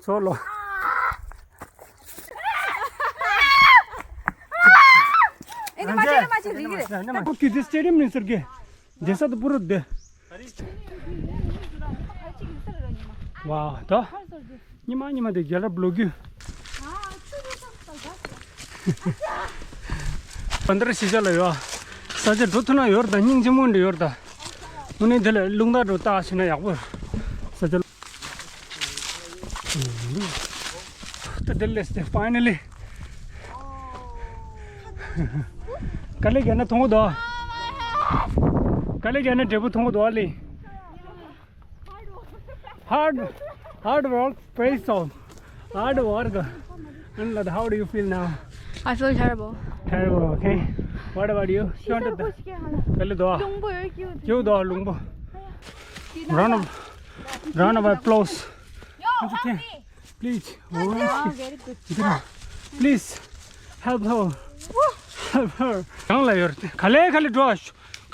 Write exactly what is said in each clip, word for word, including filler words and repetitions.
ལོ། ཨེ་ནི་མ་བྱེད་ཨེ་ནི་མ་བྱེད་རིག་རེད། ཁོ་ཀི་དེ་སི་ཊེ་ཌི་ཡམ་ནས་ཟེར་གི། དེ་ས་དུ་པུ་རུ་དེ། ཝའོ་ད། ཉི་མ་ཉི་མ་དེ་རྒྱལ་རབས་ལོ་རྒྱུས། བན་དར་ཤི་ཆ་ལ་ཡོད། ས་ཆ་འགྲོ་ཐུབ་ན་ཡོད་ད། སྙིང་རྗེ་མོ་འདྲ་ཡོད་ད། དངོས་གནས་དེ་ལ་རླུང་རྟ་འགྲོ་རྟགས་ཤིག་ན་ཡག་པོ། ས་ཆ། ད་དེ་ལས་དེ་ཕའི་ནལ་ལི། དཀའ་ལས་བརྒྱབ་ན་མཐོང་གི་འདུག་དཀའ་ལས་བརྒྱབ་ན་འབྲས་བུ་མཐོང་གི་འདུག་ཨ་ལི། Hard, hard work pays off. Hard work. And Lada, how do you feel now? I feel terrible. Terrible, okay. What about you? ཤི་ས་ཁོ་ཤི་ཀྱང་ཧ་ལ། དཀའ་ལས་འདུག་རླུང་པོ་ཡོད་ཀྱི་ཡོད། ཀྱི་འདུག་རླུང་པོ། Round of, round of applause. Yo, help me. Please. Oh, very good. Please help her. Help her. གང་ལ་ཡོད། ག་ལེ་ག་ལེ་འགྲོ།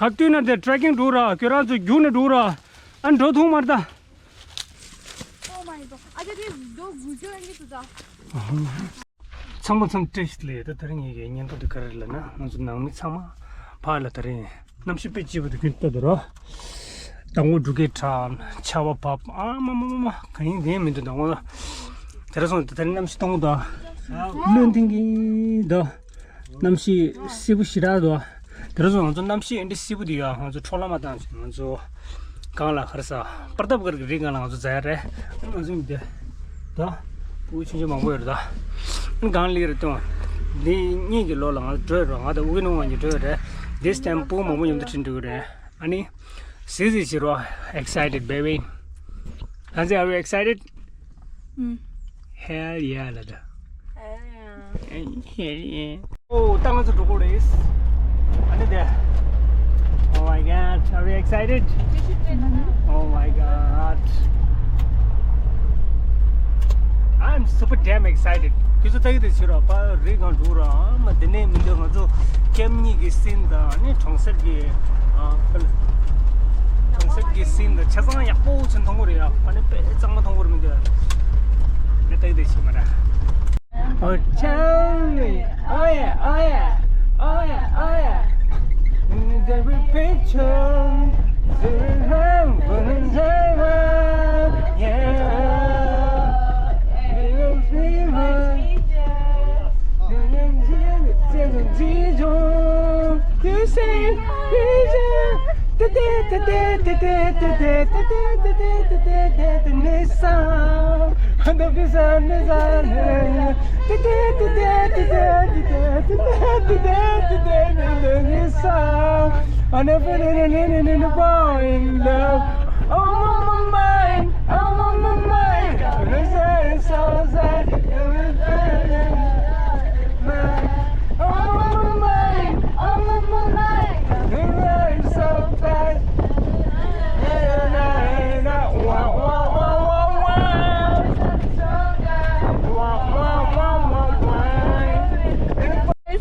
ག་དུས་ན་དེ་ཊེ་རེག་ཀིང་འགྲོ་ར། ཁྱོད་རང་ཚོ་རྒྱུགས་ནས་འགྲོ་ར། ཨ་འགྲོ་ཐུབ་མ་རེད་ད། Oh my God. ཨ་ཅག་དེ་རྡོ་དགུ་ཅོ་ཡང་གི་ཚོད་ད། ཚང་མ་ཚང་བཀྲ་ཤིས་བདེ་ལེགས། ད་དེ་རིང་ངེད་ཀྱི་བརྙན་ཐུང་འདི་ག་རེ་ལབ་ན། ང་ཚོ་ནང་མི་ཚང་མ་ཕར་ལ་དེ་རིང་གནམ་གཤིས་དཔེ་སྐྱིད་པོ་འདུག་ཁྱོད་ལྟ་དུས་ར། ཟླ་ངོ་འབྲུག་སྐད་གྲགས། ཆར་པ་བབས། ཨ་མ་མ་མ་མ། ག་ཡིན་ག་ཡིན་མི་འདུག་ཟླ་ངོ་ལ། དེ་ར་སོང་དེ་རིང་གནམ་གཤིས་སྟོང་པོ་འདུག་བློན་ཐིང་གི་འདུག་གནམ་གཤིས་བསིལ་པོ་ཞེ་དྲག་འདུག་དེ་ར་སོང་ང་ཚོ་གནམ་གཤིས་འདི་འདྲ་བསིལ་པོ་འདུག་ཡ། ང་ཚོ་འཕྲོ་བརླག་མ་བཏང་བྱས་ང་ཚོ་གང་ལ་ག་རེ་ཟ། པར་ཏབ་གར་གི་རི་སྒང་ལ་ང་ཚོ་འཛེགས་རེད། ང་ཚོ་འདི་ད་ཕྲུ་གུ་ཆུང་ཆུང་མང་པོ་ཡོད་རེད་ད། གང་ལ་རེད་ལྟོས། འདི་གཉིས་ཀྱི་ལོ་ལ་ང་ཚོ་འགྲོ་ཡོད་རེད། ང་དང་ཨུ་གི་ནུ་ཝང་གཉིས་འགྲོ་ཡོད་རེད། This time ཕྲུ་གུ་མང་པོ་མཉམ་དུ་ཁྲིད་འགྲོ་གི་རེད། ཨ་ནི། Sisi Shiro, excited, baby. Hansi, are you excited? Mm. Hell yeah, ལབ་དང་། Hell yeah. Hell yeah. Oh, ད་ང་ཚོ་འགྲོ་གི་རེད། ཨ་ནི་དེ། Oh my God, are you excited? Oh my God. I'm super damn excited. ཁྱོད་ཚོ་ལྟ་གི་འདུག་ཕྱི་རོ་པ་རི་སྒང་འགྲོ་ར། མ་དེ་ནས་མི་འདུག་ང་ཚོ་ཀེམ་གཉིས་ཀྱི་སིན་དང་ཨ་ནི་གྲོང་གསེབ་ཀྱི་ཨ་གྲོང་གསེབ་ཀྱི་སིན་དང་ཆ་ཚང་ཡག་པོ་ཚོ་མཐོང་གི་རེད་ཡ། ཨ་ནི་དཔེ་གཙང་མ་མཐོང་གི་རེད་མི་འདུག་ཨ་ནི་ལྟ་གི་འདུག་ཕྱི་མ་ར། Oh, tell me. Oh, yeah, oh, yeah. Oh, yeah, oh, yeah. Every picture. Yeah. You say,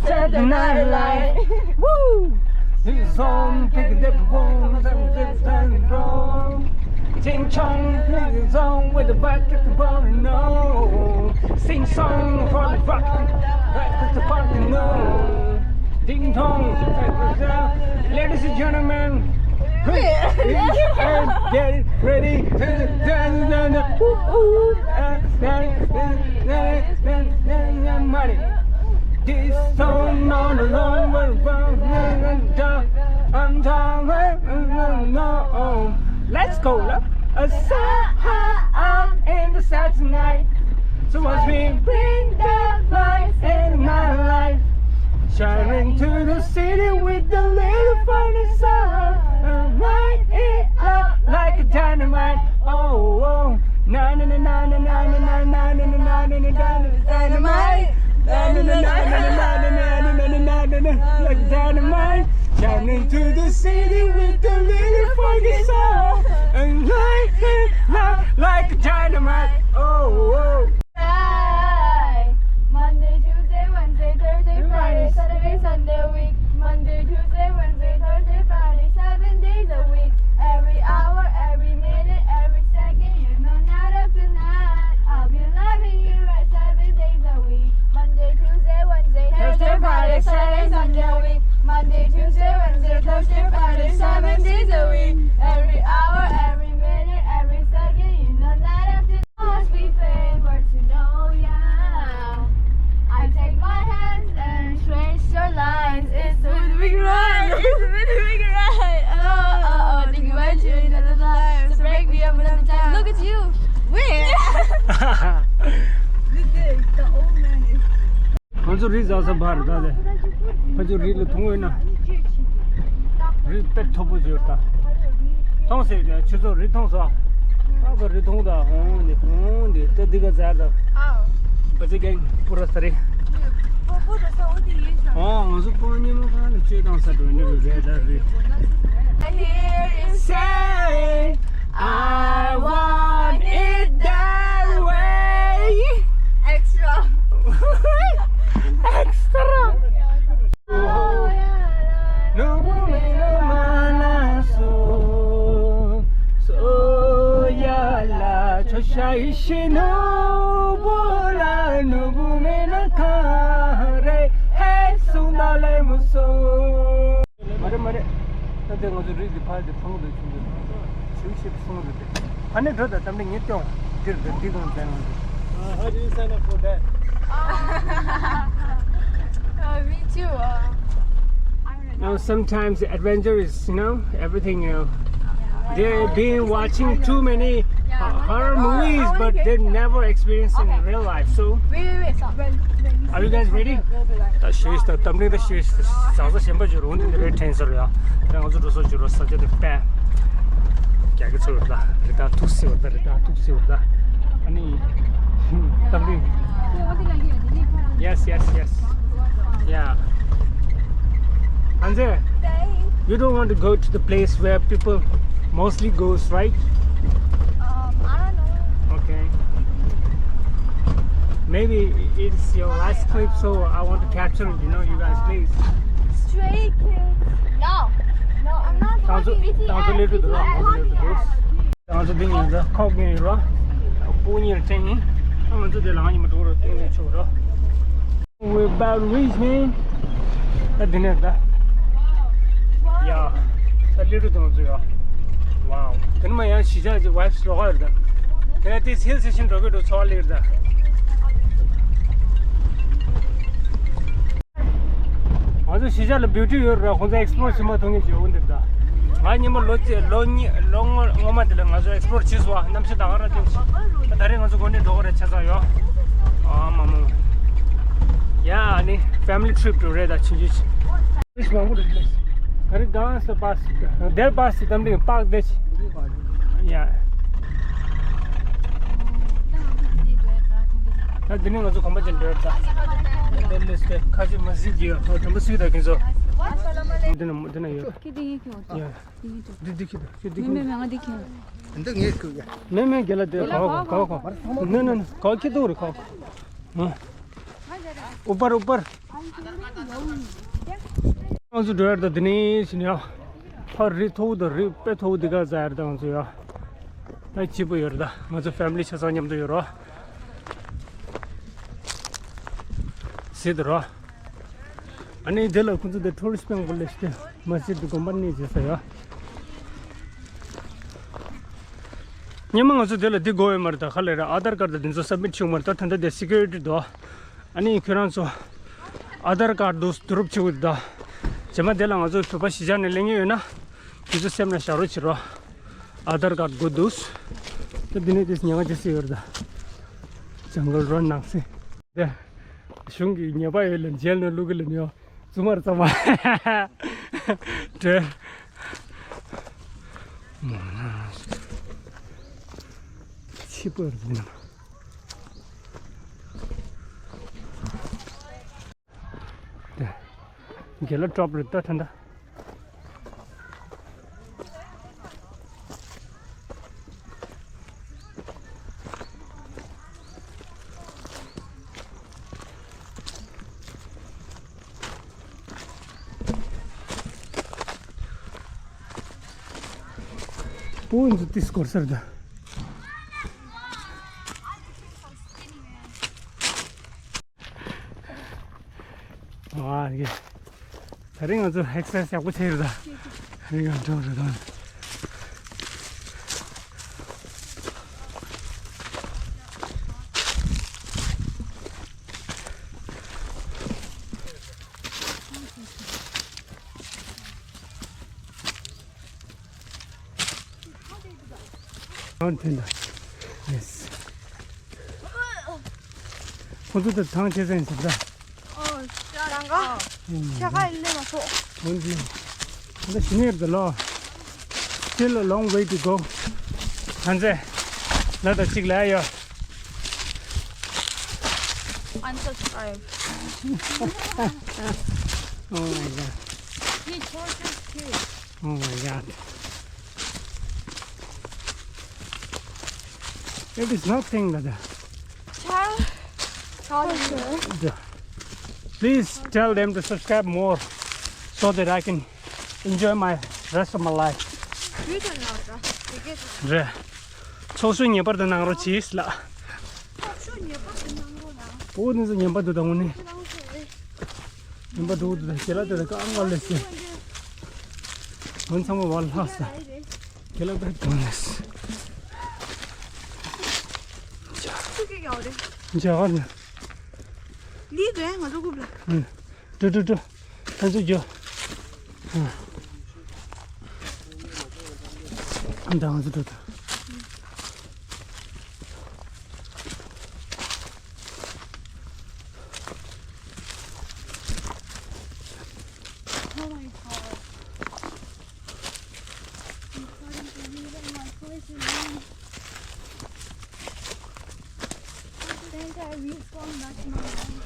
Saturday Night Live. Woo! This song, take a dip, boom, boom, boom. Ching chong, this song with the back at the bottom, no. Sing song for the rock, back at the bottom, no. Ding dong. Ladies and gentlemen, please, and get ready. Money. This song on the long way, I'm down, I'm down, no. Let's go. A song in the sad tonight. So watch me bring the light in my life. Shining to the city with the little funny song. And light it up like a dynamite. Oh, oh. Na na na na na na na na na na na na na na dynamite. Na na na na na na na na na na na na na na like dynamite. Shining to the city with the little funny song. And light it up like a dynamite. Oh, oh. Hi. Monday, Tuesday, Wednesday, Thursday, Friday, Saturday, Sunday a week. Monday, Tuesday, Wednesday, Thursday, Friday, seven days a week. Every hour, every minute, every second, you know, night after night. I'll be like Good day, the old man is ང་ཚོ་རི་འཛེག་ས་བར་ད་ལས། ཕ་ཚོ་རི་ལ་ཐོང་ཡོད་ན། རི་དཔེ་མཐོ་པོ་ཡོད་ད། ཐོང་ཟེར་ཀྱང་ཁྱོད་ཚོ་རི་ཐོང་ས། ཨ་ཕ་རི་ཐོང་ད་ཧོང་འདི་ཧོང་འདི་ད་འདི་ག་ཟེར་ད། ཨ། བ་ཅི་གན་པུ་ར་ས་རི། པོ་པོ་ར་ས་འོ་དེ་ཡིན་ས། ཨོ་ང་ཚོ་པོ་ཉི་མ་གང་ལ་ཆོས་བཏང་ས་འགྲོ་འདི་རུ་རེད་ད་རི། Here is say I want it that way. Extra. Extra. མ་རེད་མ་རེད། ད་དེ་ང་ཚོ་རིགས་འདི་ཕར་དེ་ཕུང་དུ་ཆུང་དུ་ཆུ་ཤེས་སོང་རེད་དེ། ཕ་ནས་འགྲོ་དང་གཏམ་འདི་ངས་སྟོན་འདིར་དང་འདི་གང་ལྡན་འོང་དུ། How do you sign up for that? Uh, me too. Uh, I don't know. Now, sometimes the adventure is, you know, everything, you know. They've been watching too many uh, horror movies, but they never experienced in real life. So, wait, wait, wait. When, when are you guys ready? We'll be like, ད་ཤི་ད་གཏམ་འདི་ད་ཤི་ཟག་ས་གཞན་པ་ཅིག་རུང་དེ་འདི་རེད་དྲན་ཟེར་ཡ། ད་ང་ཚོ་འགྲོ་སོ་ཅིག་རོ་ས་ཆ་དེ་པས། རྒྱ་གི་ཚོ་ཡོད་ད། རི་དྭགས་ཐུག་སེ་བ་ད། རི་དྭགས་ཐུག་སེ་བ་ད། ཨ་ནི། གཏམ་འདི། Yes, yes, yes. Yeah. Anze, you don't want to go to the place where people mostly goes, right? Um, I don't know. Okay. Maybe it's your last clip, so I want to capture, you know, you guys, please. Stray kids. No. No, I'm not talking. It's the ང་ཚོ་འདི་ཡིན་ད། ཁོག་གི་ཡིན་རོ། སྤུ་གཉེར་ཅན་ཡིན། ང་ཚོ་དེ་ལ་ང་གཉིས་མ་འགྲོ་རོ་སྟོན་ནས་ཆོག་རོ། We about reach, man. ད་འདི་ནས་ད། ཡ། ད་ལི་རུ་དང་ཚོ་ཡ། Wow. དེ་ནས་མ་ཡང་གཞིས་ཆགས་ཀྱི་vibes ལོག་ཡོད་ད། དེ་ནས་དེ་hill station འགྲོ་གི་འགྲོ་ཚོགས་ལི་རུ་ད། ང་ཚོ་གཞིས་ཆགས་ལ་beauty ཡོད་རེད། ཁོང་ཚོ་explore བྱེད་མ་ཐུབ་མཁན་ཅིག་ཡོད་འདུག་ད། ང་ཉི་མ་ལོ་གཅིག་ལོ་གཉིས་ལོ་སྔོན་སྔོན་མ་དེ་ལ་ང་ཚོ་explore བྱས་སོང་། གནམ་གཤིས་ད་ག་རང་ཐེངས་ཤིག་ད་ད་རེས་ང་ཚོ་གོ་གནས་འགྲོ་གི་རེད་ཆ་ཚང་ཡོད། ཨ་མ་མོ། ཡ་ཨ་ནི་family trip འགྲོ་རེད་ད་ཕྱིན་ཆད། This one would be nice. There is dance bus. There bus is something park this. Yeah. ད་འདི་ནས་ང་ཚོ་གོམ་པ་ཅན་འགྲོ་ད། འདི་ལས་ཁ་ཅིག་མ་གཟིགས་ཀྱི་ཡོད། དྲན་པ་གཟིགས་ད་ཁྱེད་ཚོ། འདི་ན་འདི་ན་ཡོད། ཁྱེད་འདི་ཡིན་ཁྱོད། ཡ། འདི་འདི་ཁྱེད་ད་ཁྱེད་འདི་མེ་ཁྱེད། མེ་ང་འདི་ཁྱེད། འདི་ངས་ཁྱེད་ཡ། མེ་མེ་རྒན་ལགས་དེ་ག་བ་ག་བ་ག་ནི་ནི་ག་བ་ཁྱེད་དུ་རེད་ག་བ། ཨུ་པར་ཨུ་པར། ང་ཚོ་འགྲོ་ཡར་ད་འདི་ནས་ཕྱིན་ཡ། ཕར་རི་མཐོ་བོ་དང་རི་དཔེ་མཐོ་བོ་འདི་ག་ཟ་ཡར་ད་ང་ཚོ་ཡ། ད་སྐྱིད་པོ་ཡོད་རེད་ད། ང་ཚོ་family ཆ་ཚང་མཉམ་དུ་ཡོད་རོ། ཟེར་དུ་རོ། ཨ་ནི་དེ་ལ་ཁོང་ཚོ་དེ་tourist སྤྲང་པོ་ལས་ཤི་དེ་མ་ཟེར་དུ་དགོན་པ་གནས་བྱེད་ས་ཡ། སྔོན་མ་ང་ཚོ་དེ་ལ་འདི་དགོས་ཡོད་མ་རེད་ད། ག་ལེར་Aadhaar card འདི་ཚོ་submit བྱུང་མ་རེད་ད། ད་ལྟ་དེ་security འདུག་ཨ་ནི་ཁྱོད་རང་ཚོ་Aadhaar card འདུག་བསྡུ་རུབ་བྱེད་དགོས་འདུག་རྗེས་མ་དེ་ལ་ང་ཚོ་བོད་པ་གཞིས་ཆགས་ནས་སླེབས་མཁན་ཡོད་ན་དེ་ཚོ་སེམས་ལ་བཞག་རོགས་བྱེད་རོགས། Aadhaar card དགོས་འདུག་ད་འདི་ནས་དེ་ཉེན་ཁ་ཅི་སེ་ཡོད་རེད་ད། jungle run ནང་སེ། དེ་གཞུང་གི་ཉེས་པ་ཡོད་ལ་jail ནང་བླུག་གི་ལ་ཉོ། བཙུན་མར་བཙའ་མ། དྲོད། ཕྱི་པོར་འཛིན། དགེ་ལ་drop རེད་ད་ད་ད། སྤུ་གུ་ཚོ་ཏིས་སྐོར་སར་ད། ཨ་ཡེ། ད་རིང་ང་ཚོ་exercise ཡག་པོ་བྱས་ཡོད་ད། རིང་ང་འགྲོ་རེད་ད། ཨ་འཐེན་ད། Yes. ཁོ་ཚོ་དེ་ཐང་ཆད་ཟིན་ཟེར་ད། ཨོ། ད་རང་ག་ཨུམ། ཆ་ཁ་ཡིན་ལེ་མ་སོ། འོན་ཏེ། ད་ཤི་ནེར་དུ་ལོ། Still a long way to go. ཧན་ཟེ། ལ་ད་ཅིག་ལ་ཡོ། Unsubscribe. Oh my god. He tortures kids. Oh my god. It is nothing, brother. Child. Child. Please tell them to subscribe more so that I can enjoy my rest of my life. You don't know, sir. You get རེད། ཚོགས་ཞུགས་ངེས་པར་དུ་གནང་རོགས་གྱིས་ལགས། ཚོགས་ཞུགས་ངེས་པར་དུ་གནང་རོགས་གནང་། ཨོ་ནི་ཚོ་ངན་པ་འདུག་ད་དངོས་གནས། ངན་པ་འདུག་འདུག་ད་ཁྱེད་ལ་དེ་ལ་ཀང་ཀང་ལེ་སི། ང་ཚང་མ་བར་ལྷག་ས། ཁྱེད་ལ་དཔེ་དོན་ལེ་སི། ཚུགས་ཀྱི་ཡོད་རེད། འཇའ་གར་ནི། ལི་དོན་ང་ཚོ་རྐུབ་ལ། ཨུ། ཏུ་ཏུ་ཏུ། ང་ཚོ་འགྱོ། ཨ། ད་ང་ཚོ་འགྲོ་ད། Oh my god. I'm starting to feel like my place is wrong. I think I respawned back to my life.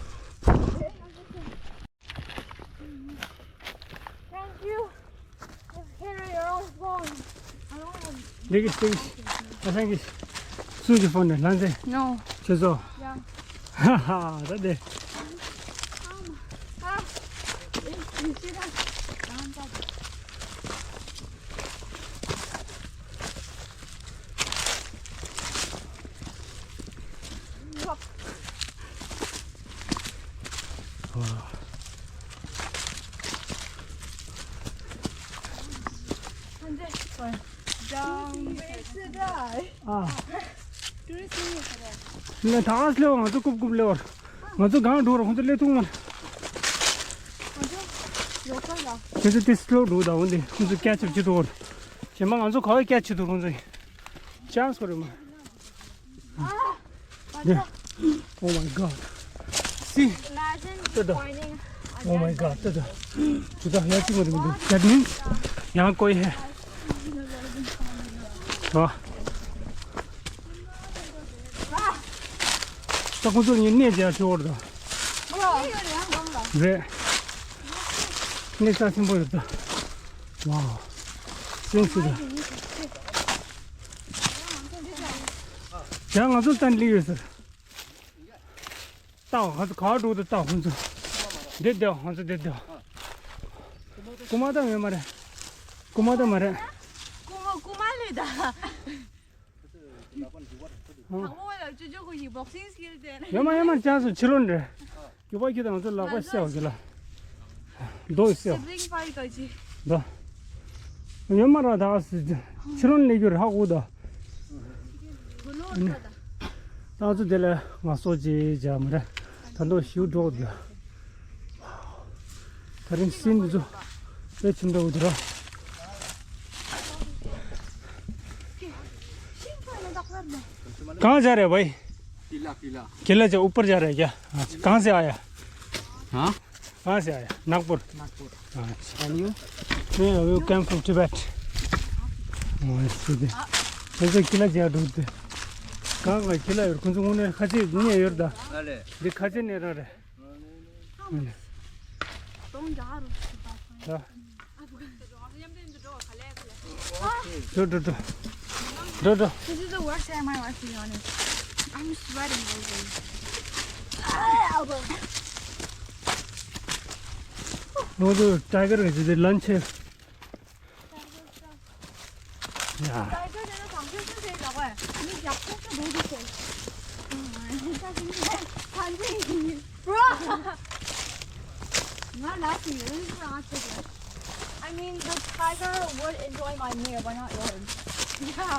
Thank you. Just carry your own phone. I don't have འདི་གི་སྟེང་། ཨ་སང་གི་སུ་གི་ཕོན་ནས་ལྷན་ཚེ། No. ཁྱེད་ཚོ། Yeah. ཧ་ཧ་ད་དེ། Um, ah, you see that? ཨ། ང་ཐང་སླེབས་ང་ཚོ་རྐུབ་རྐུབ་སླེབས་པར། ང་ཚོ་གང་འགྲོ་ར་ཁོང་ཚོ་སླེབས་ཐུབ་མ་རེད། ཁྱེད་ཚོ་དེ་སླེབས་འགྲོ་ད་འོན་ཏེ་ཁོང་ཚོ་སྐད་ཆ་བྱེད་འགྲོ་ར། གཞན་པ་ང་ཚོ་ག་བའི་སྐད་ཆེ་དུ་རུང་ཚོ་ཡིན། ཅང་སོ་རེ་མ། Yeah. Oh my god. See. Imagine you finding a Oh my god. ད་ད། ཇུ་ད་ཡ་ཅི་མ་རེ་མ་འདུག That means ཡང་ཀོ་ཧེ། ཨ། ད་ཁོ་ཚོ་ཉིན་གནས་བྱ་ཆོག་རེད། རེད། གནས་ས་ཆེན་པོ་རེད་ད། Wow. སེམས་སུ་ད། ཡང་ང་ཚོ་བཙན་ལི་ཡོད་ཟེར། ལྟ་བ་ང་ཚོ་ག་བ་འགྲོ་འདུག་ལྟ་བ་ཁོང་ཚོ། འདི་བསྡད་ང་ཚོ་འདི་བསྡད། རྐུ་མ་ད་ཡོད་མ་རེད། རྐུ་མ་ད་མ་རེད། རྐུ་མ་རྐུ་མ་ལོས་ད། དང་པོ་ལ་ཅོ་ཅོ་ཁོ་ཡི་boxing skill དེ། ཡོད་མ་ཡོད་མ་ཅང་སུ་ཕྱི་ལོགས་འདྲེ། རྒྱུ་པ་ཁྱེད་དང་ང་ཚོ་ལག་པ་བསད་བ་ཟེར་ལ། རྡོ་ཡི་བསད་བ། Sibling fight ག་ཅི། རྡོ། ཡོད་མ་ར་ད་སུ་ཕྱི་ལོགས་ནས་རྒྱུ་ར་ཧ་གོ་ད། ད་ཚོ་དེ་ལ་ང་སོ་ཅི་བྱ་མ་རེད། ད་འདོ་ཞིག་འགྲོ་དགོས། ད་རིང་སྲིན་འདི་ཚོ་དཔེ་ཆུང་འདྲ་བོ་འདུག་ར། གང་जा रहे भाई? किला, किला। किला जा, ऊपर जा रहे क्या? अच्छा, कहाँ से आया? हाँ? कहाँ से आया? नागपुर। नागपुर। अच्छा। And you? मैं अभी came from Tibet। हाँ, सीधे। जैसे किला जा ढूंढते। कहाँ का किला है? कौन सा, उन्हें खची नहीं है, योरदा। अरे। ये खची नहीं रह रहे। हाँ। འགྲོ་འགྲོ་འགྲོ། འགྲོ་འགྲོ། This is the worst day of my life, to be honest. I'm sweating over here. Ah, elbow. ང་ཚོ་ཊའི་གར་གྱི་དེ་ལན་ཆེ། ཡ། ཊའི་གར་ནི་གང་ཤེས་ཤེས་ཟེར་ལ་བས། ནི་རྒྱག་ཤེས་ཤེས་འདུག་ཟེར། ཨ། ད་ཅིག་ནི་ཐང་ཅིག་ཡིན། Bro! ང་ལ་ཅིག་ཡོད་ཟེར་ཨ་ཆེ་གི། I mean, the tiger would enjoy my meal, but not yours. Yeah.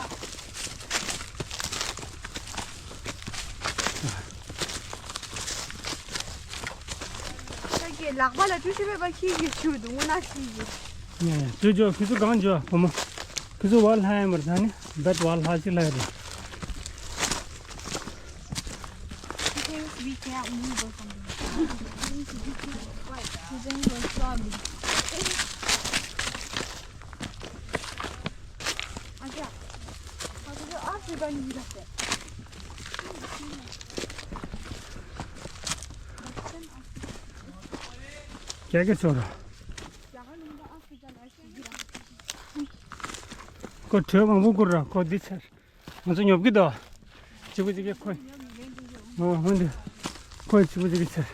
ད་གི་ལག་པ་ལ་ཅུ་ཤི་བས་པ་ཁྱི་གི་ཆུ་འདུག་ངོ་ན་ཁྱི་གི། ཡ་ཡ། ཅོ་ཅོ། ཁྱེད་ཚོ་གང་འགྱོ་བ་མོ། ཁྱེད་ཚོ་བར་ལྷ་ཡ་མར་ད་ནི་བེད་བར་ལྷ་ཅིག་ལྷ་ཡ་རེད། We can't move or something. He thinks we're strong. Africa. རྒྱ་སྐད་ཤོད་ར། ཁོ་གྲོད་མང་པོ་བསྐུར་ར་ཁོ་འདི་ཚར། ང་ཚོ་ཉོབ་ཀྱི་འདུག་གཅིག་པུ་གཅིག་པུ་ཁོ། ཨོ་ཧོན་འདི། ཁོ་གཅིག་པུ་གཅིག་པུ་ཚར།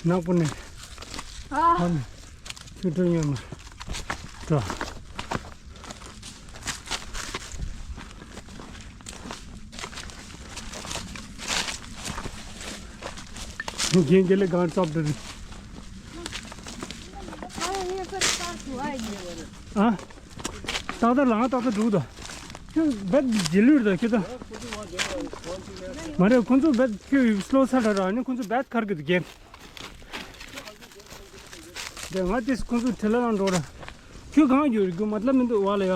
འགྲོ། ནག་པོ་ནས། ཨ། ཧོན། ཆུ་འགྲོ་ཉོ་མ། འགྲོ། རྒན་རྒན་ལས་གང་ཙོབ་འདྲི། ཨ། ཏག་ཏག་ལངས་ཏག་ཏག་འགྲོ་གི་འདུག་ཁྱོད་བེད་རྗེས་ལུས་རེད་ཁྱོད་ད། མ་རེད་ཁོང་ཚོ་བེད་ཁྱོད་སློ་ས་འདྲ་ར་ནི་ཁོང་ཚོ་བེད་ཁར་གི་འདུག་རྒན། དེ་ང་དེས་ཁོང་ཚོ་ཁྲི་ལ་ལ་འགྲོ་ར། ཁྱོད་གང་ཡོད་རྒྱུ་མ་ལབ་མི་འདུག་བ་ལ་ཡ།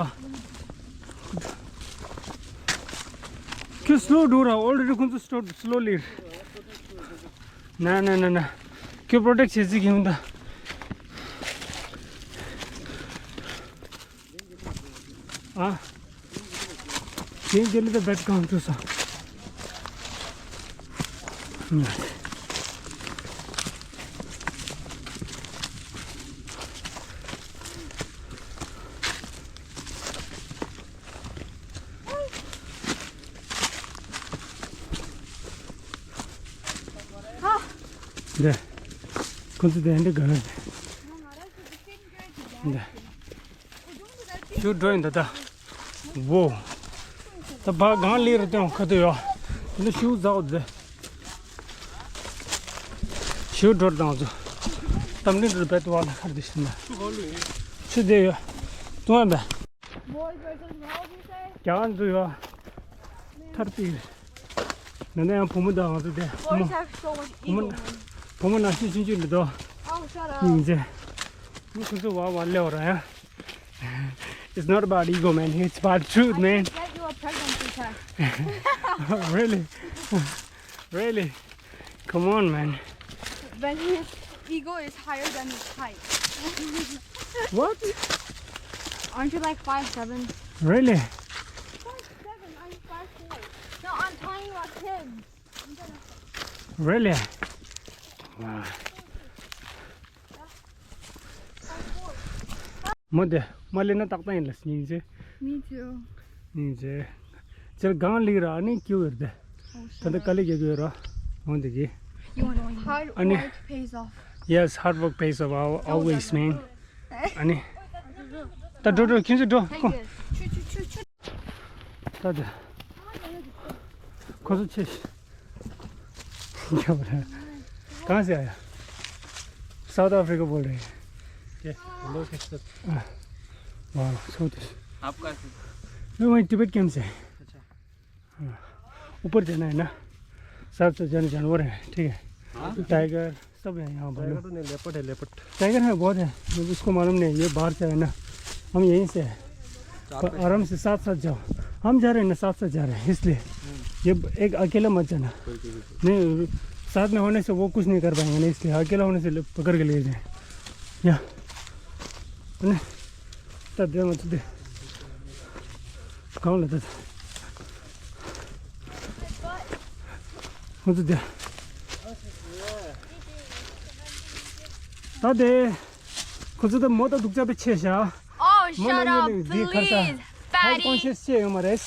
ཁྱོད་སློ་འགྲོ་ར་ཨོལ་རེ་ཌི་ཁོང་ཚོ་སློ་སློ་ལིར། ན་ན་ན་ན། ཁྱོད་པྲོ་ཊེག་བྱེད་རྩིས་ཀྱི་ཡོང་ད། ཨ། ཡིན་གྱི་ལི་ཏི་བེད་གང་འགྲོ་ས། འདི། ཁོ་ཚོ་དེ་འདྲ་ག་རེ། འདི། ཤུ་འགྲོ་ཡིན་ད་ད། བོ། ད་བ་གང་ལི་རུ་དེང་ཁ་དུ་ཡོ། འདི་ཤུ་ཛའོ་དེ། ཤུ་འགྲོ་དང་ཚོ། གཏམ་གླེང་རུ་བེད་དུ་བ་ལ་ཁར་དུ་ཤིན་ན། ཆུ་དེ་ཡོ། ཏུང་བ་བེ། Boys versus girls, you say? རྒྱ་གར་འདུག་ཡོད། ཐར་པི། ནན་ན་ཡང་བུ་མོ་དང་ང་ཚོ་དེ་བུ་མོ། Boys have so much ego, man. བུ་མོ་ནང་བཞིན་ཆུང་ཆུང་འདི་དོ། Oh, shut up. ཡིན་ཚེ། མི་ཁོ་ཚོ་བ་བ་ལེ་བ་ར་ཡ། It's not about ego, man. It's about truth, I man. Can get you a pregnancy test. Really? Really? Come on, man. When his ego is higher than his height. What? Aren't you like five seven? Really? Five seven, I'm five four. No, I'm talking about kids. Really? Wow. མོ་དེ་མ་ལེན་ན་ཏག་ཏག་ཡིན་ལ་སྙིང་རྗེ། Me too. སྙིང་རྗེ། ཅེར་གང་ལི་ར་ནི་ཀྱུ་ཡོད་དེ། ད་ལྟ་དཀའ་ལས་རྒྱག་གི་ཡོད་ར། འོང་དེ་གི། Hard work pays off. Yes, hard work pays off al- always, man. ཨ་ནི། ད་འགྲོ་འགྲོ་ཁྱིམ་སུ་འགྲོ། Thank you. ད་དེ། ཁོ་ཚོ་ཆེ་ཤི། གང་ཟེར་ཡ། South Africa बोल रहे हैं। ये लोग हैं सब। वाह, so this। आपका। मैं वहीं तिब्बत कैंप से। अच्छा। हाँ। ऊपर जाना है ना। सात सौ जन जानवर हैं, ठीक है। हाँ? टाइगर सब है यहाँ पर। टाइगर तो नहीं, लेपर्ड है, लेपर्ड। टाइगर है, बहुत है। उसको मालूम नहीं, ये बाहर से है ना। हम यहीं से है। पर आराम से साथ साथ जाओ। हम जा रहे हैं ना, साथ साथ जा रहे हैं, इसलिए। ये एक अकेला मत जाना। नहीं, साथ में होने से वो कुछ नहीं कर पाएंगे ना, इसलिए अकेला होने से ले- पकड़ के ले जाए। या। नहीं, तब दे मत दे। कौन लेता था? ཁོ་ཚོ་དེ། ད་དེ། ཁོ་ཚོ་ད་མོ་ད་སྡུག་ཅག་པའི་ཆེ་ཤག Oh, མོ་shut ན་up, ནི་དེ་ཁར་ས། please, ཧའི་fatty. ཀོན་ཤེས་ཤེས་ཡོད་མ་རེད།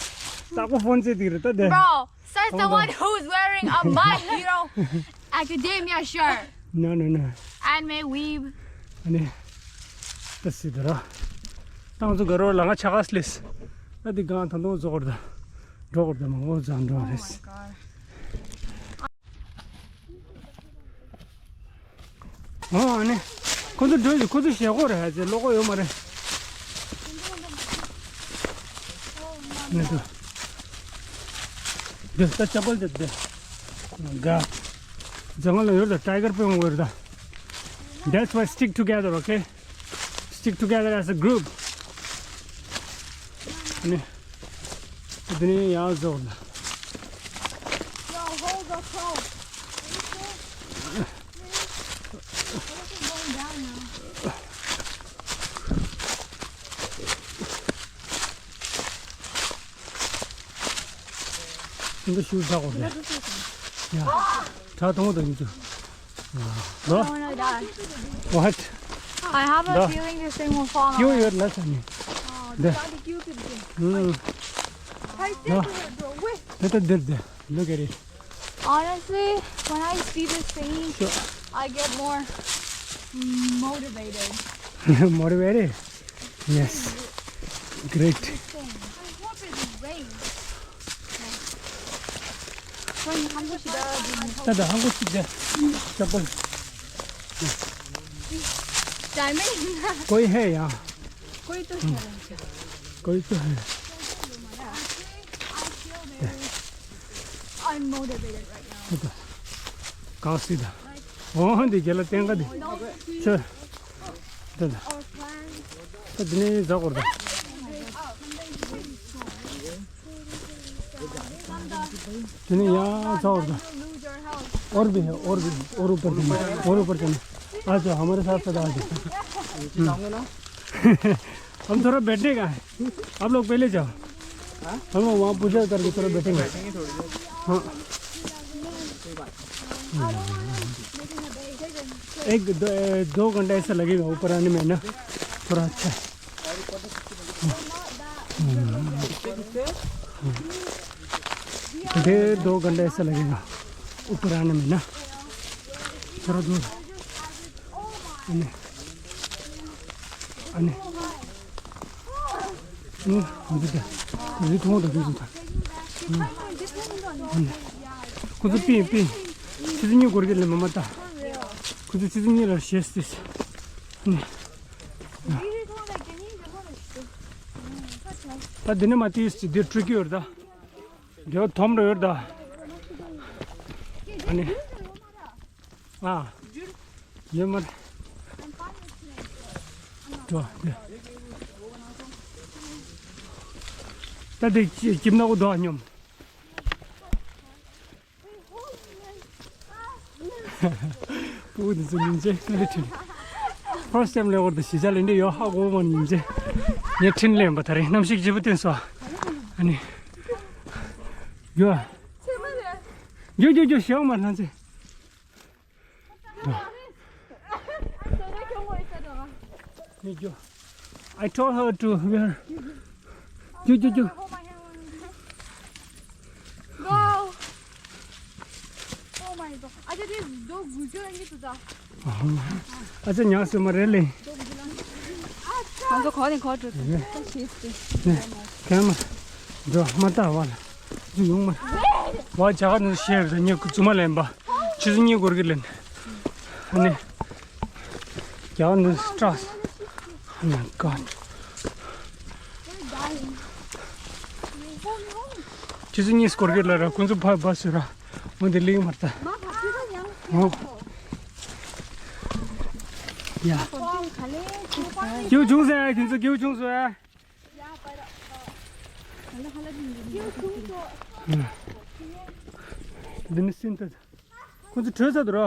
ད་ཁོ་ཕོན་ཚེ་དེ་རེད་ད་དེ། Bro, says the one who's wearing a My Hero Academia shirt. No, no, no. Anime weeb. ཨ་ནི། ད་སི་ད་ར། ཏང་ཚོ་ག་རོ་ལ་ང་ཆ་ག་སླེས། ད་དེ་གང་ད་དུང་བཟོ་གར་ད། འགྲོ་གར་ད་མང་པོ་ཛང་འགྲོ་རེད། Oh my God. ཨོ་ཨ་ནི། ཁོ་ཚོ་འགྲོ་ཡི་ཁོ་ཚོ་ཞེ་གོ་རེད་ཧ་ཅེ་ལོ་གོ་ཡོད་མ་རེད། ནི་དུ། འདི་ད་ཅ་པལ་དེ་དེ། ག་ཛ་ང་ལ་ཡོད་ད་ཊའི་གར་པེ་ཡོང་གོ་ཡོད་ད། That's why stick together, okay? Stick together as a group. ནི། དེ་ནི་ཡང་བཟོ་ལ། Hold the pole. Are you sure? This is going down now. འདི་ཤུགས་དྲག་པོ་རེད། ཡ། དྲག་གཏོང་དང་ཡིན་ཚུལ། ལོ། I wanna die. What? I have a ལོ། Feeling this thing will fall on. ཡོད་ཡོད་ལ་ས་ནི། འདི། ཨུམ། ལོ། འདི་ལྟ་འདིར་འདི། Look at it. Honestly, when I see this thing, sure. I get more motivated. Motivated? Yes. Great. This thing. I hope it rains. ད་ད་ཧང་གོ་ཅི་ད། ཅག་པོ། कोई है यहाँ? कोई तो है। कोई तो है। Unmotivated right now. གང་སྲིད་ད། འོ་འདི་རྒྱ་ལ་བསྟན་ག་འདི། ཆོས། ད་ད། ད་འདི་ནས་འཛག་གོ་ར་ད། འདི་ནས་ཡང་འཛག་གོ་ར་ད། और भी है, और भी, और ऊपर चलना, और ऊपर चलना। आ जाओ, हमारे साथ साथ आ जाओ। हम्म। हम थोड़ा बैठने का है, आप लोग पहले जाओ। हाँ? हम लोग वहाँ पूजा करके थोड़ा बैठेंगे। हाँ। एक दो, दो घंटा ऐसा लगेगा ऊपर आने में ना, थोड़ा अच्छा। डेढ़ दो घंटा ऐसा लगेगा ऊपर आने में ना, थोड़ा दूर। अनि अनि अनि हजुर दा, हजुर ठाउँ दाजु जुन छ। अनि कुछ पि पि चिज नि गोर्गे ले ममा ता कुछ चिज नि र शेष दिस। अनि ད་འདི་ནས་མ་ཏིས་འདི་འཕྲུལ་གྱི་ཡོད་ད། འདི་འཐོམ་ར་ཡོད་ད། ཨ་ནི། ཨ། ཡོད་མ་རེད། འགྲོ་འདི། ད་འདི་ཁྱིམ་ནག་པོ་འདུག་སྙོམས། ཕྲུ་གུ་འདི་ཚོ་སྙིང་རྗེ་ཀ་ལི་ཁྲིན། First time ལས་འོར་དུ་གཞིས་ཆགས་ལས་འདི་ཡོད་ཧ་གོ་མ་སྙིང་རྗེ། ངས་ཁྲིན་ལེན་པ་ད་རེས་གནམ་གཤིས་སྐྱིད་པོ་བསྟན་སོང་། ཨ་ནི། རྒྱུ། རྒྱུ་རྒྱུ་རྒྱུ་ཞེའོ་མ་ལྷན་ཚེ། ནི་རྒྱུ། I told her to wear. རྒྱུ་རྒྱུ་རྒྱུ། Go! Oh my god. ཨ་ཅེ་དེ་རྡོ་དགུ་ཅུ་ལ་ཉིད་དུ་ད། ཨ་ཅེ་ཉག་སེ་མ་རེད་ལེ། ང་ཚོ་གོ་ནས་གོ་འགྲོ་དུ་ད་ཤེས་ཏེ། ནས་གན་མ་འགྲོ་མ་ལྟ་བ་ལ་རྒྱུ་ཡོང་མ་རེད། བ་ཇ་ག་ནས་ཤེས་རེད་ཉེ་ཁུ་ཙུ་མ་ལེན་པ་ཆུ་ཚོད་གཉིས་འགོར་གི་ལེན། ཨ་ནི་རྒྱ་ག་ནས་སྐྲག Oh my god. ཆུ་ཚོད་གཉིས་སྐོར་གྱི་ལ་ར་ཁོང་ཚོ་ཕ་བ་སུ་ར། འོ་འདི་ལིང་མར་ལྟ། འོ། ཡ། སྐྱིད་པོ་བྱུང་ཟེར་ཁྱོད་ཚོ་སྐྱིད་པོ་བྱུང་ཟེར། འདི་ནི་སིན་ཏེ། ཁོ་ཚོ་བྲོས་ཚར་འདུག་ར།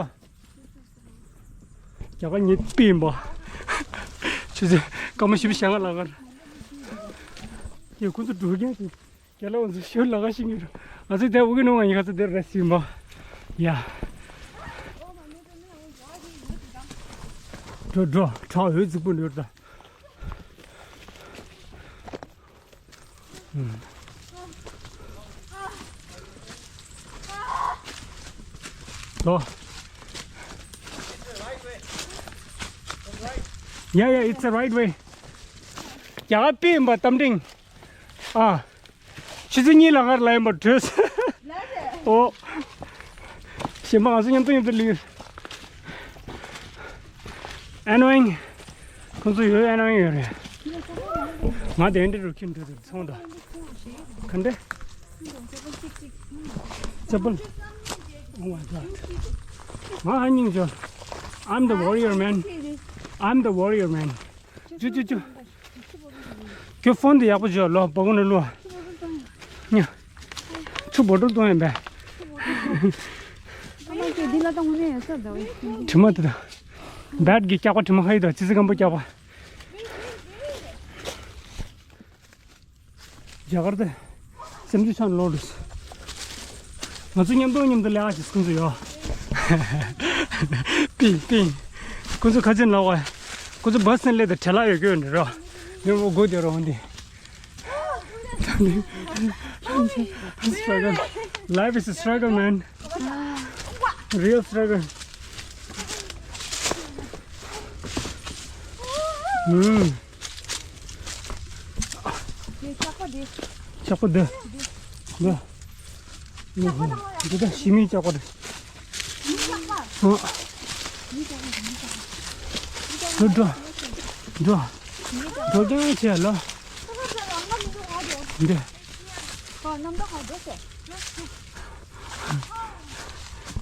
རྒྱ་གར་ཉེས་པ་ཡིན་པ། ཆུ་ཚོད་སྐར་མ་བཞི་བཅུ་ཞེ་ལྔ་ལ་གར། ཡ་ཁོ་ཚོ་འགྲོ་རྒྱུ་ཡིན། རྒྱ་ལ་ང་ཚོ་ཞོར་ལ་ག་ཤི་ངེས་རུ། ང་ཚོ་དེ་འུ་གི་ནང་ང་ཡི་ཁ་ཚོ་དེར་རེ་སིམ་པ། ཡ། འགྲོ་འགྲོ་ཁྲག་འོད་རྫིག་པོ་འདུག་ད། ལོ། Yeah, yeah, it's the right way. རྒྱ་གར་པི་ཡིན་པ་གཏམ་འདྲེན། ཨ། ཆུ་ཚོད་གཉིས་ལ་ངར་ལ་ཡིན་པ་བྲོས། ཨོ། གཞན་པ་ང་ཚོ་མཉམ་དུ་མཉམ་དུ་ལུས། Annoying. ཁོང་ཚོ་ཡོད་annoying ཡོད་རེད། ང་དེ་འདྲ་རུ་ཁྱིམ་འདྲ་དུ་ཚོང་དང་། ག་འདྲ། ཅ་པལ། Oh my god. ང་ཧ་སྙིང་རྗེ། I'm the warrior man. I'm the warrior man. ཅུ་ཅུ་ཅུ། ཁྱོད་ཕོན་དེ་ཡག་པོ་བྱོས་ལོ་སྦ་ཁུག་ནས་བླུགས། ཉ། ཆུ་བོ་ཏོ་གཏོང་ཡིན་པས། ཨ་མ་ཁྱོད་འདི་ལ་ད་དངོས་གནས་ཡོད་ས་འདྲ་བོ་ཞིག་དྲི་མ་དེ་དང་། བེད་ཀྱི་སྐྱག་པ་དྲི་མ་ཧ་ཡི་དང་ཙི་ཙི་སྐམ་པོ་སྐྱག་པ། རྒྱ་གར་དེ་སེམས་ཅན་ཆང་ལོག་འགྲོ། ང་ཚོ་མཉམ་དུ་མཉམ་དུ་ལས་ཨ་ཅེ་ཁོང་ཚོ་ཡོད། པིན་པིན། ཁོང་ཚོ་ཁ་ཆེན་ལོག་བ། ཁོང་ཚོ་བ་སི་ནས་སླེབས་དང་བྲེལ་ལ་ཡོད་རྒྱུ་ཡོད་འདྲ་རོ། ནི་མོ་དགོས་དེ་རོ་འདི། Struggle. Life is a struggle, man. Real struggle. ཨུམ། ལྕགས་པོ་འདི། ལྕགས་པོ་འདི། འདི། འདི་ད་ཞི་མིའི་ལྕགས་པོ་རེད། ཨ། འགྲོ་འགྲོ། འགྲོ། འགྲོ་རྐྱང་བྱས་ལ། འདི།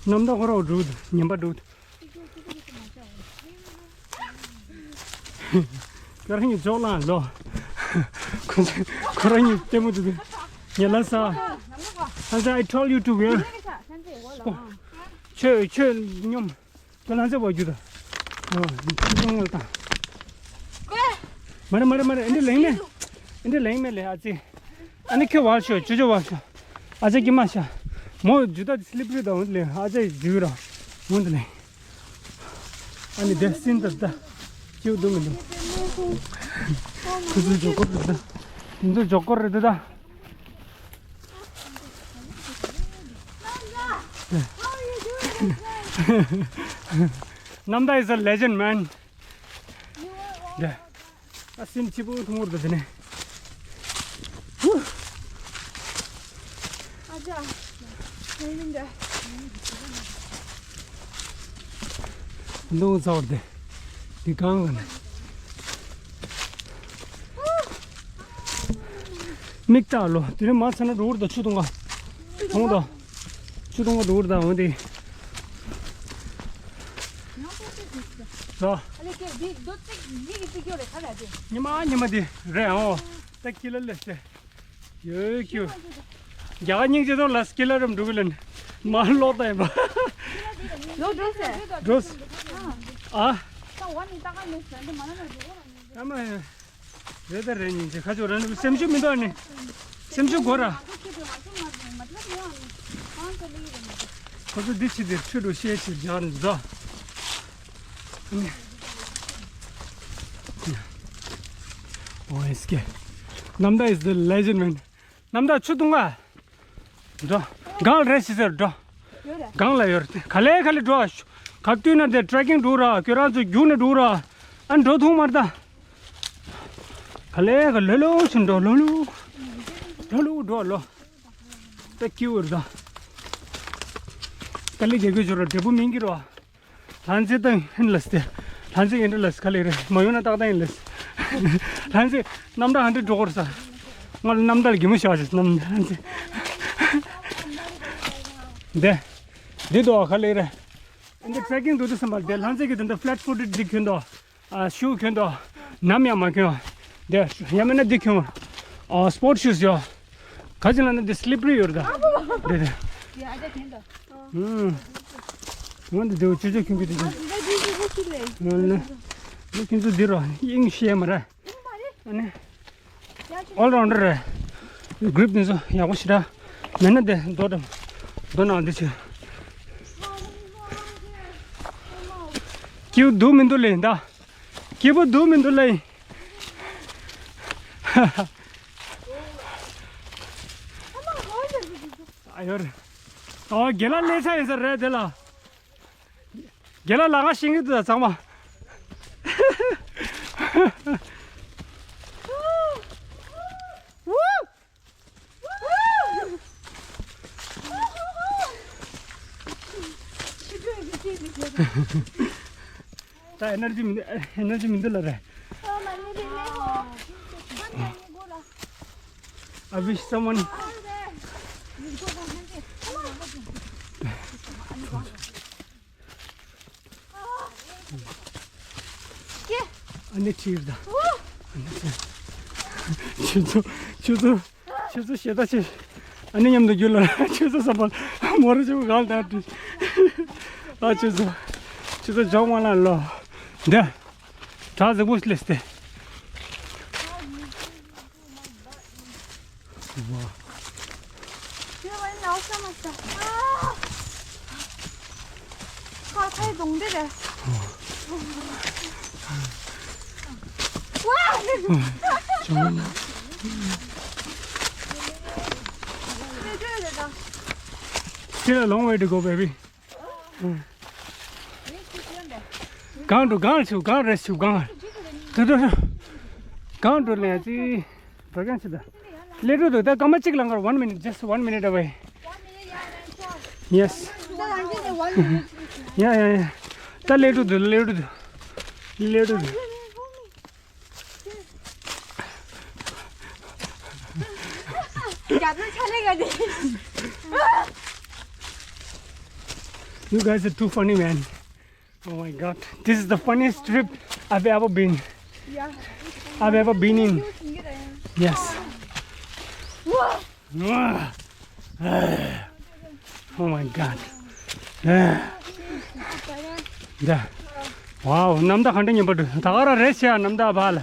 གནམ་ཟླ་ཁོ་རང་འགྲོ་འདུག་ཉན་པ་འགྲོ་འདུག་ཁྱོད་རང་གཉིས་འཇོག་ལངས་ལོ། ཁོ་ཚོ་ཁོ་རང་གཉིས་ལྟད་མོ་འདུག་ཉལ་ལ་ས། ཨ་ཙི། I told you to wear. ཁྱོད་ཁྱོད་སྙོམས། ཁྱོད་ལང་ཚེ་བ་རྒྱུ་ད། ཨོ། ཁྱོད་ཚོ་ངལ་དང་། མ་རེད་མ་རེད་མ་རེད། ཨེ་འདྲ་ལེང་མེད། ཨེ་འདྲ་ལེང་མེད་ལེ་ཨ་ཙི། ཨ་ནི་ཁྱོད་བར་ཤོག་ཅོ་ཅོ་བར་ཤོག་ཨ་ཅག་གིས་མ་ཤ། མོ་ཇུ་ད་སི་ལི་པ་རི་དང་འོན་ལེ་ཨ་ཅག་ཇུ་ར། འོན་ལེ། ཨ་ནི་དེ་སིན་ད་ད། ཅིའུ་དུ་མི་འདུག་ཁུ་ཚུར་འཇོག་གོ་རེད་ད། དེ་ཚོ་འཇོག་གོ་རེད་ད། Namda is a legend, man. ད། ཨ་སེམས་སྐྱིད་པོ་ཐུང་བར་དུ་དེ་ནས། ཨ་ཅག་འདུག་ཚ་བར་དེ། འདི་གང་ག་ནས། མིག་ལྟ་ལོ། དེ་ནས་མ་ཚ་ན་འགྲོ་བར་དུ་ཆུ་གཏོང་ག་ཐོང་དང་། ཆུ་གཏོང་ག་འགྲོ་བར་དུ་འོང་དེ། ཟ། ཉི་མ་ཉི་མ་དེ་རེད་ཨོ། ད་ཀི་ལ་ལས་སེ། ཡོད་ཀྱུ། རྒྱ་གར་སྙིང་རྗེ་ཐོག་ལ་ཀི་ལ་རམ་འགྲོ་གི་ལན། མ་ལོག་ད་ཡིན་པ། ལོག་འགྲོ་སེ། འགྲོ་སེ། ཨ། ད་བ་ནི་ད་ག་ནས་ཟ་འདི་མ་ན་ན་འགྲོ་གི་ལན། ཨ་མ། རེད་ད་རེད་ཉིན་ཅིག་ཁ་ཆོ་རང་ནུབ་སེམས་ཤུགས་མི་འདུག་ནི། སེམས་ཤུགས་དགོས་ར། ཁོ་ཚོ་འདི་ཕྱི་དེར་ཁྲུད་འགྲོ་ཤེས་ཕྱིར་རྒྱག་ནི་འདུག་ཨོ་ཨེ་སི་ཀེ། Namda is the legend, man. Namda ཆུ་འཐུང་ག་འགྲོ། སྒང་ལ་རེ་ཞིག་ཟེར་འགྲོ། ཡོད་རེད། སྒང་ལ་ཡོད་རེད། ག་ལེ་ག་ལེ་འགྲོ། ག་དུས་ན་དེ་ཊྲེ་ཀིང་འགྲོ་ར། ཁྱོད་རང་ཚོ་རྒྱུག་ནས་འགྲོ་ར། ཨ་འགྲོ་ཐུང་མར་ད། ག་ལེ་ག་ལེ་ལོ་ཆུ་འགྲོ་ལོ་ལོ། ལོ་ལོ་འགྲོ་ལོ། ད་ཀིའུ་ར་ད། ག་ལེ་རྒྱ་གོས་ཆོ་ར་འབྲས་བུ་མིན་གྱི་རོ། ལྷན་རྩེ་དང་ཧིན་ལ་སྟེ། ལྷན་རྩེ་ཡིན་འདྲ་ལ་ཁ་ལེ་རེད། མ་ཡོང་ན་ཏག་ཏག་ཡིན་ལ། ལྷན་རྩེ་རྣམ་དག་ཧ་འདྲ་འགྲོ་གོར་ས། ང་ལ་རྣམ་དག་གི་མོ་ཤ་ཆེ་རྣམ་ལྷན་རྩེ། འདི། འདི་དོ་ཁ་ལེ་རེད། འདི་ཊྲེ་ཀིང་འགྲོ་དུས་སམ་པ་འདི་ལྷན་རྩེ་གི་དེ་འདི་ཕ་ལེ་ཊི་ཕུ་ཊེཌ་འདི་གྱོན་དོ། ཨ་ཤུ་གྱོན་དོ། ནམ་ཡང་མ་གྱོན། འདི་ཡང་མིན་ན་འདི་གྱོན། ཨ་སི་པོར་ཊི་ཤུ་ཡོད། ག་ཅི་ལ་ན་འདི་སི་ལི་པ་རི་ཡོད་རེད་ད། འདི་རེད། ཨུམ། ང་འདི་འདི་ཅོ་ཅོ་ཁྱུང་གི་འདི་ཅོ། ང་ལ། འདི་ཁྱུང་ཚོ་འདི་རོ་དབྱིངས་ཤེས་མ་རེད། ཨ་ནི། ཨོལ་རའུན་ཌར་རེད། གྷི་རིབ་འདི་ཚོ་ཡག་པོ་ཞེ་དྲག་མེད་ན་འདི་རྡོ་འགྲམ། རྡོ་ནང་འདི་ཆུ། སྐྱིད་པོ་འདུག་མི་འདུག་ལེ་ད། སྐྱིད་པོ་འདུག་མི་འདུག་ལེ། ཨ་ཡོར། ཨོ་དགེ་ལགས་སླེབས་ཚར་ཡིན་ས་རེད་དེ་ལ། དགེ་ལགས་ལ་ང་ཤེས་ཀྱི་འདུག་ད་ཚང་མ། ད་ཨེ་ནར་ཇི་མི་འདུག་ཨེ་ནར་ཇི་མི་འདུག་ལ་རེད། I wish someone. ཨ་ནི་ཁྲིར་ད། ཨ་ནི་ཁྲིར། ཁྱོད་ཚོ་ཁྱོད་ཚོ་ཁྱོད་ཚོ་ཞེ་ད་ཆེ། ཨ་ནི་མཉམ་དུ་རྒྱུ་ལ་ཆུ་ཚོད་གསུམ་པ་མོ་ར་ཆུ་གང་ལྟར་དུས། ཨ་ཆུ་ཚོད། ཆུ་ཚོད་བཅོ་ལྔ་ལ་ལོ། འདི། བྲག་གཟིག་པོ་སླེབས་ཏེ། ཝ། ཁ་ཚ་གདོང་འདི་རེད། ཝ། Still a long way to go, baby. གང་འགྲོ་གང་ཆུ་གང་རེད་ཆུ་གང་། དུ་དུ་དུ། གང་འགྲོ་ལས་ཅི། འགྲོ་གང་ཆུ་ད། ལས་འགྲོ་དུ་ད་སྐར་མ་གཅིག་ལ་འགར། One minute, just one minute away. Yes. Yeah, yeah, yeah. ད་ལས་འགྲོ་དུ་ལས་འགྲོ་དུ། ལས་འགྲོ་དུ། You guys are too funny, man. Oh my God. This is the funniest trip I've ever been. Yeah. I've ever been in. Yes. Wow. Oh my God. ད། Wow, གནམ་བདག་ག་འདྲ་སྙན་པ་འདུག་ད་ག་རང་རེད་ཤག་གནམ་བདག་ཕ་ལ།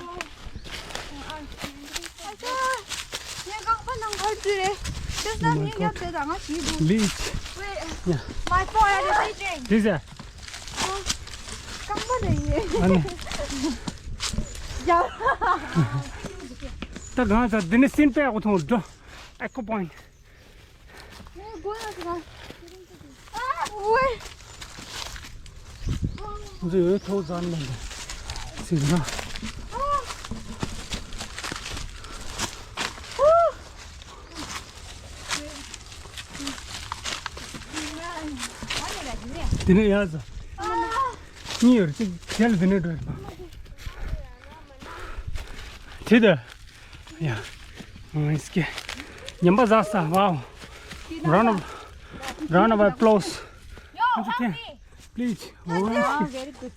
Please. Yeah. This is. ཨ་ནི། ད་གང་ཟ་འདི་ནི་སིན་པའི་ཨ་ཁུ་ཐོང་འགྲོ། Echo Point. འཛུལ་ཐོག་ཙམ་ནས་ཟིན་ན། འདི་ནས་ཡར་ཟ། གཉིས་ཡོད་རེད། གཅིག་རྒྱལ་འདི་ནས་འགྲོ་ཡོད་པ། དེ་ད། Yeah. Oh, it's okay. ཉམས་པ་ཟ་ས། Wow. Round of, round of applause. Yo, help me. Please. Oh, very good.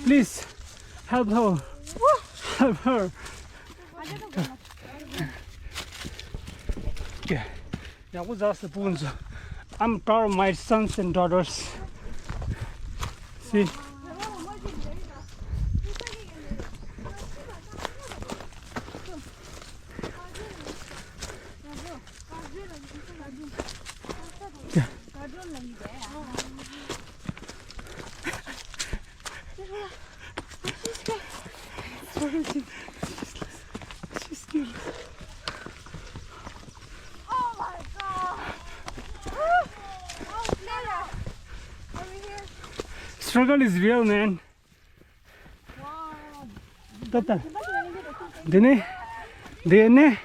Please help her. Help her. Okay. ཡག་པོ་ཟ་ས་སྤུན་ཟ། I'm proud of my sons and daughters. See? She's cute. Oh my God. Struggle is real, man. ད་ད། འདི་ནི། འདི་ནི།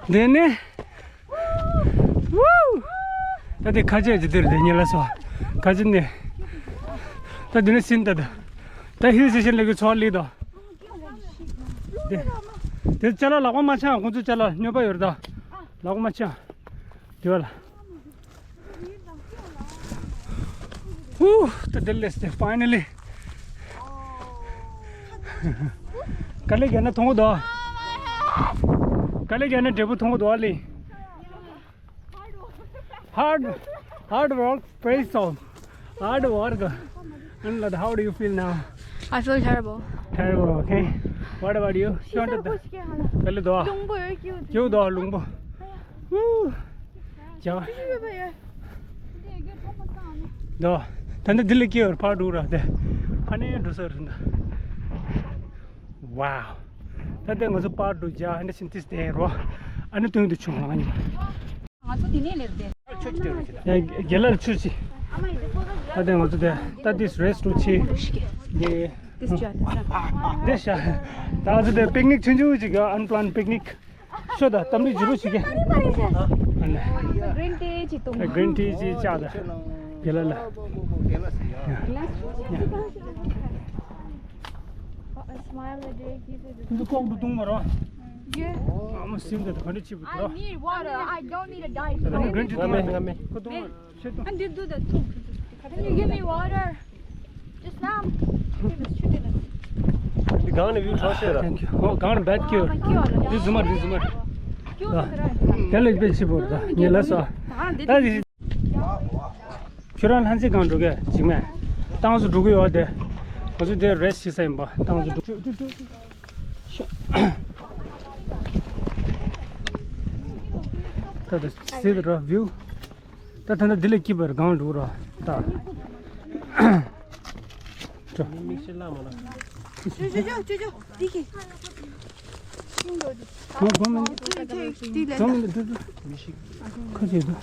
འདི་ནི། Woo! ད་དེ་ཁ་ཆེ་ཅི་འདིར་དེ་ཉེ་ལ་སོ། ཁ་ཆེ་ནི། ད་འདི་ནི་སིན་ད་ད། ད་ཧིལ་སི་ཊེ་ཤན་ལ་གི་ཚོ་ལི་ད། དེ། དེ་ཅ་ལག་ལག་པ་མ་ཆག་ཁོང་ཚོ་ཅ་ལག་སྨྱོ་པ་ཡོད་ད། ལག་པ་མ་ཆག་དེ་བ་ལ། Whew, to the list, finally. ག་ལེ་ག་ན་ཐོང་དོ། ག་ལེ་ག་ན་འབྲས་བུ་ཐོང་དོ་ལེ། Hard, hard work pays off. Hard work. And how do you feel now? I feel terrible. Terrible, okay. What about you? ཤོར་འདུག་ག་ལེ་དོ། རླུང་པོ་ཡོད་ཀྱི་ཡོད། ཀྱི་དོ་རླུང་པོ། Woo. ཇ། དོ། ད་ནི་འདི་ལ་སྐྱེ་བར་ཕར་འགྲོ་ར་དེ། ཕ་ནས་འགྲོ་ས་རེད་འདི། Wow. ད་ལྟ་ང་ཚོ་ཕར་འགྲོ་རྒྱ་ཨ་ནི་ཕྱིན་ཏིས་དེ་རོ། ཨ་ནི་སྟོན་དུ་ཆུང་ང་ཉི་མ། ང་ཚོ་དེ་ནས་སླེབས་ཏེ། ཡ་རྒྱལ་ལ་ཆུ་ཆི། ད་ལྟ་ང་ཚོ་དེ་ད་ཏིས་རེ་སི་ཊུ་ཆི། དེ། དེ་ཤ། ད་ང་ཚོ་དེ་པིག་ནིག་ཆུང་ཆུང་ཅིག་གི་ཨན་པི་ལན་པིག་ནིག་ཤོ་ད་གཏམ་རིག་ཇུ་རུ་ཞིག་གི། Green tea ཅིག་བཏུང་། Green tea ཅིག་བཅག་ད། རྒྱལ་ལ་ལ། འདི་ཁོག་ཏུ་བཏུང་མ་རོ། ཨ་མ་སིམ་ད་ག་འདྲ་ཅིག་བུ་དོ། I need water. I don't need a diet. Green tea བཏུང་མ་རོ། ཤེས་ཏོ། And you do that too. Can you give me water? Just now. འདི་གང་ནས་བིའུ་ཆོག་ཤེས་ར། Thank you. ཨོ་གང་ནས་བད་ཀྱི། འདི་ཟུ་མ་འདི་ཟུ་མ། དེ་ལས་དཔེ་ཆི་པོ་རེད་ད་ངས་ལབ་སོང་། ད་དེ་ཁྱོད་རང་ལྷ་རྩེ་གང་འགྲོ་གི་འཇིགས་མེད། ཏང་སུ་འགྲོ་གི་ཡོད་དེ། ང་ཚོ་དེ་རེ་སི་བྱེད་ས་ཡིན་པ། ཏང་སུ་འགྲོ། ད་ད་སི་ད་ར་བིའུ། ད་ད་ད་འདི་ལས་སྐྱིད་པ་རེད། གང་འགྲོ་ར་ད། ཅོ་ཅོ་ཅོ་ཅོ་ཅོ། དེ་གི། ང་གོ་མིན། གོ་མིན་འདུག་འདུག་ཁ་ཆེ་འདུག་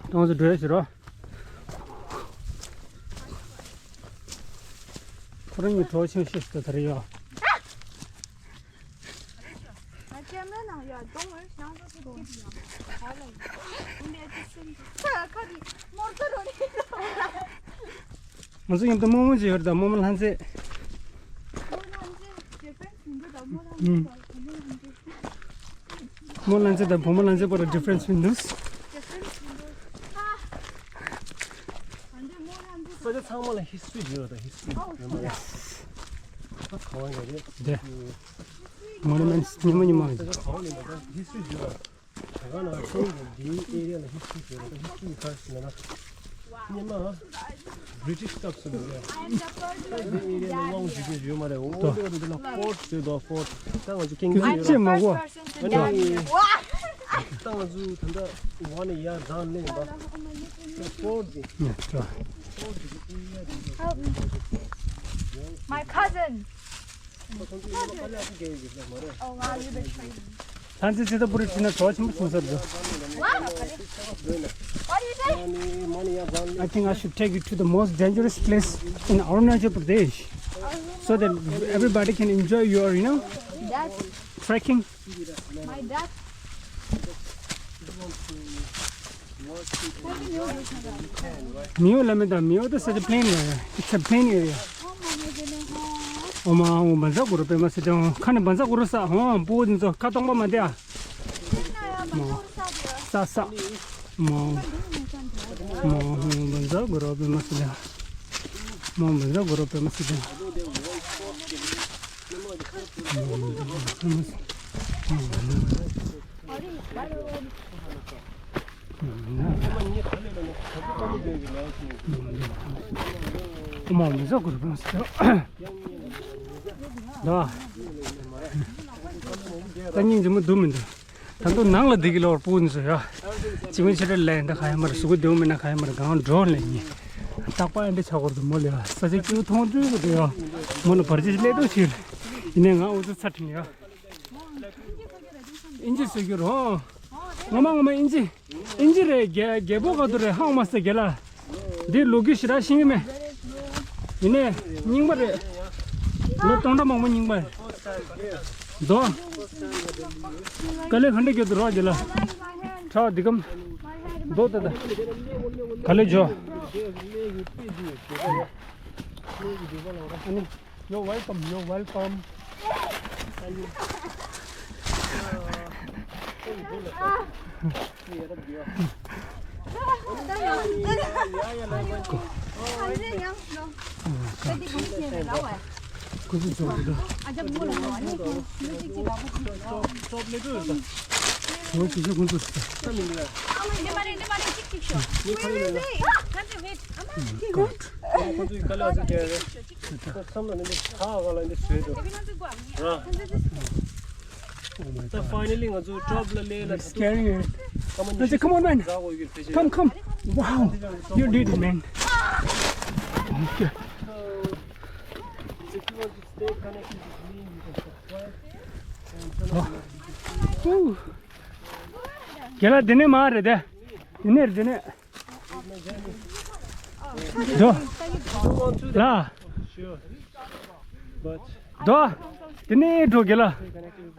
ཏང་སུ་འགྲོ་ཡ་ཞིག་རོ། ཁོ་རང་གཉིས་གྲོགས་ཆེན་ཤེས་སུ་དར་ཡོད། ང་ཚོ་མཉམ་དུ་རྨོ་མོ་ཅིག་ཡོད་རེད་ད། རྨོ་མོ་ལྷ་མཛེས། རྨོ་ལྷ་མཛེས་དང་བུ་མོ་ལྷ་མཛེས་བར་ལ་ཌི་ཕ་རེན་སི་མི་འདུག་ས་ཆ་ཚང་མ་ལ་ཧི་སི་ཊི་རི་ཡོད་རེད་ད། ཧི་སི་ཊི་རི་ཡོད་མ་རེད། ད་ག་བ་ཡོད་རེད། དེ་མོ་ནུ་མེན་ཊི་སི་ཉི་མ་ཉི་མ་ཡོད། ས་ཆ་ག་བ་ལ་ཡོད་ད། ཧི་སི་ཊི་རི་ཡོད་རེད། ད་ག་ནང་ཚང་གི་འདིའི་ཨེ་རི་ཡ་ལ་ཧི་སི་ཊི་རི་ཡོད་རེད། ཧི་སི་ཊི་རི་ཡོད་རེད་ཟེར་ན། སྔོན་མ་བྷི་རི་ཊི་ཤི་སྐབས་སུ་ལ་ཡ། འདི་ཨེ་རི་ཡ་ལ་དབང་བྱེད་རྒྱུ་ཡོད་མ་རེད། འོ་འདི་བ་འདི་ལ་ཕོར་ཊི་ཟེར་དོ། ཕོར་ཊི་ད་ང་ཚོ་ཀིང་ཀིང་ཡོད་རེད། ཨ་ནི་ད་ང་ཚོ་ད་ལྟ་འོ་ནས་ཡར་རང་ལེན་པ་ཕོར་ཊི་འདི། ཕོར་ཊི་འདི་ཨེ་རི་ཡ་འདི། My cousin. ཁོ་ཚོ་ཡིན་པ་ཀ་ལ་ཨ་ཁུ་རྒྱལ་ཡོད་ཀྱི་མ་རེད། ལྷ་མཛེས་ཙི་ཏ་པུ་རི་ཁྲིད་ན་གྲོགས་ཆེན་པོ་བྱུང་ས་རེད། What do you say? I think I should take you to the most dangerous place in Arunachal Pradesh, so that everybody can enjoy your, you know, trekking. My dad. མིའོ་ལ་མེ་ད། མིའོ་ད་such a plain area. It's a plain area. ཨོ་མ་ཨོ་བན་ཛ་གུ་རུ་པེ་མ་སི་ཏོང་ཁ་ནས་བན་ཛ་གུ་རུ་ས་ཧོ་པོ་འདི་ཚོ་ཁ་སྟོང་པ་མ་དེ་ཨ། མོ་ས་ས་མོ་མོ་བན་ཛ་གུ་རུ་པེ་མ་སི་ཏོང་མོ་བན་ཛ་གུ་རུ་པེ་མ་སི་ཏོང་ཨོ་མ་མི་ཟ་གུ་རུ་པེ་མ་སི་ཏོང་། ད་སྙིང་རྗེ་མོ་འདུག་མི་འདུག་ད་དུང་ནང་ལ་བསྡད་ཀྱི་ལོར་སྤུ་ནི་བཟོ་ཡ། གཅིག་མིན་ཕྱི་དྲོ་ལས་འདི་ག་ཡ་མར་གཟུགས་པོ་བདེ་བོ་མེད་ན་ག་ཡ་མར་གང་འགྲོ་ལས་ཉེ། རྟག་པར་འདི་ཆགས་སྐོར་དུ་མོ་ལས་ཡ་ས་ཆ་སྐྱིད་པོ་མཐོང་དུས་གོ་དུ་ཡ། མོ་ལ་བར་ཆད་སླེབས་འདུག་ཕྱིར། ཡིན་ནའི་ང་འུ་ཚོ་ཚ་དྲིན་ཡ། ཨིན་ཇི་བཟོ་རྒྱུ་རོ། ངོ་མ་ངོ་མ་ཨིན་ཇི། ཨིན་ཇི་རེད། རྒྱ་རྒྱལ་པོ་ག་དུ་རེད། ཧང་མ་སེ་རྒྱལ་ལ། འདི་ལོ་རྒྱུས་ཞེ་དྲག་ཤེས་ཀྱི་མེད། ཡིན་ནའི་རྙིང་པ་རེད། ལོ་སྟོང་ཕྲག་མང་པོ་རྙིང་པ་རེད། རྡོ། དཀའ་ལས་ག་འདྲ་སྐྱོ་དུ་རོགས་རྒྱལ་ལ། ཁྲ་བ་འདི་གམ། རྡོ་ད་ད། ག་ལེ་ཇོ། ཨ་ནི། You're welcome, you're welcome. ད་finally ང་ཚོ་top ལ་སླེབས་ལ། It's scary. ད་ཅི། Come on, man. Come, come. Wow. You did it, man. Okay. Woo. རྒན་ལགས་འདི་ནས་མར་རེད་དེ། འདི་ནས་རེད་འདི་ནས། འགྲོ། ལ། འགྲོ། དེ་ནས་འགྲོ་རྒན་ལགས།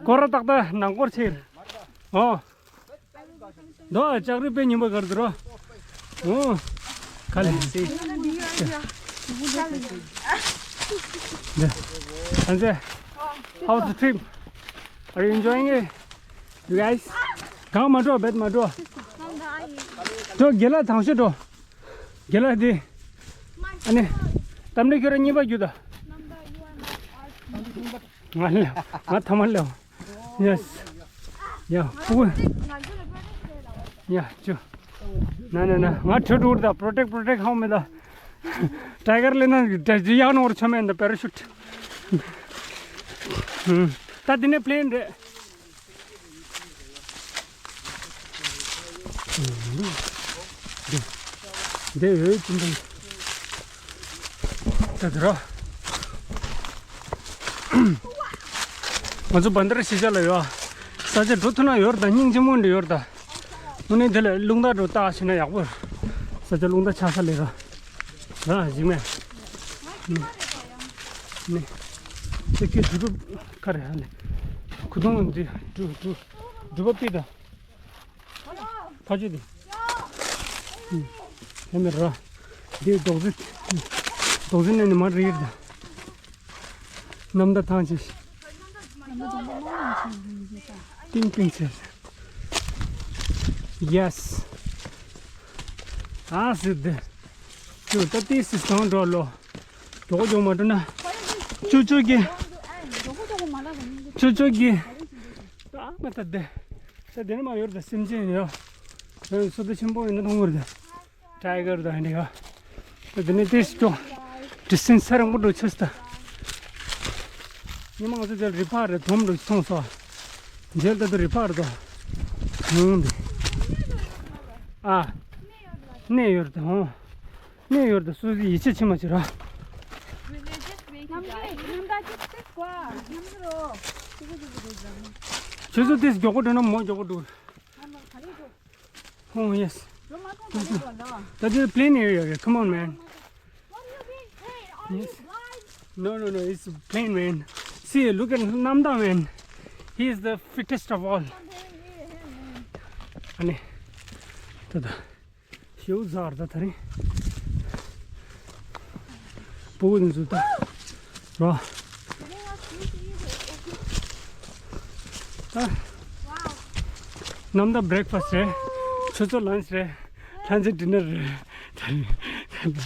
སྐོར་ར་ཏག་ཏག་ནང་སྐོར་ཕྱིར། ཨོ། འགྲོ། ལྕགས་རི་དཔེ་ཉིན་པ་གར་འགྲོ། ཨོ། ག་ལེ་སི། འདི། ཨན་ཙེ། How's the trip? Are you enjoying it? You guys? གང་མ་འགྲོ། བེད་མ་འགྲོ། འགྲོ། རྒན་ལགས་དང་ཤོས་འགྲོ། རྒན་ལགས་འདི། ཨ་ནི། གཏམ་འདྲི་ཁྱོད་རང་གཉིས་པ་རྒྱུགས་ད། ང་ལ་ང་ཐ་མ་ལ། Yes. Yeah. ཕྲུ་གུ། Yeah. ཅུ། ན་ན་ན། ང་ཁྲོད་འགྲོ་གི་རེད་ད། Protect, protect. How me ད། Tiger ལས་ན་ད་ཡག་ནོར་ཆ་མེད་ད། Parachute. ད་འདི་ནས་plane རེད། འདི་འོད་ཀྱི་འདུག་ད་དེ་ར། ང་ཚོ་བན་དར་གཞིས་ཆགས་ལ་ཡོད། ས་ཆ་འགྲོ་ཐུབ་ན་ཡོད་རེད་ད། སྙིང་རྗེ་མོ་འདྲ་ཡོད་རེད་ད། དངོས་གནས་དེ་ལ་རླུང་རྟ་འགྲོ་རྟགས་བྱས་ན་ཡག་པོ་རེད། ས་ཆ་རླུང་རྟ་ཆགས་ས་ལས་ར། ར་གཞིགས་མེད། ནི། ནི། ཁྱེད་ཀྱི་འགྲུལ་པ་ག་རེ་ཧ་ལས། ཁུ་ཐུང་འདི་འགྲུལ་འགྲུལ་འགྲུལ་པ་པི་ད། ཕ་ཆུ་དེ། ཧེ་མེ་ར། འདི་རྡོག་རྫི། རྡོག་རྫི་ནས་ནི་མར་རིལ་ད། གནམ་ད་ཐང་ཆེ། ཏིང་ཏིང་ཆེ། Yes. ཨ་སི་དེ། ཁྱོད་ད་ཏི་སི་སང་འགྲོ་ལོ། མགྱོགས་མགྱོགས་མ་འགྲོ་ན། ཅོ་ཅོ་གི། ཅོ་ཅོ་གི། ད་མ་ད་དེ། ད་དེ་ནི་མ་ཡོར་ད་སེམས་ཅན་ཡོད། སོ་ད་ཆེན་པོ་ཡིན་ན་མཐོང་གི་རེད། Tiger ད་ཧན་ཡོད། ད་དེ་ནི་ཏི་སི་ཀྱོ། Distance ས་རིང་པོ་འགྲོ་ཆོག་ད། ཉི་མ་ང་ཚོ་རྗེས་རི་ཕག་རེད་དོམ་འགྲོ་མཐོང་སོང་། རྗེས་ད་དུ་རི་ཕག་རེད་དོ། ཧུང་དེ། ཨ། གནས་ཡོད་རེད་དོ། གནས་ཡོད་རེད་དོ། སུ་ཡིད་ཆེས་བྱེད་མ་བྱེད་ར། ཁྱོད་ཚོ་ཏིས་མགྱོགས་པོ་འགྲོ་ན་མོ་མགྱོགས་པོ་འགྲོ། Oh, yes. That is a plain area. Come on, man. Yes. No, no, no, it's plain, man. See, look at Namda, man. He is the fittest of all. ཨ་ནི། ད་ད། ཞེའུ་ཟར་ད་ད་རིང་། སྤུ་གུ་འཛུལ་ད། རོ། ད། གནམ་ད་breakfast རེད། ཆུ་ཚོད་lunch རེད། ལྷན་ཚེ་dinner རེད། ད་རིང་།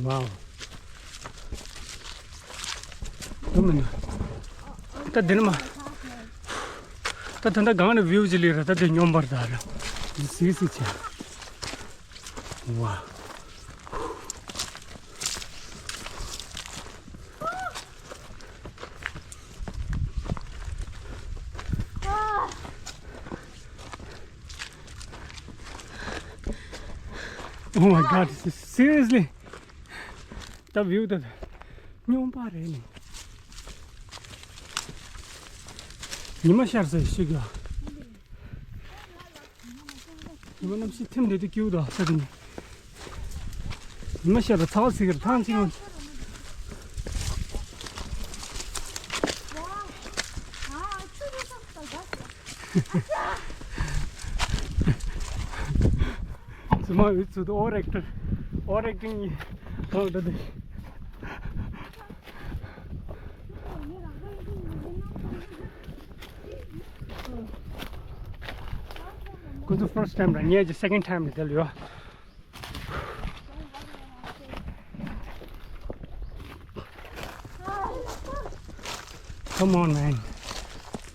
Wow. དུ་མིན་ན། ད་འདི་ནི་མ། ད་ད་ད་གང་ནས་view ཅི་ལི་ར་ད་དེ་སྙོམས་པར་ད་ར། སི་སི་ཆ། Wow. Oh my God, seriously? ད་view ད་སྙོམས་པ་རེད་ནི། ཉི་མ་ཤར་ས་ཞིག་ཡོད། ཉི་མ་གནམ་གཤིས་ཐིམ་རེ་དེ་སྐྱིད་འདུག་ས་དེ་ནི། ཉི་མ་ཤར་བ་ཚ་བ་ཚིག་གིར་ཐང་ཚིག་ཡོང་། ཚུ་མ་ཡོད་ཚུལ་དུ་over actor, over acting ཡིན། གང་འདྲ་དེ། ཁོ་ཚོ་first time ར། ངས་ཀྱི་second time རེད་དེ་ལ་ཡོད། Come on, man.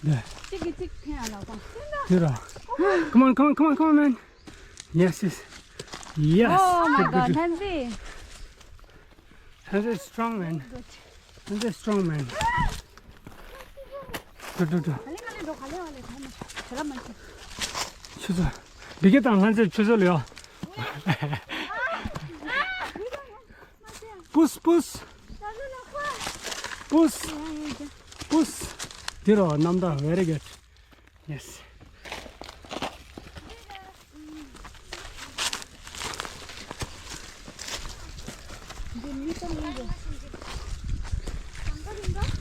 གཅིག་གིས་གཅིག་འཐེན་ཡ་ལ་གོ། འདི་ར། Come on, come on, come on, come on, man. Yes, yes. Yes. Oh my God, Hansi. Hansi is strong, man. Hansi is strong, man. འགྲོ་འགྲོ་འགྲོ། ག་ལེ་ག་ལེ་འགྲོ། ག་ལེ་ག་ལེ་ག་ལེ། ཁྱོད་ཚོ། འདི་ག་དང་ལྷན་ཚེ་ཁྱོད་ཚོ་ལ་ཡོད། Push, push. Push. Push. འདི་རོ་གནམ་ཐང་། Very good. Yes.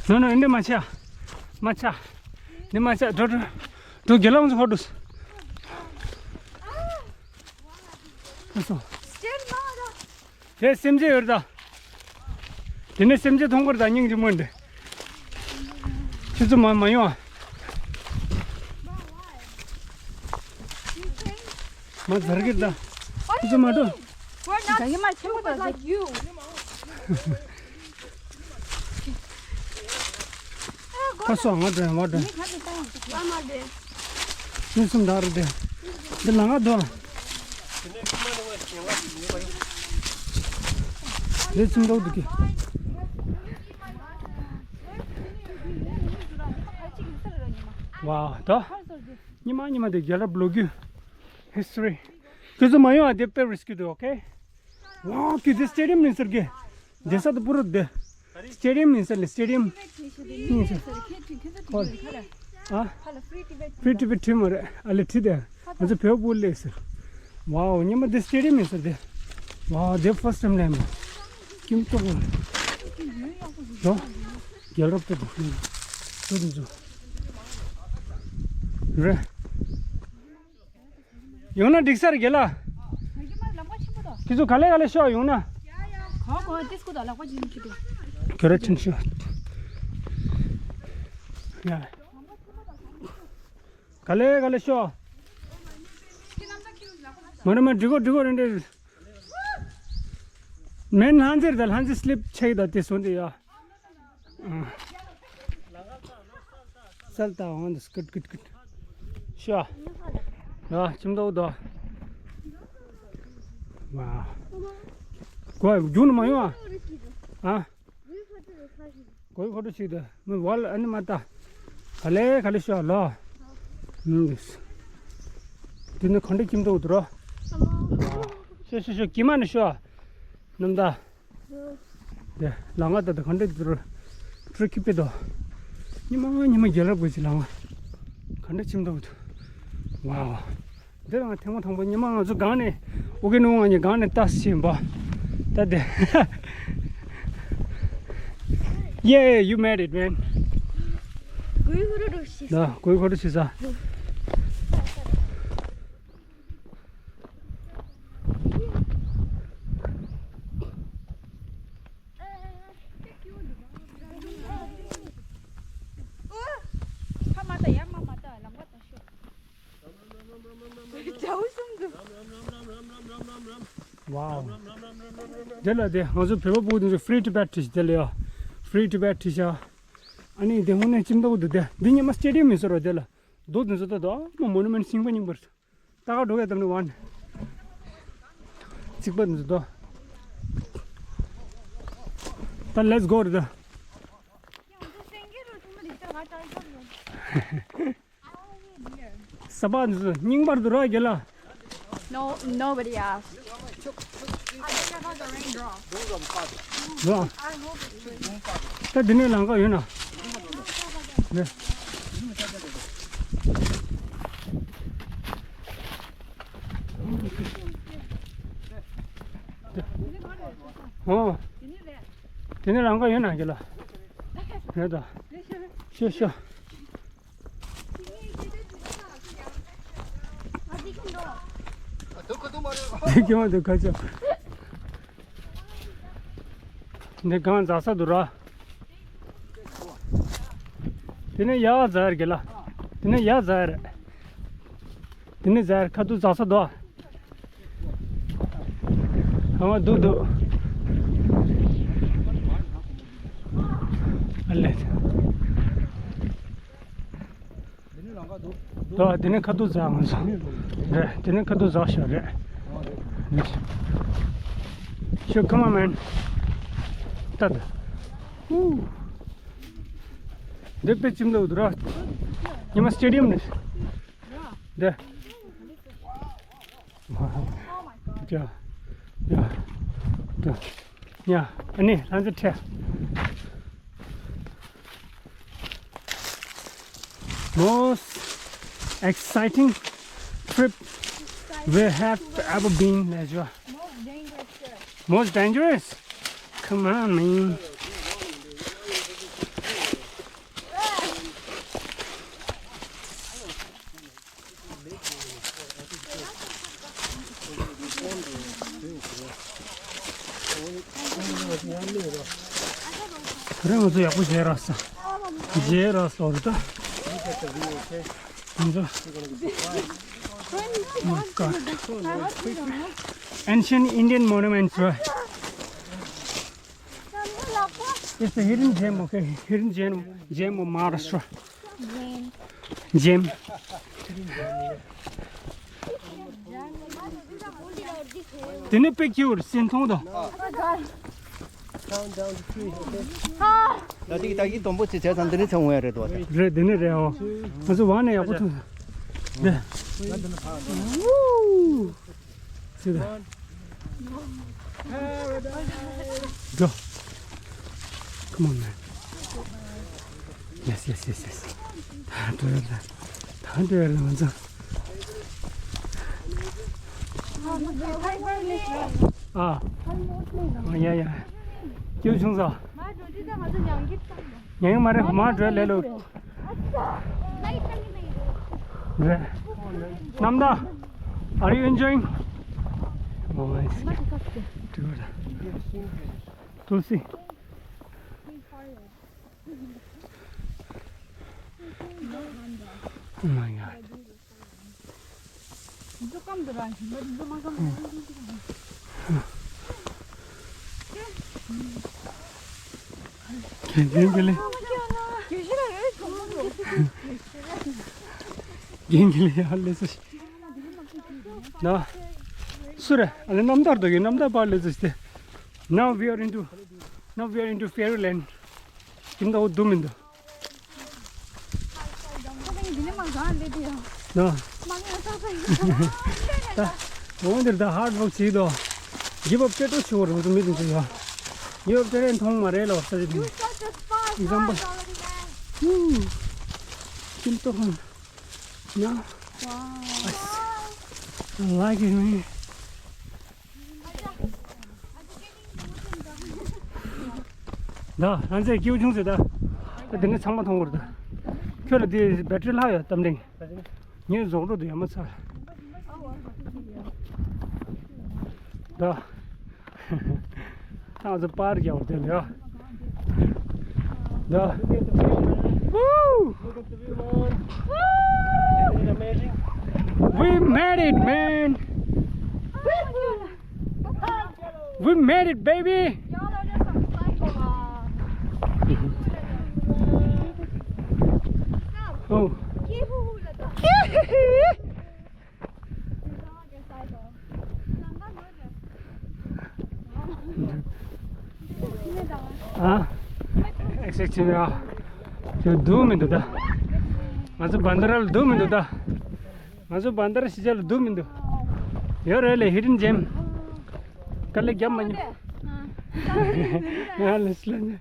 No, no, འདི་མ་ཆགས། མ་ཆགས། འདི་མ་ཆགས། འགྲོ་འགྲོ། འགྲོ། དགེ་ལགས་ཚོ་ཧོ་འགྲོ། ཨ་སོ། དེ་སེམས་ཅན་ཡོད་རེད་ད། དེ་ནས་སེམས་ཅན་མཐོང་གི་རེད་ད། སྙིང་རྗེ་མོ་འདི། ཁྱོད་ཚོ་མ་མ་ཡོང་ཨ། མ་ཛར་གི་རེད་ད། ཁྱོད་ཚོ་མ་འགྲོ། We're not stupid like you. ཁ་སོ་ང་འདྲ་ང་འདྲ། མི་གསུམ་དག་རེད་དེ། འདི་ལ་ང་འདུག་འདི་ཚིམ་འདུག་འདུག་གི། ཝའོ། ད་ཉི་མ་ཉི་མ་དེ་རྒྱལ་རབས་ལོ་རྒྱུས། History. ཁྱོད་ཚོ་མ་ཡོང་ཨ། དེ་དཔེ་རིས་ཀི་འདུག་ཨོ་ཁེ། ཝའོ། ཁྱོད་དེ་སི་ཊེ་ཌི་ཡམ་ཡིན་ཟེར་གི། བསྡད་ས་དེ་པུ་རུ་དེ། སི་ཊེ་ཌི་ཡམ་ཡིན་ཟེར་ལེ། སི་ཊེ་ཌི་ཡམ་ཡིན་ཟེར། ཨ། Free Tibet བྲིས་མ་རེད་ཨ་ལེ། བྲིས་དེ། ང་ཚོ་བོད་པ་སླེབས་ཟེར། ཝའོ། ཉི་མ་དེ་སི་ཊེ་ཌི་ཡམ་ཡིན་ཟེར་དེ། ཝའོ། དེ་first time སླེབས་མ། ཁྱིམ་ཐོག་ལ། རྒྱལ་རབས་དེ་དང་། ཚོ་དེ་ཚོ། རེད། ཡོང་ན་འགྲིག་ས་རེད་རྒན་ལགས། ཁྱེད་ཚོ་ག་ལེ་ག་ལེ་ཤོག་ཡོང་ན། གོ་གོ་ཏིས་ཀོ་དང་ལག་པ་ཅིན་ཁྱེད་དུ། ག་རེ་ཕྱིན་ཤོག་ཡ། ག་ལེ་ག་ལེ་ཤོག་མ་རེད་མ་འགྲིག་གོ་འགྲིག་གོ་རེད་འདྲེ། མེན་ལྷན་ཟེར་ད་ལྷན་ཟེར་སི་ལིབ་ཆེ་གི་ད་དེ་སོང་དེ་ཡ། སལ་ཏ་འོང་དུ་སྐུད་སྐུད་སྐུད། ཤ། ཡ་ཁྱིམ་ཐོག་དོ། ཝ། གོ་རྒྱུག་ནི་མ་ཡོང་ཨ། ཨ། གོ་ཡི་ཁོ་ཏོ་ཞིག་དུ་མི་ཝལ་ཨ་ནི་མ་ཏ། ག་ལེ་ག་ལེ་ཤ་ལོ། ཨུམ། དེ་ནི་ག་འདྲ་ཁྱིམ་ཐོག་དུ་རོ། ཤ་ཤ་ཤ་ཀྱི་མ་ནི་ཤ། ནམ་ཏ། དེ་ལ་ང་ད་ད་ག་འདྲ་དུ་ཊི་རི་ཀི་པེ་དོ། ཉི་མ་ཉི་མ་རྒྱལ་རབས་དགོས་ཅི་ལ་ང་། ག་འདྲ་ཁྱིམ་ཐོག་དུ། ཝའོ། འདི་རང་ཐེངས་མ་དང་པོ་ཉི་མ་ང་ཚོ་སྒང་ནས་ཨོ་ཀེ་ནོ་ང་གཉིས་སྒང་ནས་ལྟ་ཞིག་ཡིན་པ། ད་དེ། Yeah, you made it, man. གུས་ཧུ་རུ་རུ་ཤི། ད་གུས་ཧུ་རུ་ཤི་ས། ཝའོ། དེ་ལ་དེ་ང་ཚོ་བོད་པ་ཕྲུ་གུ་དེ་ཚོ་Free Tibet བྲིས་ཤག་དེ་ལ་ཡ། Free Tibet བྲིས་ཤག་ཨ་ནི་དེ་སྔོན་ནས་ཁྱིམ་ཐོག་ཏུ་དེ་འདི་ཉི་མ་སི་ཊེ་ཌི་ཡམ་མི་ཟེར་རོ་དེ་ལ། རྡོ་དེ་ཚོ་ད་དོ་མོ་ནུ་མེན་ཊི་ཤིང་པ་རྙིང་པར། ད་ག་འགྲོ་གི་དམ་ནི་ཝན། རྩིག་པ་འདི་དོ། ད་let's go རེད་ད། ས་པ་འདི་རྙིང་པར་འདུག་ར་རྒན་ལགས། No, nobody asked. ར། ད་འདི་ནས་ལམ་ཁ་ཡོད་ན། ནས། ཨོ། དེ་ནས་ལམ་ཁ་ཡོད་ན་རྒན་ལགས། རེད་ད། ཤོ་ཤོ། དེ་ཁྱོད་དུ་ཁ་ཆ། འདི་གང་འཛག་ས་འདུག་ར། དེ་ནས་ཡར་འཛག་རེད་ལ། དེ་ནས་ཡར་འཛག་རེད། དེ་ནས་འཛག་རེད་ཁ་ཐུག་འཛག་ས་འདུག་ཨ་མ་འདུག་འདུག་ཨ་ལས། དོ། དེ་ནས་ཁ་ཐུག་འཛག་ང་ཚོ། རེད། དེ་ནས་ཁ་ཐུག་འཛག་ཤག་རེད། Sure, come on, man. ད་ད། འདི་དཔེ་ཁྱིམ་ཐོག་འདུག་ར། ཉི་མ་སི་ཊེ་ཌི་ཡམ་རེད། འདི། ཡ། ཡ། ཡ། ཡ། ཨ་ནི་ལྷ་མཛེས་ཁྲལ། Most exciting trip we have ever been, Najwa. Most dangerous? Come on, man. ད་རེས་ང་ཚོ་ཡག་པོ་བྱས་རག་ས། བྱས་རག་ས་རེད་ད། ང་ཚོ། Oh my God. Ancient Indian monuments, right? It's a hidden gem, okay? Hidden gem, gem of Maharashtra. Gem. དེ་ནི་དཔེ་སྐྱིད་པོ་རེད། སེམས་མཐོང་དང་། ལ་ཏིག་ཏག་གི་དོམ་པོ་ཅི་བྱས་ཙང་འདི་ནི་ཚང་བ་རེད་དོ། རེད། དེ་ནི་རེད། ཨོ། ང་ཚོ་བ་ནས་ཡག་པོ་མཐོང་། རེད། Go. Come on, man. Yes, yes, yes, yes. ད་འགྲོ་ཡ་ལ། ད་འགྲོ་ཡ་ལ་ང་ཚོ། ཨ། ཨ་ཡ་ཡ། སྐྱིད་བྱུང་ས། ཉན་གི་མ་རེད། མ་འགྲོ་ལེ་ལོ། རེད། ནམ་ད། Are you enjoying? Oh, I see. Dude. Tulsi. Oh my God. རྒན་རྒན་ལགས། རྒན་རྒན་ལགས་ཡར་སླེབས་སོང་། ན། སུ་རེད། ཨ་ལེ་རྣམ་ཐར་དུ་ཡོད། རྣམ་ཐར་པར་སླེབས་སོང་སྟེ། Now we are into, now we are into fairyland. ཁྱིམ་ཐོག་འདུག་མི་འདུག་ན། ད། འོང་འདིར་ད་ཧར་ཌི་ཝརྐ་བྱེད་དོ། གིབ་ཨབ་སྤྲད་འགྲོ་ཞུ་བར་ང་ཚོ་མི་དེ་ཚོ་ཡོད། གིབ་ཨབ་སྤྲད་རན་མཐོང་མ་རེད་ལོ་ས་ཅིག་དེ། ཨིག་ཛམ་པལ། ཁྱིམ་ཐོག་ཧང་། ན། Wow. I like it, man. ད་ང་ཚོས་སྐྱིད་པོ་བྱུང་ཟེར་ད། ད་དེ་ནས་ཚང་མ་མཐོང་བར་ད། ཁྱོད་ལ་དེ་བེ་ཊི་རི་ལྷག་ཡོད་གཏམ་དྲན། ངས་རྫོགས་འགྲོ་དུ་ཡ་མ་ཚར། ད། ད་ང་ཚོ་པར་རྒྱག་བར་དེ་ལ་ཡ། ད། Woo! Isn't it amazing? We made it, man! We made it, baby! Oh. ཨ། ཨེག་སེག་ཆེ་བ། ཁྱོད་འདུག་མི་འདུག་ད། ང་ཚོ་བན་དྷ་ར་ལ་འདུག་མི་འདུག་ད། ང་ཚོ་བན་དྷ་ར་གཞིས་ཆགས་ལ་འདུག་མི་འདུག་ཡོད་རེད་ལེ། ཧི་ཌེན་ཇེམ། དཀའ་ལས་རྒྱབ་མ་མྱོང་། ང་ལ་སླེབས་ནས།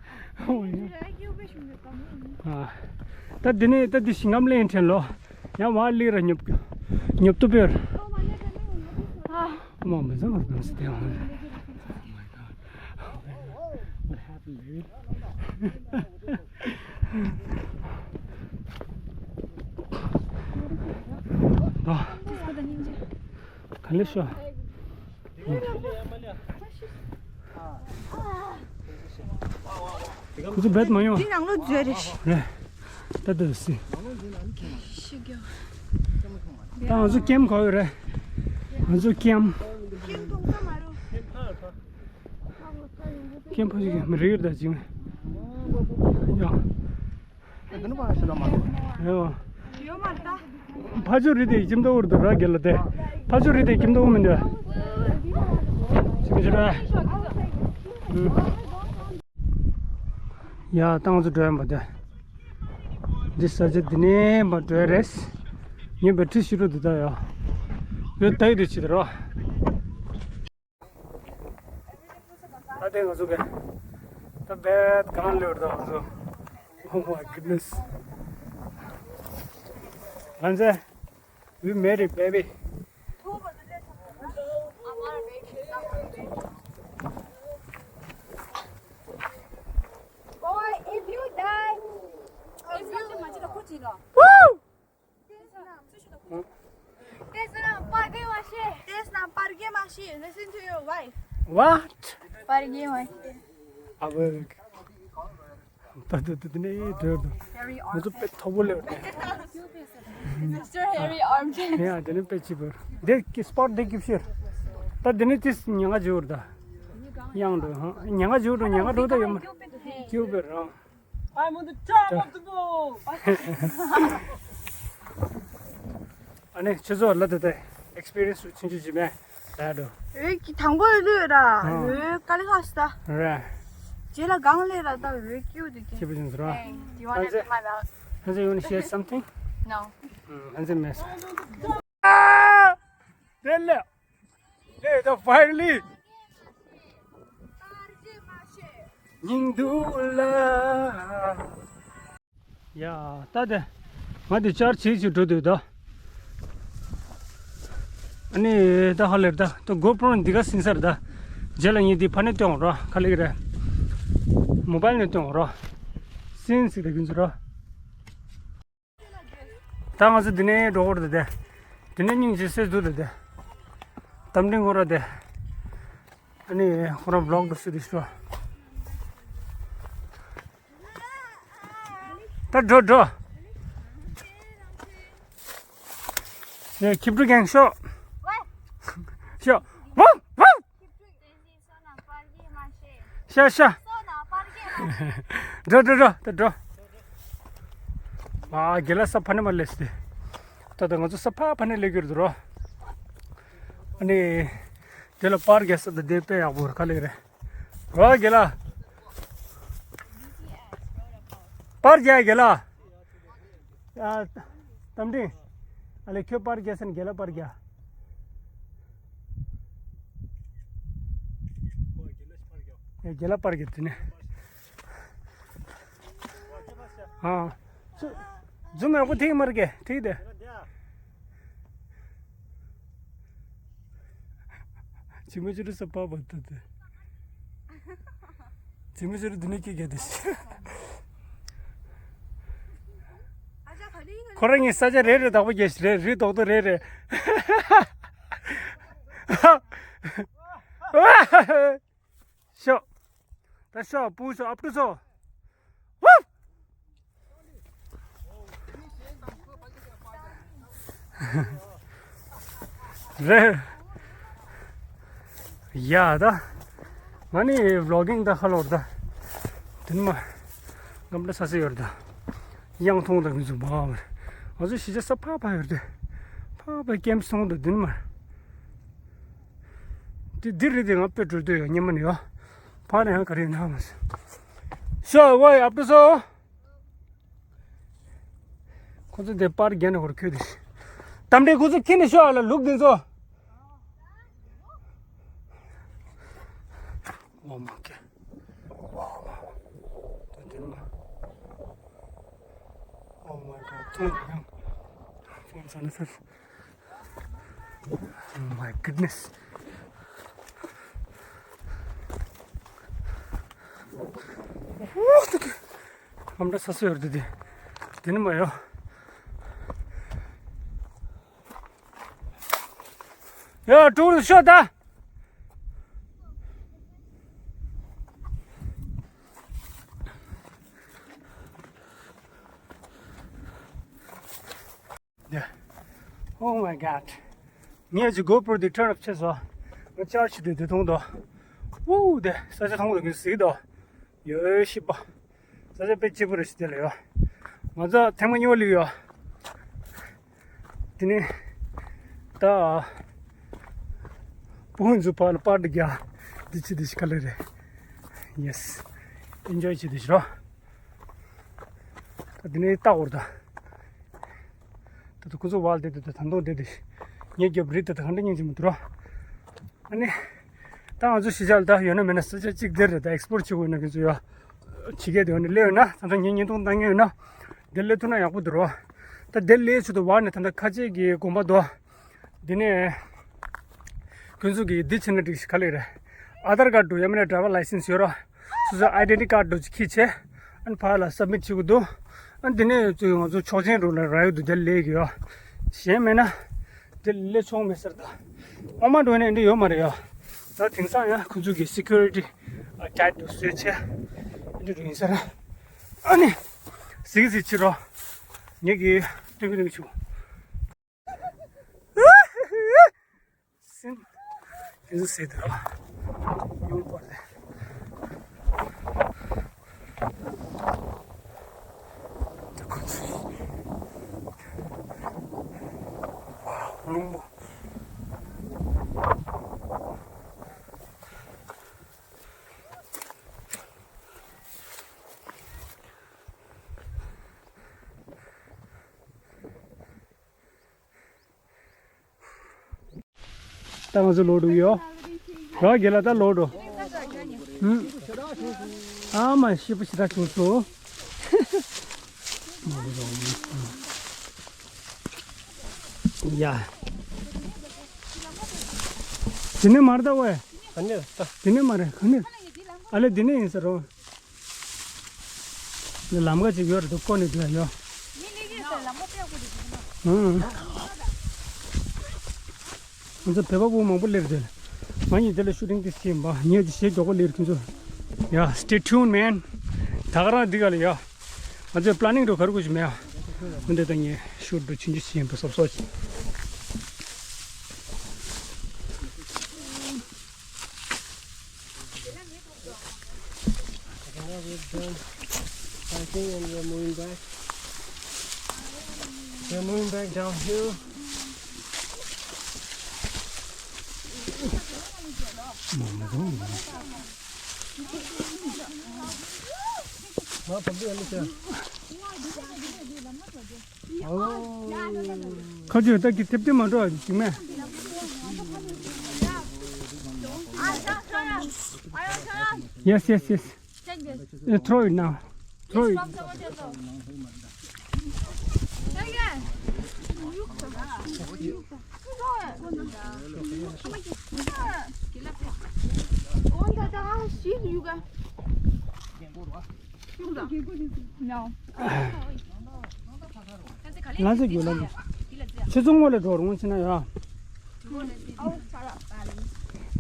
ཨ། ད་འདི་ནས་ད་འདི་ཞིང་ཁམས་གླིང་དྲན་ལོ། ཡང་བ་ལི་ར་ཉོབ་ཉོབ་ཏུ་བེར། མ་མི་ཚང་མ་གང་སི་དེ་ཡང་། What happened, dude? ག་ལེ་ཤོ། ཁོ་ཚོ་བེད་མ་ཡོང་། འདི་ནང་ལོ་འཛུལ་རེད། རེད། ད་ལྟ་སི། ཤི་རྒྱུ། ད་ང་ཚོ་ཀེམ་ག་ཡོད་རེད། ང་ཚོ་ཀེམ། ཀེམ་ཕ་ཞིག་མི་རིགས་ད་ཅིང་། ཡ། ཕ་ཆུ་རི་དེ་ཁྱིམ་ཐོག་འུར་དུ་ར་གེ་ལ་དེ། ཕ་ཆུ་རི་དེ་ཁྱིམ་ཐོག་མི་འདུག་ཅིག་ཞུ་ར། ཡ་ཏང་ཚུ་འགྲོ་ཡ་མ་དེ། འདི་ས་ཆ་འདི་ནས་མ་འགྲོ་ཡ་རེད། ངས་བེ་ཊི་རི་ཤི་རུ་འདི་ད་ཡ། ཡོད་ད་ཡི་དུ་ཆི་དེ་རོ། ད་དེ་ང་ཚོ་ག་ད་བེད་གང་ལོར་ད་ང་ཚོ། Oh my goodness. ང་ཚོ། We made it, baby. Boy, if you die, Woo! This is not Parge Mashi. This is not Parge Mashi. Listen to your wife. What? Parge Mashi. ད་ད་ད་ད་ནས་འགྲོ་འདུག་ང་ཚོ་དཔེ་མཐོ་པོ་སླེབས་ནས། Mister Harry Armstrong. ཡ་དེ་ནས་དཔེ་ཆི་བོ། དེ་གི་སི་པོཊ་དེ་གི་ཤེར། ད་དེ་ནས་ཅིས་ཉ་ང་འཇུར་ད། ཡང་འགྲོ་ཧང་ཉ་ང་འཇུར་འགྲོ་ཉ་ང་འགྲོ་ད་ཡོད་མ། ཁྱེད་པའི་རང་། I'm on the top of the boat. ཨ་ནི་ཁྱེད་ཚོ་ལ་དེ་དེ་ཨེག་སི་པི་རི་ཡན་སི་ཆུང་ཆུང་ཅིག་མེད་ད་འགྲོ། འོད་ཀྱི་དང་པོ་ལུས་ར། ཨ། འོད་དཀའ་ལས་ཁག་ཤི་ད། ར། རྗེས་ལ་གང་ལས་ར་ད་འོད་སྐྱིད་དེ་ཀྱི། ཁྱེད་པའི་ཅུང་ཟེར་བ། Hey, do you want to be my belt? Hansa, you want to share something? No. ཧན་སེ་མེད། དེ་ལ། དེ་ད་ཕའི་ནལ་ལི། སྙིང་སྡུག་ལ། ཡ། ད་དེ། ང་དེ་ཅར་ཆེ་ཆེ་འགྲོ་འདོད་ད། ཨ་ནི་ད་ཧ་ལེར་ད་ད་གོ་པྲོ་འདི་ག་སིན་སར་ད། རྗེས་ལ་ངས་འདི་ཕ་ནས་སྟོན་རོགས་ག་ལེ་གི་རེད། མོ་བལ་ནས་སྟོན་རོགས། སིན་སི་ད་གིན་ཚུ་རོགས། ད་ང་ཚོ་འདི་ནས་འགྲོ་གི་རེད་དེ། འདི་ནས་སྙིང་རྗེ་སེ་འདུག་དེ་དེ། གཏམ་འདྲེན་ཁོ་ར་དེ། ཨ་ནི་ཁོ་ར་བི་ལོག་འགྲོ་སྲིད་དེ་ཤོ། ད་འགྲོ་འགྲོ། ནས་ཁྱིབ་ཀྲུ་གེང་ཤོ། ཤོ། ཝང་ཝང་། ཤ་ཤ། འགྲོ་འགྲོ་འགྲོ་ད་འགྲོ། ཨ་རྒན་ལགས་ས་ཕ་ནས་མར་སླེབས་སྟེ། ད་ལྟ་ང་ཚོ་ས་ཕ་ཕ་ནས་སླེབས་ཀྱི་རེད་རོ། ཨ་ནི། དེ་ལ་པར་རྒྱག་ས་ད་དེ་དཔེ་ཡག་པོ་རེད་ག་ལེ་རེད། རོ་རྒན་ལགས། པར་རྒྱག་རྒན་ལགས། ཨ། གཏམ་འདྲེན། ཨ་ལེ་ཁྱོད་པར་རྒྱག་ས་ནས་རྒན་ལགས་པར་རྒྱག་ཨེ། རྒན་ལགས་པར་རྒྱག་དེ་ནས། ཨ། ཛུམ་ཡག་པོ་ཐིག་མར་གེ་ཐིག་དེ། ཅི་མི་ཅི་རུ་ས་པ་བ་ཏུ་ཏུ། ཅི་མི་ཅི་རུ་དུ་ནི་ཀི་གེ་དུ་ཤི། ཁོ་རང་ངི་ས་ཆ་རེ་རེ་བདག་པོ་རྒྱས་ཤི་རེ་རི་དོག་ཏུ་རེ་རེ། ཤོག་ད་ཤོག་པུ་ཤོག་ཨབ་ཏུ་སོ། ཝབ། རེད། ཡ་ད། ང་ནི་བི་ལོག་གིང་ད་ཧ་ལོར་ད། དེ་ནི་མ། སྐམ་ད་ས་ས་ཡོར་ད། ཡང་མཐོང་ད་གི་ཚུ་མ་བར། ང་ཚོ་ཤི་ཆ་ས་ཕ་ཕ་ཡོར་ད། ཕ་ཕ་ཀེམ་སོང་ད་དེ་ནི་མ། དེ་འདི་རེད་དེ་ང་དཔེ་འགྲོ་འདོད་ཡོད་སྙེ་མ་ནི་ཡོད། ཕ་ནི་ཡང་ག་རེ་ན་མ་སོ། ཤོ་ཝའི་ཨབ་ཏུ་སོ། ཁོ་ཚོ་དེ་པར་རྒྱན་ནས་ཧོར་ཁྱོད་དེ། གཏམ་འདྲེ་ཁོ་ཚོ་ཁྱེར་ནས་ཤོག་ཨ་ལ་ལུག་དེ་ཚོ། Oh my god. Oh my god. Oh my goodness. ཨམ་ད་ས་སུ་ཡོད་དེ་དེ་དེ་ནི་མ་ཡོ། ཡ་ཀྲུང་ཤོ་ད། Yeah. Oh my god. ངས་ཀྱི་གོ་པྲོ་དེ་ཊརན་ཨབ་བྱས་སོ། ང་ཅར་ཆི་དེ་དེ་མཐོང་དོ། ཝུའུ་དེ་ས་ཆ་མཐོང་དོ་གི་ཟིག་དོ། ཡོད་ཤི་པ། ས་ཆ་དཔེ་སྐྱིད་པོ་རེད་ཤི་དེ་ལ་ཡོ། ང་ཚོ་ཐེངས་མ་གཉིས་པ་ལུས་ཡོ། དེ་ནས་ད་སྤུ་ཧུན་ཚོ་ཕར་ལ་པར་དེ་རྒྱག་དེ་ཆི་དེ་ཤི་ག་ལེ་རེད། Yes. Enjoy བྱེད་དེ་ཤི་རོ། ད་དེ་ནས་ལྟ་འོར་ད། ད་ད་ཁོ་ཚོ་ཝལ་དེ་དེ་ད་ད་མདོ་དེ་དེ། ངས་རྒྱབ་རི་ད་ད་ག་འདྲ་སྙིང་རྗེ་མི་འདུག་རོ། ཨ་ནི། ད་ང་ཚོ་ཤི་ཆ་ལ་ད་ཡོད་ན་མེད་ན་ས་ཆ་གཅིག་དེ་རེད་ད་ཨེག་སི་པོར་བྱེད་དགོས་ན་གི་ཚོ་ཡོད། ཕྱི་རྒྱལ་དེ་ཡོད་ན་སླེབས་ཡོད་ན་ད་ད་ངས་བརྙན་ཐུང་བཏང་མཁན་ཡོད་ན། དེ་སླེབས་ཐུབ་ན་ཡག་པོ་འདུག་རོ། ད་དེ་སླེབས་ཆུ་དུ་བར་ནས་ད་ད་ཁ་ཆེ་གི་དགོན་པ་དོ། དེ་ནས། ཁོང་ཚོ་གིས་འདི་བྱས་ན་འགྲིག་ཤི་ག་ལེ་རེད། ཨ་དར་ཀར་འདུག་ཡང་མིན་ན་ཌ་རའི་ཝར་ལའི་སེན་སི་ཡོད་ར། སོ་སོའི་ཨའི་ཌེན་ཊི་ཊི་ཀར་འདུག་ཅིག་ཁྱེར་བྱས། ཨ་ནི་ཕར་ལ་སབ་མིཊ་བྱེད་དགོས་འདུག་ཨ་ནི་དེ་ནས་ང་ཚོ་ཆོག་མཆན་འགྲོ་ལ་རག་ཡོད་འདུག་དེ་ལས་ཀྱི་ཡོད། གཞན་མེད་ན། དེ་ལས་ཆོག་མེད་ཟེར་ད། ཨོ་མ་འགྲོ་ནས་འདི་ཡོད་མ་རེད་ཡོད། ད་དེང་སང་ཡང་ཁོང་ཚོ་གིས་སི་ཀུ་རི་ཊི་ཊི་ཊའིཊ་འདུག་བཟོས་བྱས། འདི་འགྲོ་ཡིན་ས་ར། ཨ་ནི། གཟིགས་གཟིགས་ཕྱི་རོ། ངེད་ཀྱིས་སྟོན་གི་སྟོན་གི་བྱུང་། སིན། དེ་ཚོ་ཟེར་དུ་ར། ཡོང་པར་ལས། རླུང་པོ། ད་ང་ཚོ་ལོག་འགྲོ་གི་ཡོད། ར་རྒན་ལགས་ད་ལོག་འགྲོ། ཨ་མ་ཤི་པོ་ཞེ་དྲག་བྱུང་སོང་། ཡ། དེ་ནས་མར་ད་ཝེ། ག་ནས་ད། དེ་ནས་མ་རེད་ག་ནས། ཨ་ལེ་དེ་ནས་ཡིན་ཟེར་རོ། འདི་ལམ་ཁ་ཅིག་ཡོད་རེད་འདུག་ཀོ་ནས་འདུག་ཡ་ཡོད། ང་ཚོ་བོད་པ་ཕྲུ་གུ་མང་པོ་སླེབས་རེད། ང་གཉིས་དེ་ལ་ཤུ་ཊིང་དེ་བྱེད་ཡིན་པ། ངས་དེ་གཞས་མགྱོགས་པོ་སླེབས་རེད་ཁྱོད་ཚོ། ཡ་stay tuned man། ད་ག་རང་འདི་ག་ལ་ཡ། ང་ཚོའི་པི་ལ་ནིང་འགྲོ་ག་རེ་དགོས་ཀྱི་མེད་ཨ། འདི་ད་ངས་ཤུ་ཊི་འགྲོ་ཆུང་ཆུང་བྱེད་ཡིན་པ་སོབ་སོབ་ཅིག Okay, now we're done hiking and we're moving back. We're moving back down here. ཁ་ཆུ་ད་གི་ཐེབ་ཐེབ་མ་འགྲོ་ཅིག་མེད། Yes, yes, yes. Take this. Uh, throw it now. Throw it. Just rub the water, though. Take it. No. ལ་ཟེར་རྒྱུ་ལ་ཟེར། ཁྱེད་ཚོ་སྔོན་ལ་འགྲོ་རུང་ཕྱིན་ན་ཡོད།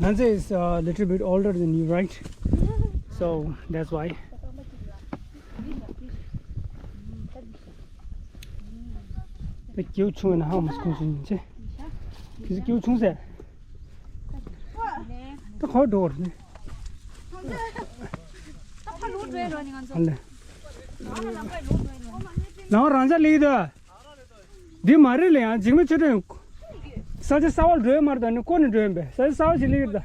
Nanze is a little bit older than you, right? So that's why. ད་སྐྱེའུ་ཆུང་བས་ན་ཧང་མ་སྐུང་སུ་ཡིན་ཆེ། ཁྱེད་ཚོ་སྐྱེའུ་ཆུང་ཟེར། ད་ཁོ་འགྲོ་བར་ནི། ཨ་ལེ། ལང་རང་ཅག་ལིག་ད། འདི་མ་རེད་ལེ་ཡང་འཇིགས་མེད་ཆོས་སྒྲོན། ས་ཆ་གསར་བར་འགྲོ་ཡ་མ་རེད་ད་ནི་ཀོ་ནས་འགྲོ་ཡིན་པས་ས་ཆ་གསར་བ་ཞིག་ལིག་ད།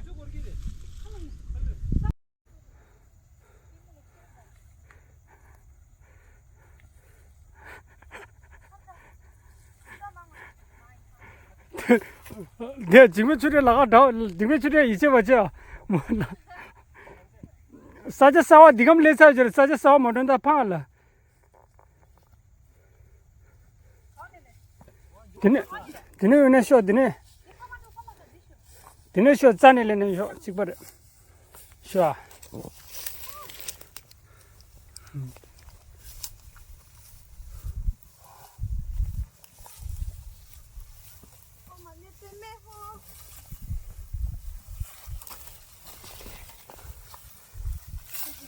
དེ་འཇིགས་མེད་ཆུ་ཕྲན་ལ་ཁ་འདྲ་འཇིགས་མེད་ཆུ་ཕྲན་ཡིད་ཆེས་པ་ཆེ་བ། ས་ཆ་གསར་བ་འདི་གམ་ལས་ཚར་ཡོད་ས་ཆ་གསར་བ་མ་འགྲོ་ད་ཕང་ལ། དེ་ནས་དེ་ནས་ཡོད་ན་ཤོག་དེ་ནས་དེ་ནས་ཤོག་རྩ་ནས་ལེན་ནས་ཤོག་གཅིག་པ་རེད། ཤོག་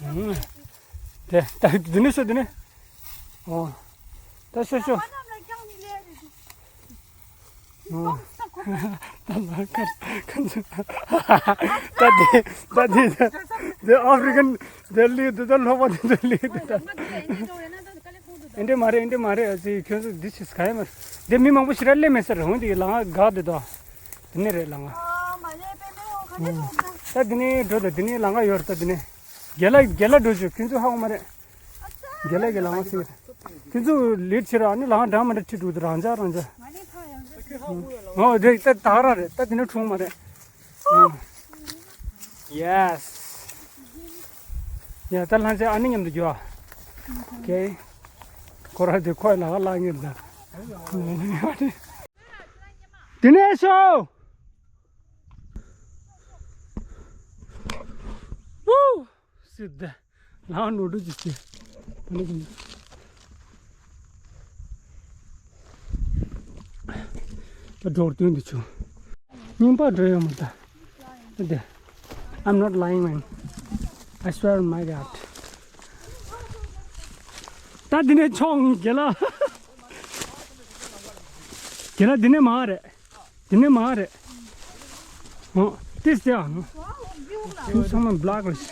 ཨ། དེ་ད་འདི་ནས་ཤོག་འདི་ནས། ཨོ། ད་ཤོག་ཤོག་ད་ལ་ཁ་ཁ་ད་དེ་ད་དེ་དེ་ཨ་ཧྥི་རི་ཀན་དེ་ལི་དེ་ད་ལྷོ་པ་དེ་དེ་ལི་དེ་ད། ཨེ་འདྲ་མ་རེད་ཨེ་འདྲ་མ་རེད། ཨ་ཙི་ཁྱོད་ཚོ་འདི་ཞིག་ག་ཡ་མ་རེད། དེ་མི་མང་པོ་ཞིག་ར་སླེབས་མེད་ས་རེད། འོན་ཏེ་ལ་ང་དགའ་དེ་དོ། དེ་ནས་རེད་ལ་ང་། ད་དེ་ནས་འགྲོ་ད་དེ་ནས་ལ་ང་ཡོད་རེད་ད་དེ་ནས། རྒན་ལགས་རྒན་ལགས་འགྲོ་བྱོས། ཁྱོད་ཚོ་ཧ་གོ་མ་རེད། རྒན་ལགས་ཀྱི་ལ་ང་སི། ཁྱོད་ཚོ་ལེད་ཕྱིར་ཨ་ནི་ལ་ང་འདྲ་མ་འདྲ་ཁྲིད་འགྲོ་དེ་རང་ཅག་རང་ཅག་ཨོ་རེད་ད་ད་ར་རེད་ད་དེ་ནས་འཁྲུངས་མ་རེད། Yes. ཡ་ད་ལྷ་ཚེ་ཨ་ནི་མཉམ་དུ་རྒྱུ་ཨ། Okay. ཁོ་ར་དེ་ཁོའི་ལ་ཁ་ལ་ངེར་ད། དེ་ནས་ཤོག་ཝུ། སི་ད། ལ་ནོ་ཌུ་ཅི་ཅི། ད་འགྲོ་དོན་དུ་ཆུ། རྙིང་པ་འགྲོ་ཡོད་མ་ད། ད་དེ། I'm not lying, man. I swear on my God. ད་འདི་ནས་མཆོང་རྒན་ལགས། རྒན་ལགས་འདི་ནས་མ་རེད། དེ་ནས་མ་རེད། ཨོ། ཏིས་ཏེ་ཨ་ནོ། ཁྱོད་ཚང་མ་བླག་རེད།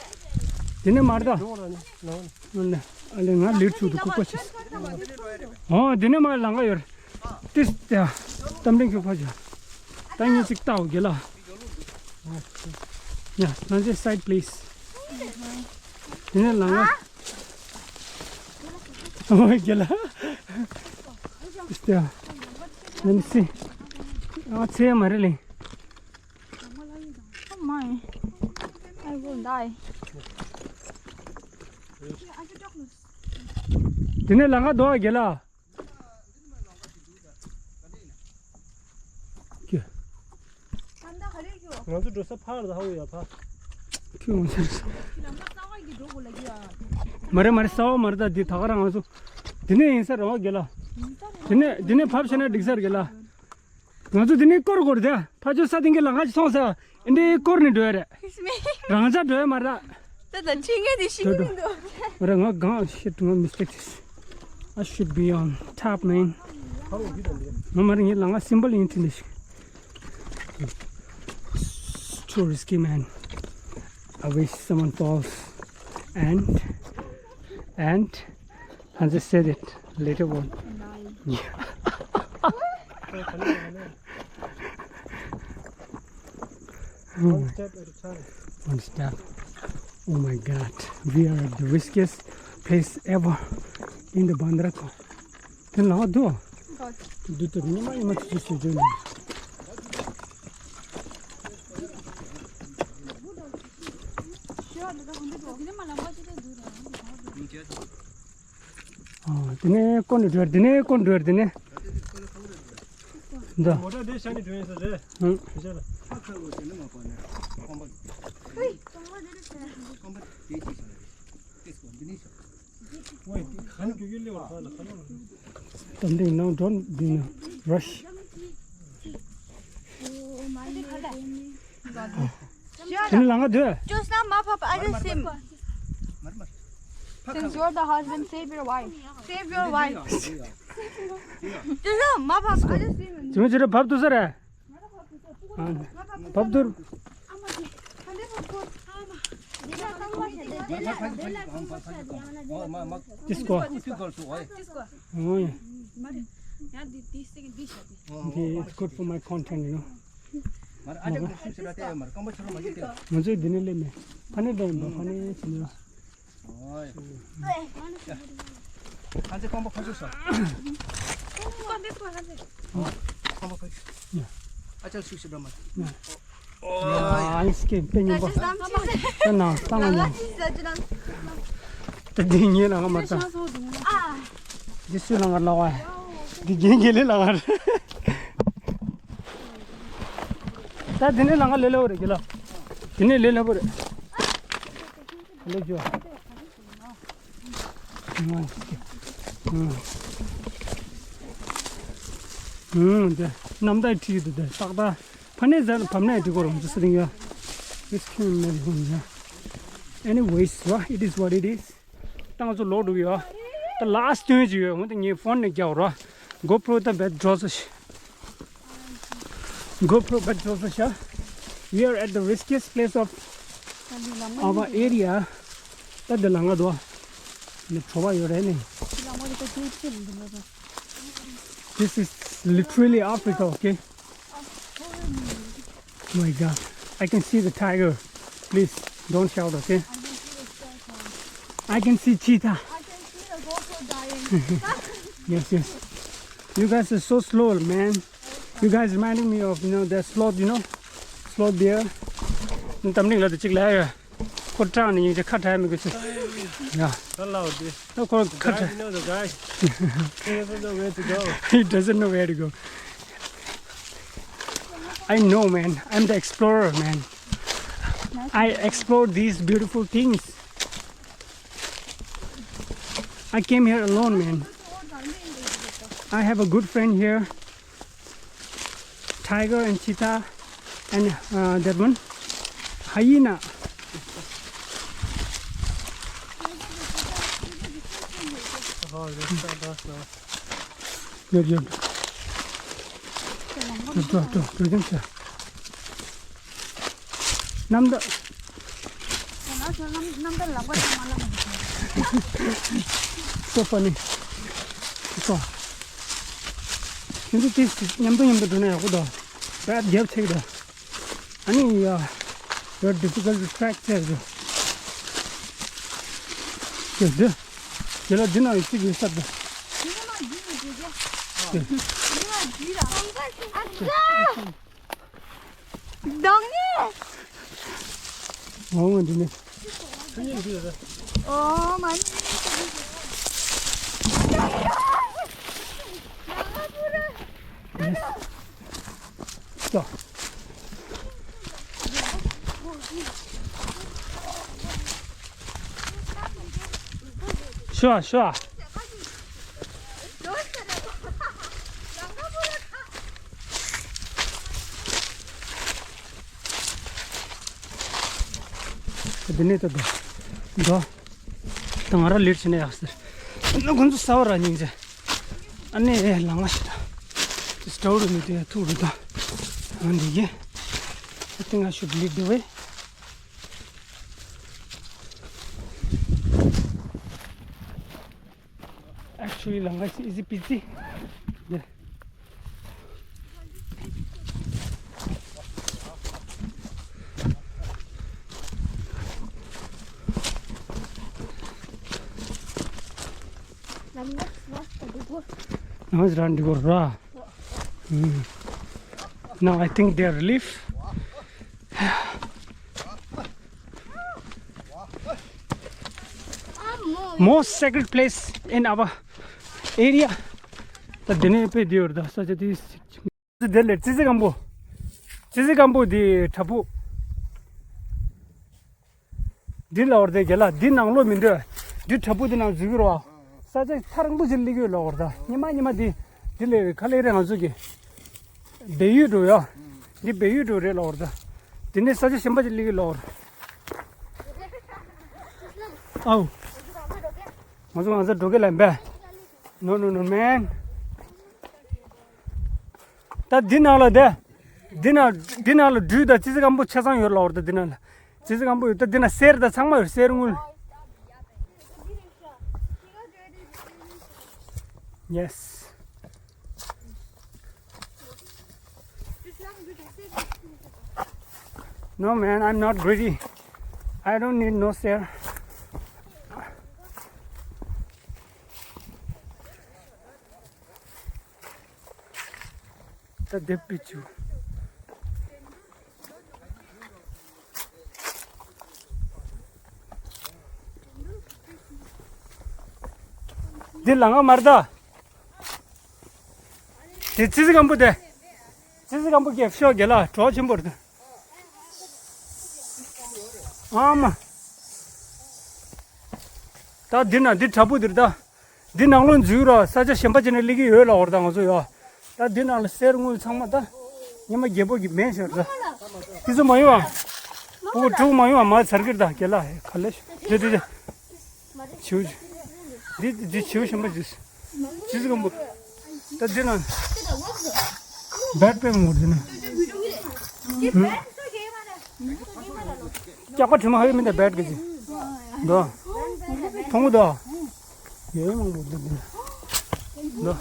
དེ་ནས་མ་རེད་ད། ཨ་ལེ་ཨ་ལེ་ང་ལེར་ཚུགས་དུ་ཁུག་པ་ཆེ། ཨོ་དེ་ནས་མ་ལང་ག་ཡོད་རེད། ཏིས་ཏེ་ཨ། གཏམ་དྲན་ཁྱོད་ཕ་ཆ། ད་ངས་ཅིག་ལྟའོ་རྒན་ལགས། Yeah, Nancy, side please. དེ་ནས་ལང་ང་། ཨོ་རྒན་ལགས། Still. Let me see. ཨ་ཚེ་མ་རེད་ལེ། Oh my. I will die. དེ་ནས་ལང་ང་འདུག་རྒན་ལགས། ང་ཚོ་འགྲོ་ས་ཕར་ལ་ཧ་གོ་ཡ་ཕ། ཁྱོད་ང་ཚོ། མ་རེད་མ་རེད་གསར་པ་མ་རེད། ད་འདི་ད་ག་རང་ང་ཚོ། འདི་ནས་ཡིན་ས་རེད་བ་རྒན་ལགས། འདི་ནས་འདི་ནས་ཕབ་བྱས་ན་འགྲིག་ས་རེད་རྒན་ལགས། ང་ཚོ་འདི་ནས་སྐོར་སྐོར་དེ་ཕ་ཆོས་ས་སྟེང་གི་ལམ་ཁ་ཅིག་སོང་ས་འདི་འདྲའི་སྐོར་ནས་འགྲོ་ཡ་རེད། རང་འཇགས་འགྲོ་ཡ་མ་རེད། ད་ད་ཁྲིད་མཁན་དེ་ཤི་གི་མི་འདུག་མ་རེད། ང་གང་ཤི་ང་མི་སི་ཊེག་ཅིག I should be on top, man. ང་མ་རེད། ངའི་ལམ་ཁ་སིམ་པལ་ཡིན་དྲན་ལེ་ཞིག Too risky, man. I wish someone falls and and I just said it later on. Yeah. One step at a time. One step. Oh my God. We are at the riskiest place ever in the Bandra. དེ་ལ་འདུག་འདུག་འདུག་ཉི་མ་ཉི་མ་ཆུ་ཆུ་ཞིག་འཇོན་ནས། ཨ། དེ་ནས་ཀོ་ནས་འགྲོ། དེ་ནས་ཀོ་འགྲོ། དེ་ནས། འདི། མོ་ཊ་དེ་ཤ་ནས་འགྲོ་ཡིན་ས་རེད། ཧུང་། དེ་ཤ་ལ། Something, no, don't, you know, rush. དེ་ནི་ལང་ང་སྡོད། Just now, mop up, I just swim. Since you're the husband, save your wife. Save your wife. Just now, mop up, I just swim. དེ་མོ་ཅི་རེད་བབ་ཏུ་ས་རེད། བབ་ཏུ། This go. Oh, yeah. It's good for my content, you know. ང་ཚོས་འདི་ནས་སླེབས་ནས་ཕ་ནས་སླེབས་ཡིན་པ། ཕ་ནས་ཕྱིན་ནས། ཨོ་ཡ། ཁ་ཚེ་རྐང་པ་ཁ་ཚུགས་སོ། རྐང་པ་ཁ་ཚུགས། ཨ་ཅག་ཤུགས་ཤིག་འགྲོ་མ། ཨོ་ཡ། ཨ་སྐད་དཔེ་སྙན་པོ། ད་ནང་ལྟ་ང་ཡང་། ད་འདི་ངའི་ལ་ང་མ་ལྟ། འདི་སུའི་ལ་ང་ལ་བ། འདི་རྒན་རྒན་ལས་ལ་ང་རེད། ད་དེ་ནས་ལ་ང་ལས་སླ་པོ་རེད་རྒན་ལགས། དེ་ནས་ལས་སླ་པོ་རེད། ལས་རྒྱུ། ཨུམ། དེ་གནམ་བདག་ཁྲིད་ཀྱི་འདུག་དེ་ཏག་ཏག་ཕ་ནས་ཟ་བབ་ནས་འགྲིག་གོ་རུང་ཅི་སྲིད་ཡ། This can make one, yeah. Anyways, what it is, what it is. ད་ང་ཚོ་ལོག་འགྲོ་གི་ཡོད། ད་ལཱ་སི་ཊི་སྟོན་གྱི་ཡོད། འོན་ཏེ་ངའི་ཕོན་ནས་རྒྱག་རོགས། GoPro ད་བེད་འགྲོ་ས་ཞིག GoPro བེད་འགྲོ་ས་ཞིག We are at the riskiest place of our area. ད་འདི་ལ་ང་འདུག་ནི་བྲོ་བ་ཡོད་རེད་ནི། This is literally Africa, okay? My God, I can see the tiger. Please don't shout, okay? I can see cheetah. I can see the GoPro dying. Yes, yes. You guys are so slow, man. You guys reminding me of, you know, the sloth, you know, sloth bear. ནི་དམ་ནིང་ལ་དུ་གཅིག་ལ་ཡ། ཁོ་སྐྲག་ནས་ཡིན་གྱི་ཁ་བྲལ་མི་དགོས་ཚུལ། ཡ། ད་ལའོ་དེ། ད་ཁོ་ཁ་བྲལ། You know the guy. He doesn't know where to go. He doesn't know where to go. I know, man. I'm the explorer, man. I explore these beautiful things. I came here alone, man. I have a good friend here. Tiger and cheetah and, uh, that one, hyena. ཡོད་ཡོད། ཏོ་ཏོ་ཏོ་ཏོ་ཡོད་ཤག་གནམ་བདག So funny. So། ཁྱེད་ཚོ་དེ་མཉམ་དུ་མཉམ་དུ་འགྲོ་ན་ཡག་པོ་འདུག་པད་རྒྱབ་ཆེ་གི་རེད། ཨ་ནི་ཡ། Very difficult to track there. དེ་དེ། དེ་ལ་འདི་ན་ཡོད་ཅིག་ཡོད་ས་རེད། འདི་ན་འདི་ཡོད་དེ་ག་འདི་ན་འདི་ར། ཨ་ཙི། འདང་ནི། འོ་འདི་ནི། འོ་མ་ནི། ཤོ་ཤོ། འདི་ནས་ད་འགྲོ། ད་ང་རང་ལིཌ་བྱས་ན་ཡག་ཟེར། ཨ་ནི་ཁོང་ཚོ་ས་བ་ར་སྙིང་རྗེ། ཨ་ནི་ལང་ང་ཞིག་ད། དེ་སྤྲ་བོ་རུ་མི་དེ་ཡ་ཐུག་རུ་ད། ཨ་འདི་གི། I think I should lead the way. Actually, ལང་ང་ཞིག is it busy? Yeah. ལམ་ལ་ལ་ད་འགྲོ་གོ། ལམ་ལ་འགྲོ་གོ་ར། ཨུམ། Now I think they are relief. Most sacred place in our area. ད་འདི་ནས་དཔེ་བདེ་བར་ད་ས་ཆ་དེ། དེ་ལས་ཙི་ཙི་སྒམ་པོ། ཙི་ཙི་སྒམ་པོ་དེ་བྲག་ཕུག་འདི་ལ་བར་དེ་རྒྱ་ལ་འདི་ནང་ལོགས་མི་འདོད། འདི་བྲག་ཕུག་འདི་ནང་འཛུལ་གི་རོ། ས་ཆ་ཐག་རིང་པོ་ཅིག་སླེབས་ཡོད་ལ་བར་ད། ཉི་མ་ཉི་མ་འདི། འདི་ལས་ཁ་ལས་རེ་ང་ཚོ་གི་སྦས་ཡུལ་འགྲོ་ཡ། འདི་སྦས་ཡུལ་འགྲོ་རེད་ལ་བར་ད། འདི་ནས་ས་ཆ་གཞན་པ་ཅིག་སླེབས་ཡོད་ལ་བར། ཨའུ། ང་ཚོ་ང་ཚོ་འགྲོ་གི་ལ་འབད། No, no, no, man. ད་འདི་ནང་ལ་དེ། འདི་ནང་འདི་ནང་ལ་སྦྲུལ་དང་ཙི་ཙི་སྒམ་པོ་ཆ་ཚང་ཡོད་ལ་བར་ད། འདི་ནང་ལ་ཙི་ཙི་སྒམ་པོ་ཡོད། ད་འདི་ན་གསེར་དང་ཚང་མ་ཡོད། གསེར་དངུལ། Yes. No, man, I'm not greedy. I don't need no share. ད་དེབ་པི་ཆུ། འདི་ལ་ང་མར་ད། དེ་ཙི་ཙི་སྒམ་པོ་དེ། ཙི་ཙི་སྒམ་པོ་སྐྱེ་ཤོག་རྒྱལ་ལ་གྲོགས་ཆེན་པོ་རེད། ཨ་མ། ད་འདི་ན་འདི་བྲག་ཕུག་འདིར་ད། འདི་ནང་ལོགས་འཛུལ་ར་ས་ཆ་གཞན་པ་ཅིག་ནས་སླེབས་ཀྱི་ཡོད་ལ་བར་ད་ང་ཚོ་ཡོད། ད་འདི་ནང་ལ་གསེར་དངུལ་ཚང་མ་ད། ཉི་མ་རྒྱལ་པོ་གི་མེ་ཤོར་ད། དེ་ཚོ་མ་ཡོང་བ། ཕྲུ་གུ་ཕྲུ་གུ་མ་ཡོང་བ་མ་ཚར་གིར་ད་རྒྱལ་ལ་ག་ལེ་ཤོ། དེ་དེ་དེ། བྱིའུ། འདི་འདི་བྱིའུ་གཞན་པ་ཅིག་ཙི་ཙི་སྒམ་པོ། ད་འདི་ན། བེད་པའི་ངོར་འདི་ན། སྐྱག་པ་དྲི་མ་ཧ་ཡོད་མིན་ད་བེད་གི་ཅི། འདོ། ཐོང་གུ་དོ། ཡོད་མང་པོ་འདི་འདི་ན། འདོ།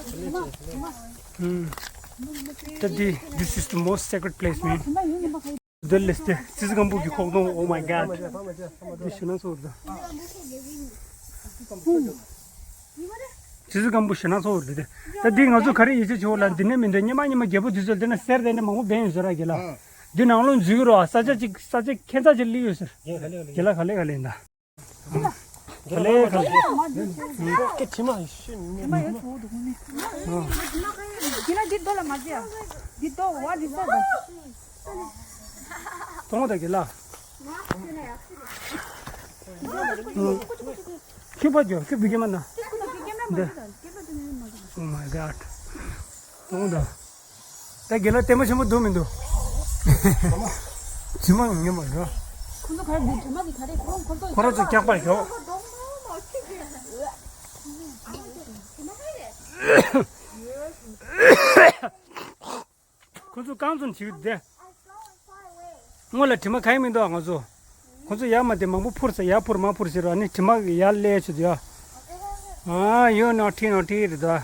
ད་འདི། This is the most sacred place, man. འདི་ལས་ཏེ་ཙི་ཙི་སྒམ་པོ་གི་ཁོག་དོང་། Oh my God. འདི་ཞེ་ན་ཚོར་ད། ཙི་ཙི་སྒམ་པོ་ཞེ་ན་ཚོར་འདི་ཏེ། ད་འདི་ང་ཚོ་ག་རེ་ཡིད་ཆེས་བྱེད་འོ་ལ། འདི་ནས་མི་འདོད། ཉི་མ་ཉི་མ་རྒྱལ་པོ་འདི་ཚོ་འདི་ན་གསེར་དེ་འདྲ་མང་པོ་འབེན་ཡོད་ཟེར་ར་རྒྱལ་ལ། འདི་ནང་ལོགས་འཛུལ་གི་རོ། ས་ཆ་གཅིག་ས་ཆ་ཁྱད་མཚར་ཅིག་སླེབས་ཡོད་ཟེར། རྒྱལ་ལ་ག་ལེ་ག་ལེ་ཡིན་ད། ག་ལེ་ག་ལེ། ཀེ་དྲི་མ་ཤི་མི་མ་ཡོད། འདི་ལ་འདི་རྡོ་ལ་མ་རྒྱ། འདི་རྡོ་བ་འདི་ས་རྡོ། གཏོང་བ་ད་གི་ལ། ཁྱི་པ་རྒྱོ་ཁྱི་བི་ཀེ་མ་ན། འདི། Oh my God. གཏོང་བ་ད། ད་གི་ལ་ལྟད་མོ་ཆེན་པོ་འདུག་མི་འདུག་དྲི་མ་ངོ་མ་རེད། ཁོ་ཚོ་ག་རེ་འདུག་དྲི་མ་གི་ག་རེ་ཁོ་ཁོ་ཚོ། ཁོ་རང་ཚོ་སྐྱག་པ་རྒྱོ། ཁོ་ཚོ་རྐང་བཙུགས་བྱེད་ཀྱི་བསྡད། སྔོན་ལ་དྲི་མ་གང་ཡང་མི་འདུག་ང་ཚོ། ཁོ་ཚོ་ཡར་མར་དེ་མང་པོ་འཕུར་ས། ཡར་འཕུར་མར་འཕུར་ཟེར་བ་ནི་དྲི་མ་གི་ཡར་སླེབས་བྱེད་དུ་ཡ། ཨ་ཡོད་ནོ་ཁྲིད་ནོ་ཁྲིད་རེད་ད།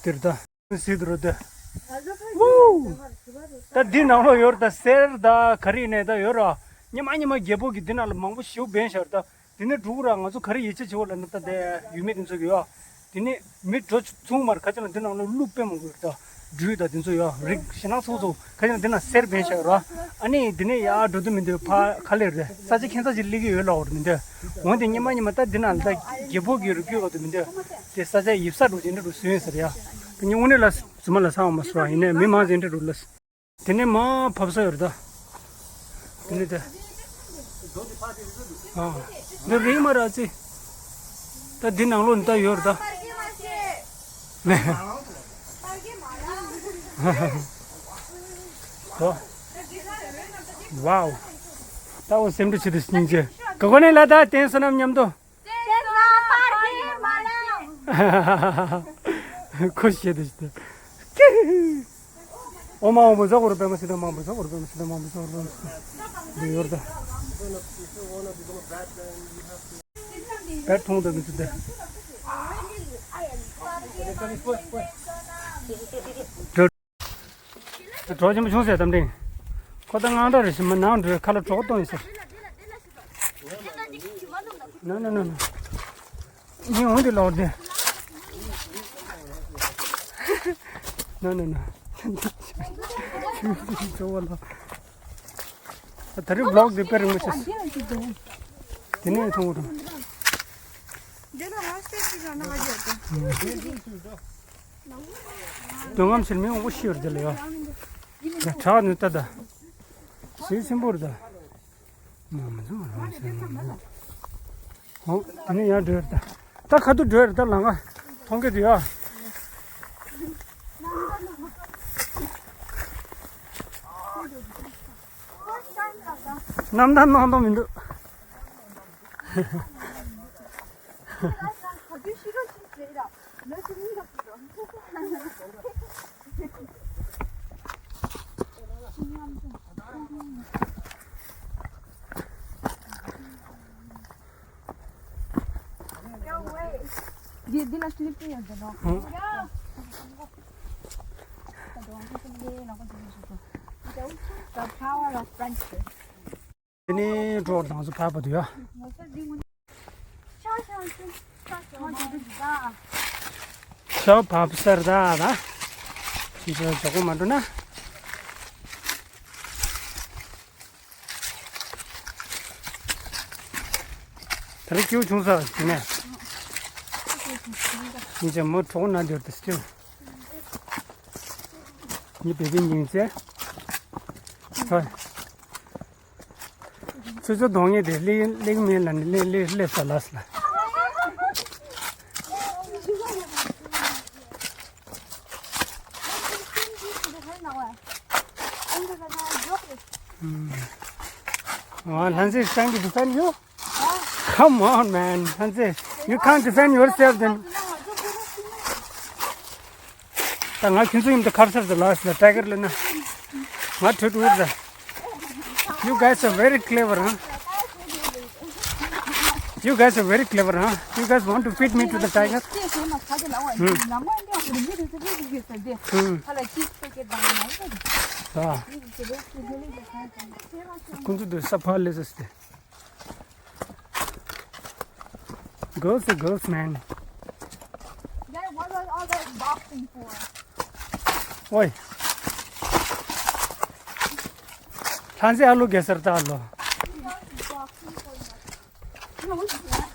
དེར་ད། སྲིད་རོ་དེ། ཝུའུ། ད་འདི་ནང་ལོགས་ཡོད་རེད་ད། གསེར་ད་ག་རེ་ནས་ད་ཡོད་ར། ཉི་མ་ཉི་མ་རྒྱལ་པོ་གི་འདི་ནང་ལ་མང་པོ་ཞིག་འབེན་བཞག་རེད་ད། དེ་ནས་འགྲུག་ར། ང་ཚོ་ག་རེ་ཡིད་ཆེས་བྱེད་དགོས་ལབ་ན་ད་དེ་ཡུལ་མི་དེ་ཚོ་གི་ཡོད། དེ་ནས་མི་འགྲོ་ཚུགས་མ་རེད། ཁ་ཅིག་ལ་འདི་ནང་ལོགས་ཀླུ་དཔེ་མང་པོ་ཡོད་རེད་ད། སྦྲུལ་ད་དེ་ཚོ་ཡོད། རིགས་ཞེད་སྣང་ཚ་པོ་ཚ་པོ། ཁ་ཅིག་ལ་འདི་ནང་གསེར་འབེན་བཞག་ཡོད་ར། ཨ་ནི་དེ་ནས་ཡར་འགྲོ་དུས་མི་འདོད་ཕ་ག་ལེར་རེད། ས་ཆ་ཁྱད་མཚར་ཅིག་སླེབས་ཀྱི་ཡོད་ལབ་པ་རེད་མི་འདོད། འོན་ཏེ་ཉི་མ་ཉི་མ་ད་འདི་ནང་ལ་ད་རྒྱལ་པོ་གི་རིགས་རྒྱུད་བར་དུ་མི་འདོད། དེ་ས་ཆ་ཡིབ་ས་འགྲོ་ཅིག་འདྲ་འགྲོ་སྲོལ་ཡོད་ས་རེད་ཡ། ཉི་དངོས་གནས་ལ་རྫུན་མ་ལ་ས་འོང་མ་སོང་བ་ཡིན་ནའི་མི་མང་ཅིག་འདྲ་འགྲོ་ལ། དེ་ནས་མར་བབས་ས་ཡོད་རེད་ད། དེ་ནས་དེ། ཨ། འདི་རིང་མ་ར་ཙི། ད་འདི་ནང་ལོགས་ནས་ད་ཡོད་རེད་ད། ལོ། ཝའོ། ད་འོ་སེམས་འདྲི་ཆེ་དུ་སྙིང་རྗེ། ག་གོ་ནས་ལ་ད་བསྟན་སོ་ནམ་མཉམ་དུ། ཁོ་ཤེས་དུ་ཞིག་ཏུ། ཨོ་མ་ཨོ་མ་ཟོ་གོ་རུ་པེ་མ་སི་ཏོ་མ་མ་ཟོ་གོ་རུ་པེ་མ་སི་ཏོ་མ་མ་ཟོ་གོ་རུ་པེ་མ་སི་ཏོ། འདི་ཡོར་ད། བེད་ཐོང་ད་མི་སི་ཏོ། གྲོགས་ཆེན་པོ་བྱུང་ཟེར་དམ་འདྲེན། ཁོ་ད་དངངས་སྐྲག་རེ་ཞིག་མ་ནང་འགྲོའི་ཁ་ལ་གྲོགས་གཏོང་ཡིན་ཟེར། ན་ན་ན་ན། ཉིན་འོང་དེ་ལོག་དེ། ན་ན་ན། ཚོ་བ་ལ། ད་རིང་བློག་དེ་དཔེ་རིང་མོ་བྱས། དེ་ནས་མཐོང་གི་འདུག། འདོད་རྔམ་ཆེར་མི་འོང་པོ་ཤི་བར་དེ་ལ་ཡོད། ཡ་གྲགས་ནི་ལྟ་ད། ཟིལ་ཆེན་པོ་རེད་ད། མ་མ་ཚོ་མ་མ་ཚོ་མ་མ། ཧོ་དེ་ནས་ཡར་འགྲོ་རེད་ད། ད་ཁ་ཐུག་འགྲོ་རེད་ད། ལམ་ཁ་མཐོང་གི་འདུག་ཡ། གནམ་ཐང་སྣང་དོགས་མི་འདུག། འདི་འདི་ལ་སླེབས་ཀྱི་ཡོད་དེ་ནོ། ཧུང་། The power of friendship. དེ་ནས་གྲོགས་དང་སུ་ཕར་བ་དུ་ཡ། ཤ་བབས་སར་ད་ད། ཅི་ཞོ་ཇོ་གོ་མ་འགྲོ་ན། ད་རེ་སྐྱིད་བྱུང་ས་ཡིན་ནས། ཡིན་ཅང་མོ་གྲོགས་ན་འབྱོར་ཏེ་སྐྱིད། ཉི་བེ་བེ་ཉིན་ཚེ། ཧོ། ཚོད་ཚོད་གདོང་ངེས་དེ་ལེགས་ལེགས་མེད་ལ་ནི་ལེགས་ལེགས་སླེབས་ས་ལ་སླ། ཨ། ལྷན་རྒྱས་trying to defend you? Come on, man. ལྷན་རྒྱས། You can't defend yourself then. ད་ང་ཁྱོད་ཚོ་ཡིན་ད་ཁར་སར་ད་ལ་སི་ཊའི་གར་ལ་ན། ང་ཁྲོད་འུར་ད། You guys are very clever, huh? You guys are very clever, huh? You guys want to feed me to the tiger? Hmm. Hmm. ཁོང་ཚོ་འདི་ས་ཕར་ལས་ཟེར་ཏེ། Girls are girls, man. Then what was all that boxing for? ཨོའི། ལྷ་མཛེས་ཨ་ལོ་གེ་སར་ད་ཨ་ལོ།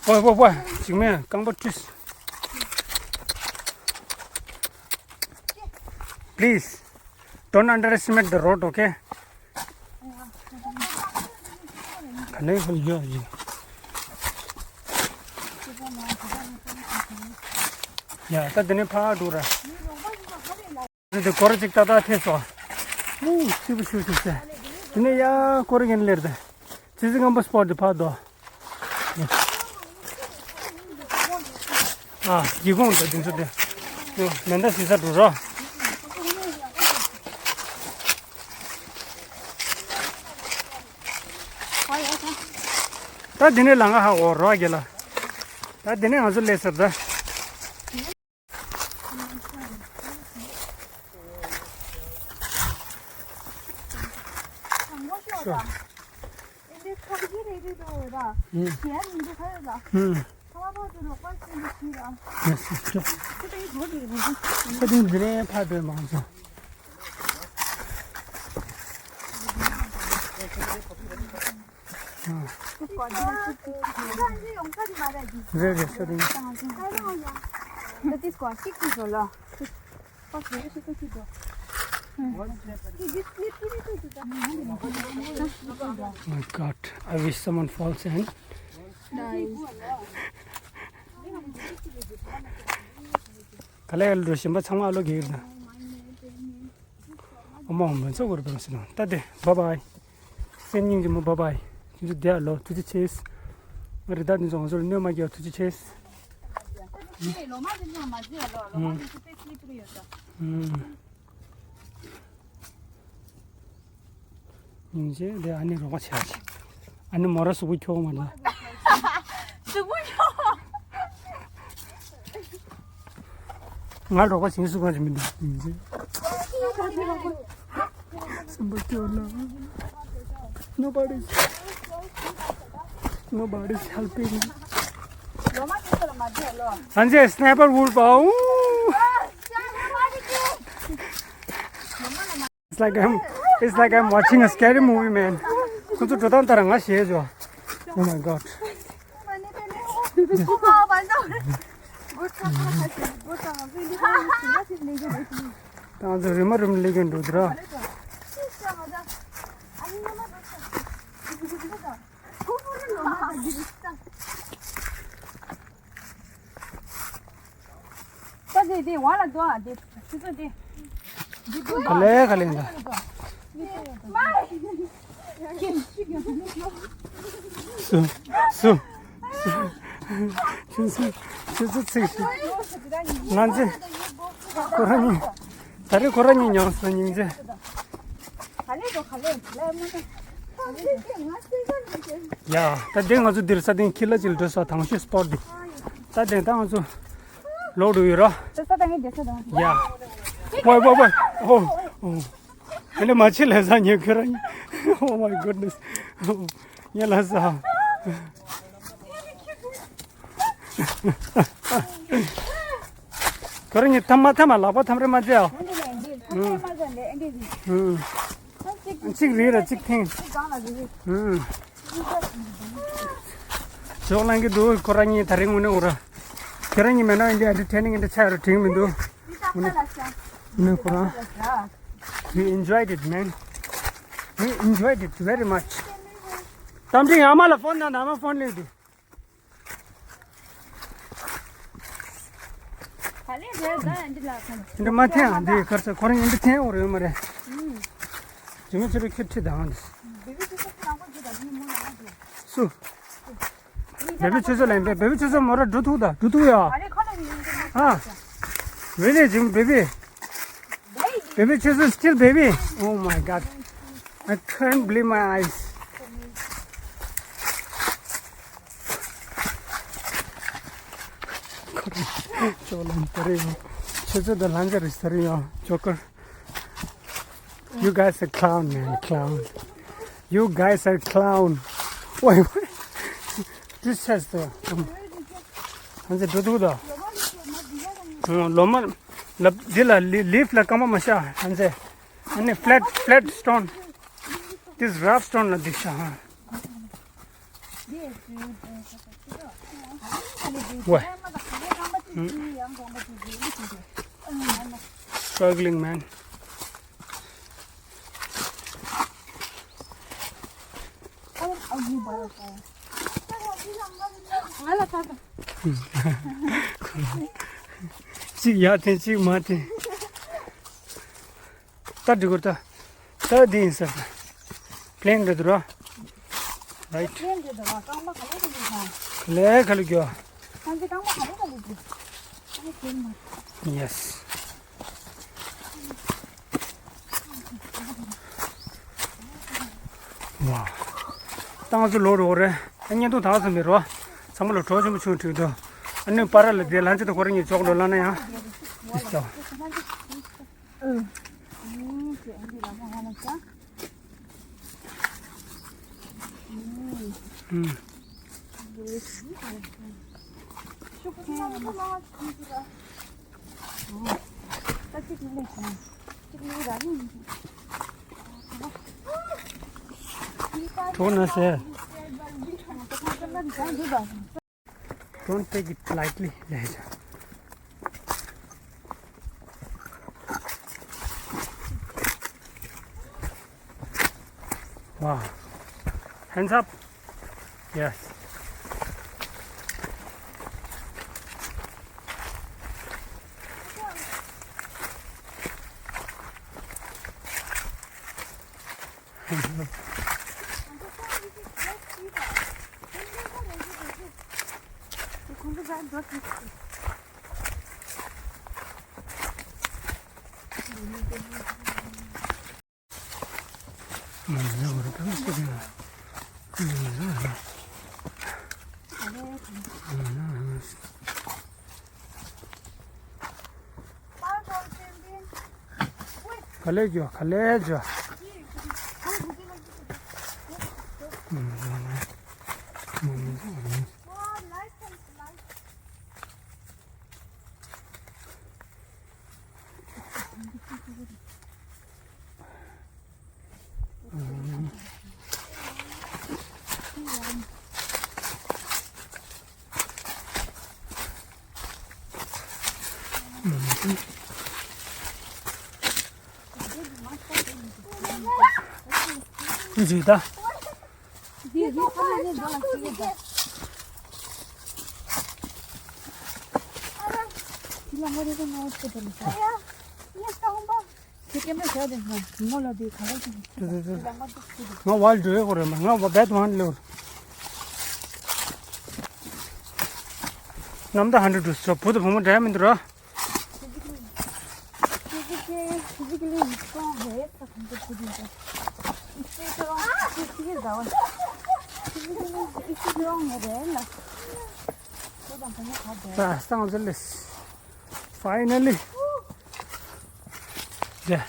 ཨོའི་ཨོའི་ཨོའི། ཅིག་མེད་རྐང་པ་བཀྲུས། Please, don't underestimate the road, okay? ག་ནས་ཡོད་ཡིན། ཡ་ད་འདི་ནས་ཕར་འགྲོ་ར། འདི་སྐོར་ཅིག་ཏག་ཏག་ཐེབས་སོང་། ཨུ་སྐྱིད་པོ་ཤུགས་ཤུགས་ཟེར། འདི་ནས་ཡ་སྐོར་གྱིན་སླེབས་ཏེ། ཙི་ཙི་རྔམ་པ་སྤོར་དེ་ཕར་དོ། ཨ་སྒེའུ་ཁུང་དང་དེ་ཚོ་དེ། ཡོ་མེ་མདའ་ཟིན་ས་འགྲོ་རོགས། ད་དེ་ནས་ལམ་ཁ་ཧ་འོ་རོགས་རྒྱལ་ལ། ད་དེ་ནས་ང་ཚོ་སླེབས་ཟེར་ད། ཨུམ། ཞལ་མི་འདུག་ཁ་ཡོད་ལ། ཨུམ། ཁ་བ་བ་དུ་ལོག་པ་ཤིན་ཏུ་ཞིག་ཨ། ཡེ་སི་ཡེ་སི། ཁ་ཏིང་འདི་ནས་ཕར་སྡོད་མང་ཚོ། རེད་རེད་ཤོད་དེ། ད་ཏིས་ཀོ་ཅིག་ཅིག་ཟོ་ལ། My God, I wish someone falls in. ག་ལེ་ག་ལེ་འགྲོ་བཞིན་པ་ཚང་མ་ཨ་ལོ་གེ་ཡིར་ད། ཨོ་མ་མི་ཚོ་གུར་པེ་སི་ནོ་ད་དེ་བ་བའི། སེམས་སྙིང་རྗེ་མོ་བ་བའི། ཁྱེད་ཚོ་བསྡད་ཨ་ལོ་ཐུགས་རྗེ་ཆེ། ང་རི་ད་འདི་ཚོ་ང་ཚོར་གནོད་མ་སྐྱེལ་བ་ཐུགས་རྗེ་ཆེ། སྙིང་རྗེ་དེ་ཨ་ནི་རོགས་པ་བྱས་ཅིག་ཨ་ནི་མོ་ར་གཟུགས་པོ་འཁྱོག་མ་ལ། གཟུགས་པོ་འཁྱོག་ང་རོགས་པ་བྱེད་སུ་གང་ཞིག་མི་འདུག་སྙིང་རྗེ། སུམ་པ་སྐྱོ་ན། Nobody's, nobody's helping. ཨན་ཇེ་སི་ནེ་པར་ཝུལ་པའོ། It's like I'm, it's like I'm watching a scary movie, man. ཁོ་ཚོ་འགྲོ་སྟངས་ལྟར་ང་ཞེད་བྱུང་། Oh my God. ད་ང་ཚོ་རི་མོ་རི་མོ་ལས་ཀྱང་འགྲོ་དུས་ར། ད་དེ་དེ་བ་ལ་འདུག་ཨ་དེ་ཆུ་ཚོད་དེ། ག་ལེ་ག་ལེ་འདུག་སུ། སུ། སུ། ཁྱོད་ཚོ། ཁྱོད་ཚོ་ཚིག་ཞིག་ང་ཚོས། ཁོ་རང་གཉིས། ད་རེས་ཁོ་རང་གཉིས་མྱོང་སོང་སྙིང་རྗེ། ཡ། ད་དེ་ང་ཚོ་འདིར་ས་སྟེང་ཁྱི་ལ་ཅིག་འགྲོ་ས་དང་ཤོས་སྤོར་འདི། ད་དེ་ད་ང་ཚོ་ལོག་འགྲོ་ཡོད་ར། ཡ། ཝའི་ཝའི་ཝའི། ཨོ། ཨོ། ཨ་ནི་མ་ཕྱི་ལ་ས་ཉེ་ཁྱོད་རང་། Oh my goodness. ཉེ་ལ་ས། ཁྱོད་རང་གཉིས་ཐ་མ་ཐ་མ་ལག་པ་ཐམ་རེ་མ་བྱེད་ཨ། གཅིག་རེད་ར་གཅིག་ཐེངས། ཞོགས་ལངས་ཀྱི་འདུག་ཁོ་རང་གཉིས་ད་རིང་དངོས་གནས་འུ་ར། ཁྱོད་རང་གཉིས་མེད་ན་འདི་ཨ་འདྲ་ཐེ་ནིང་འདྲ་ཆགས་ར་དྲན་མི་འདུག་དངོས་གནས་ཁོ་རང་། We enjoyed it, man. We enjoyed it very much. གཏམ་འདྲི་ཡང་མ་ལ་ཕོན་ན་ན་མ་ཕོན་ལེན་དུ། ག་ལེ་རེད་ད་འདི་ལ་ཁ་ལ། འདི་མ་འཐེན་ཨ་འདི་ཁར་ས་ཁོ་རང་འདི་འཐེན་འོར་ཡོད་མ་རེད། ཨུམ། ཇི་མི་ཚོ་རེ་ཁྱེད་ཁྲིད་དང་། སུ། བེ་བི་ཆུ་ཚོད་ལ་ཡིན་པས་བེ་བི་ཆུ་ཚོད་མོ་ར་འགྲོ་ཐུག་ད་འགྲོ་ཐུག་ཡ། ཨ། Really, Jim, baby? Baby, she's still baby. Oh my God. I can't believe my eyes. ཁོ་རང་ཅོག་ལན་དེ་རེད་ཡོང་། ཆུ་ཚོད་དང་ལྷན་ཚ་རེད་ཟེར་ཡོང་ཇོ་ཀར། You guys are clown, man, clown. You guys are clown. Wait, wait. This has the. ཧན་ཛེ་འགྲོ་འདུག་ད། ལོ་མ་ལབ་འདི་ལ་ལི་ལིབ་ལ་སྐར་མ་མ་ཤ་ཧན་ཛེ། ཨ་ནི་flat, flat stone. This rough stone ལ་འདི་ཤ་ཧ། ཝེ། Struggling, man. གཅིག་ཡར་འཐེན་གཅིག་མར་འཐེན། ད་འགྲིག་གོ་ད། ད་འདི་ཡིན་ས། པི་ལེན་རེད་འདུག་ར། རའིཊ། པི་ལེན་རེད་འདུག་ར། རྐང་པ་ག་ལེ་ག་ལེ་འགྱོ། ག་ལེ་ག་ལེ་འགྱོ། ཁང་གི་རྐང་པ་ག་ལེ་ག་ལེ་འགྱོ། ཨ་ནི་དེ་མ། Yes. Wow. ད་ང་ཚོ་ལོག་རོགས་རེད། ཨ་བརྙན་ཐུང་དག་ཙམ་མེད་རོ། ཚང་མ་ལ་གྲོགས་ཆེན་པོ་བྱུང་འགྲིག་འདུག་ཨ་ནི་པ་ར་ལ་དེ་ལྷན་ཅིག་ཏུ་ཁོ་རང་གཉིས་ཅོག་ལོ་ལ་ན་ཡང་། ཨིས་ཅོ། ཨུ། ཨུ། ཨུ། ཨུ། ཨུ། གྲོགས་ན་ཟེར། Don't take it lightly. Wow. Hands up. Yes. ག་ལེར་འགྱོ། ག་ལེར་འགྱོ། ཁྱོད་ཀྱིས་ད། ང་ཝལ་འགྲོ་ཡག་རེད་མ། ང་བད་ཝང་ལེར། ནམ་ཟླ་ཧན་འགྲོ་འགྲོ་སོ། བུ་དང་བུ་མོ་འདྲ་མི་འདུག་ར། Physically, physically strong རེད། ད་གང་འདྲ་བུ་དེ་འདྲ། Physically strong རེད་ལ། བུ་དང་བུ་མོ་ག་འདྲ། ཨ། སང་ཟེར་ལེ། Finally. Yeah.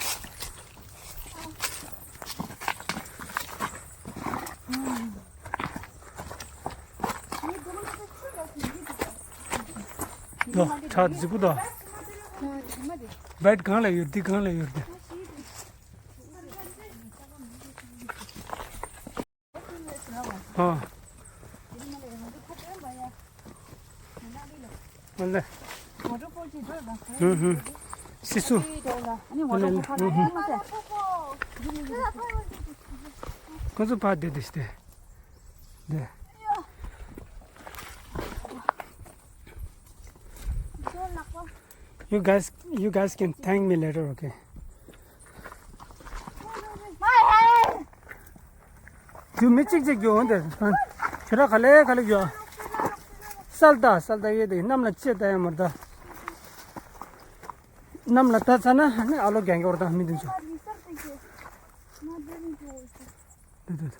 དོ། ཁྲག་རྫིག་པོ་དོ། བད་གང་ལ་ཡོད་དེ། གང་ལ་ཡོད་དེ། ཨ། ཨ་ལེ། ཧུམ་ཧུམ། སི་སུ། ཨ་ལེ་ལེ། ཧུམ་ཧུམ། ཁོ་ཚོ་ཕར་བསྡད་དེ་སྟེ། བསྡད། You guys, you guys can thank me later, okay? ཁྱོད་མི་གཅིག་གཅིག་རྒྱུག་འོང་དེ། ཁྱོད་ར་ག་ལེ་ག་ལེ་རྒྱུག་སལ་ད་སལ་ད་ཡེ་དེ་གནམ་ལ་ཅེ་ད་ཡ་མར་ད། གནམ་ལ་ད་ཚ་ན་ནི་ཨ་ལོ་རྒྱང་རྒྱང་ར་ད་མི་འདུག་ཚོ། དེ་དེ།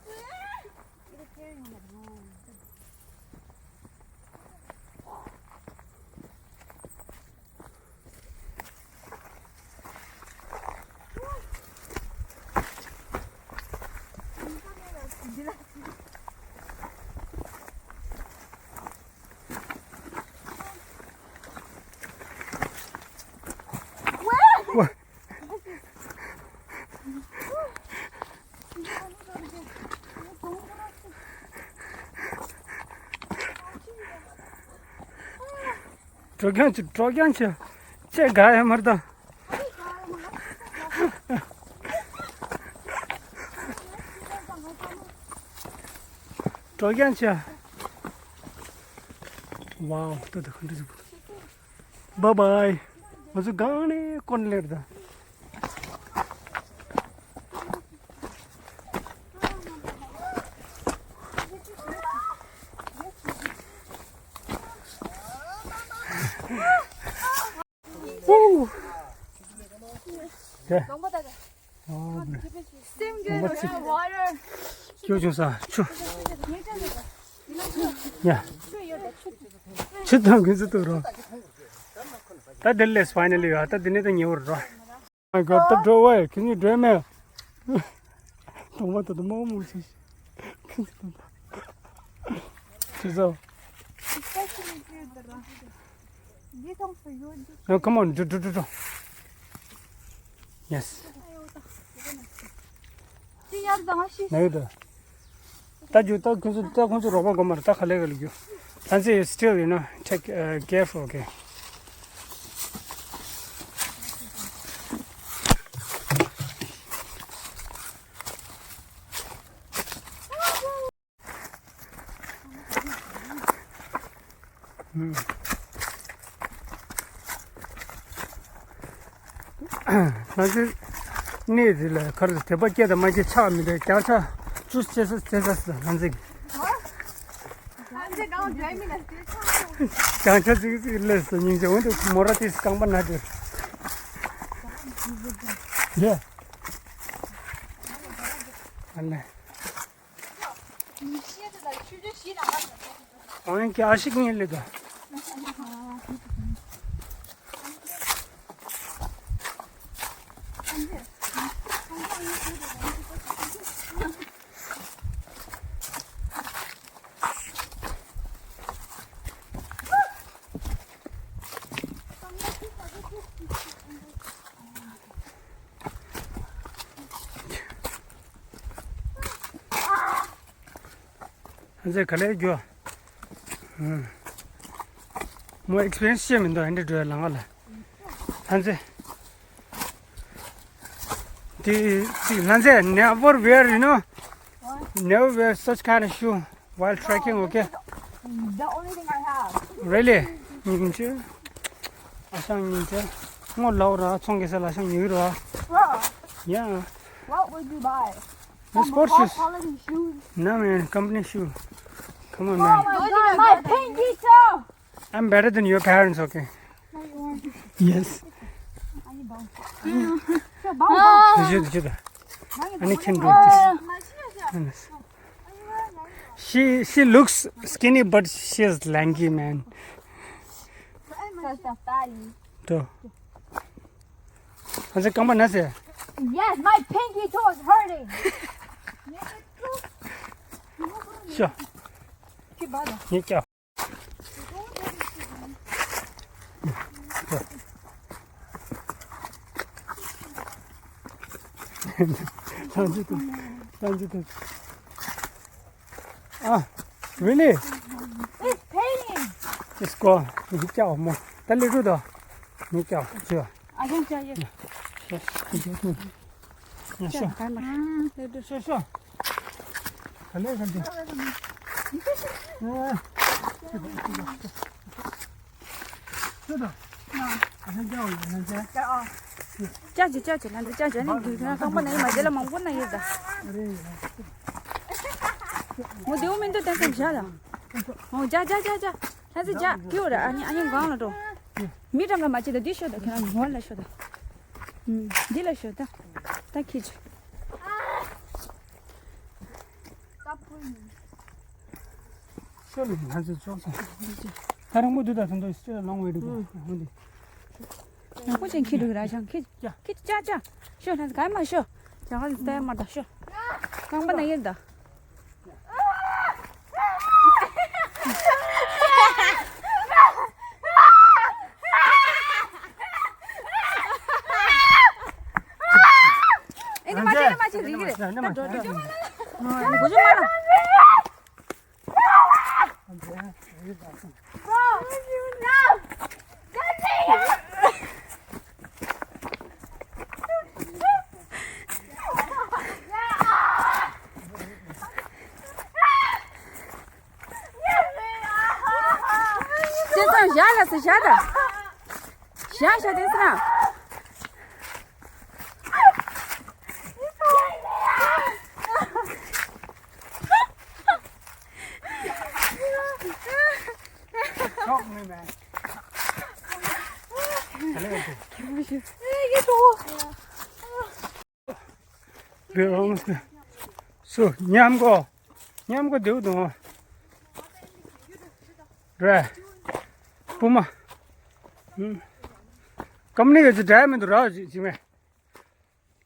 དྲོ་རྐྱང་བྱེད། དྲོ་རྐྱང་བྱེད། ཅེ་ག་ཡ་མར་ད། དྲོ་རྐྱང་བྱེད། ཝའོ། ད་ད་ག་འདྲ་ཞིག Bye bye. ང་ཚོ་གང་ནས་ཀོན་ལེར་ད། ཨུ། དེ། Same good water. ཁྱོད་ཅུང་ཟ་ཆུ། ཡ། ཆུ་དང་གུན་ཚུ་ཏུ་རོ། ད་དེ་ལས་finally ཡ། ད་དེ་ནས་ད་ཉེ་བར་རོ། ང་ག་ད་འགྲོ་བས་ཁྱེད་གཉིས་འགྲོ་མེད། གྲོང་པ་ད་ད་མོག་མོག་ཆུ། ཁྱེད་ཚོ། Especially if you're the wrong. This one for you. No, come on, do, do, do, do. Yes. ཅི་ཡར་དང་ཤི། ན་ཡོད་དོ། ད་རྒྱུ་ད་ཁོང་ཚོ་ད་ཁོང་ཚོ་རོགས་པ་དགོས་མ་རེད། ད་ག་ལེ་ག་ལེ་རྒྱུ། ད་ཚེ་you still, you know, take, uh, careful, okay? ང་ཚོའི་གནས་འདི་ལ་གར་དེ་པ་སྐྱེ་དང་མ་སྐྱེ་ཆགས་མི་འདྲ། རྒྱང་ཆ་བཅུ་སྐྱེ་ས་སྐྱེ་ས་ཟེར། ང་ཚོའི་རྒྱང་ཆ་ཙིག་ཙིག་སླེབས་སོང་། སྙིང་རྗེ། འོན་ཏེ་མོ་ར་ཏིས་རྐང་པ་ན་དེར། ཡེ། ཨ་ལེ། ཨང་ཀི་ཨ་ཤིག་ངེས་ལེ་དོ། ཨ་ཙེ་ག་ལེར་རྒྱུ། ཨུམ། མོ་ཨེགས་པི་རི་ཡན་སི་བྱས་མི་འདུག་ཨ་འདྲ་འགྲོ་ཡ་ལ་ང་ལ། ཨ་ཙེ། དེ་དེ་ང་ཚོས་never wear, you know, never wear such kind of shoe while trekking, okay? The only thing I have. Really? སྙིང་རྗེ། ཨ་ཞང་སྙིང་རྗེ། ངོ་ལའོ་ར་ཚོང་གེ་ས་ལ་ཞང་ཉུལ་ར། Bro, yeah, what would you buy? Some of sports shoes. Quality shoes. No, man, company shoe. Come on, man. Oh my God, my pinky toe. I'm better than your parents, okay? No, you aren't. Yes. Sure, bounce, bounce. Did you, did you? I need can do this. She, she looks skinny, but she is lanky, man. Because the fatty. So. ཨ་ཙེ་རྐང་པ་ན་ཟེར། Yes, my pinky toe is hurting. Sure. ངས་ཀྱང་། ལྷན་ཅིག་ཏུ། ལྷན་ཅིག་ཏུ། ཨ། Really? It's paining. Let's go. ངས་ཀྱང་མོ། ད་ལེ་རུ་དོ། ངས་ཀྱང་ཅི། ཨ་ཞང་ཅག་ཡོད། ཤོ་ཤོ། ཤོ་ཤོ། ག་ལེར་ག་ལེར། ཅག་ཅིག་ཅག་ཅིག་ལ་འདི་ཅག་ཅིག་ནི་འདུག་ན་རྐང་པ་ན་ཡི་མ་རྗེས་ལ་མང་པོ་ན་ཡི་ད། ངོ་བདེ་བོ་མི་འདུག་ད་ཚང་བཞག་ལ། ཨོ་ཅག་ཅག་ཅག་ཅག་ལྷ་ས་ཅག་ཀིའུ་ར། ཨ་ནི་ཨ་ནི་གང་ལ་འགྲོ། མི་གྲངས་ཀ་མ་བྱེད་ད་འདི་ཤོད་ད། ཁྱེད་རང་ངོ་ལ་ཤོད་ད། ཨུམ། འདི་ལ་ཤོད་ད། ད་ཁྱེད་ཅིག་ཤོད་ལ་ང་ཚོ་ཅོག་ཙེ། ད་རང་མོ་དུ་ད་ཐོན་དུ་ཤོད་ལ་ལོང་བའི་འགྲོ་གི་ཧོན་དི། ཡང་ཁོ་ཅན་ཁྱེད་འགྲོ་གི་ར་ཅང་ཁྱེད་ཀྱ། ཁྱེད་ཅག་ཅག་ཤོད་ལྷ་ས་ག་མ་ཤོད། ཅག་ག་ལ་ལྟ་ཡ་མ་ད་ཤོད། རྐང་པ་ན་ཡི་ད། ཨེ་ནི་མ་བྱེད་ནི་མ་བྱེད་རིག་རེད། ད་འགྲོ་འགྲོ། འགོ་ཅུ་མ་ལ། བྱས་ཙང་བཞག་ལ་ཟེར་བཞག་ད། བཞག་བཞག་དེ་ཟེར་ན། རེད་ཨང་སུ་མཉམ་གོ། མཉམ་གོ་དེའུ་དང་། རེད། པུ་མ། ཀམ་ནི་གི་ཅི་འདྲ་མི་འདུག་ར་ཅི་ཅི་མེད།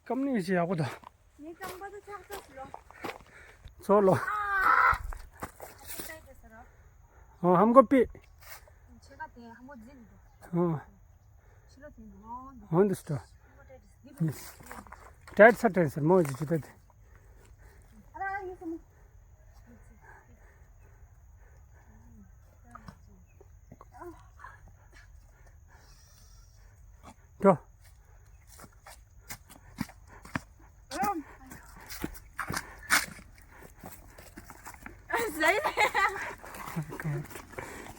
ཀམ་ནི་ཅི་ཡག་པོ་དང་། ཚོ་ལོ། ཨོ། ཧམ་གོ་པི། ཨོ། ཧོན་དུ་སྟོ། ཊའིཊ་ས་ཊེན་སར་མོ་ཇི་ཇི་ཏ་དེ། འགྲོ།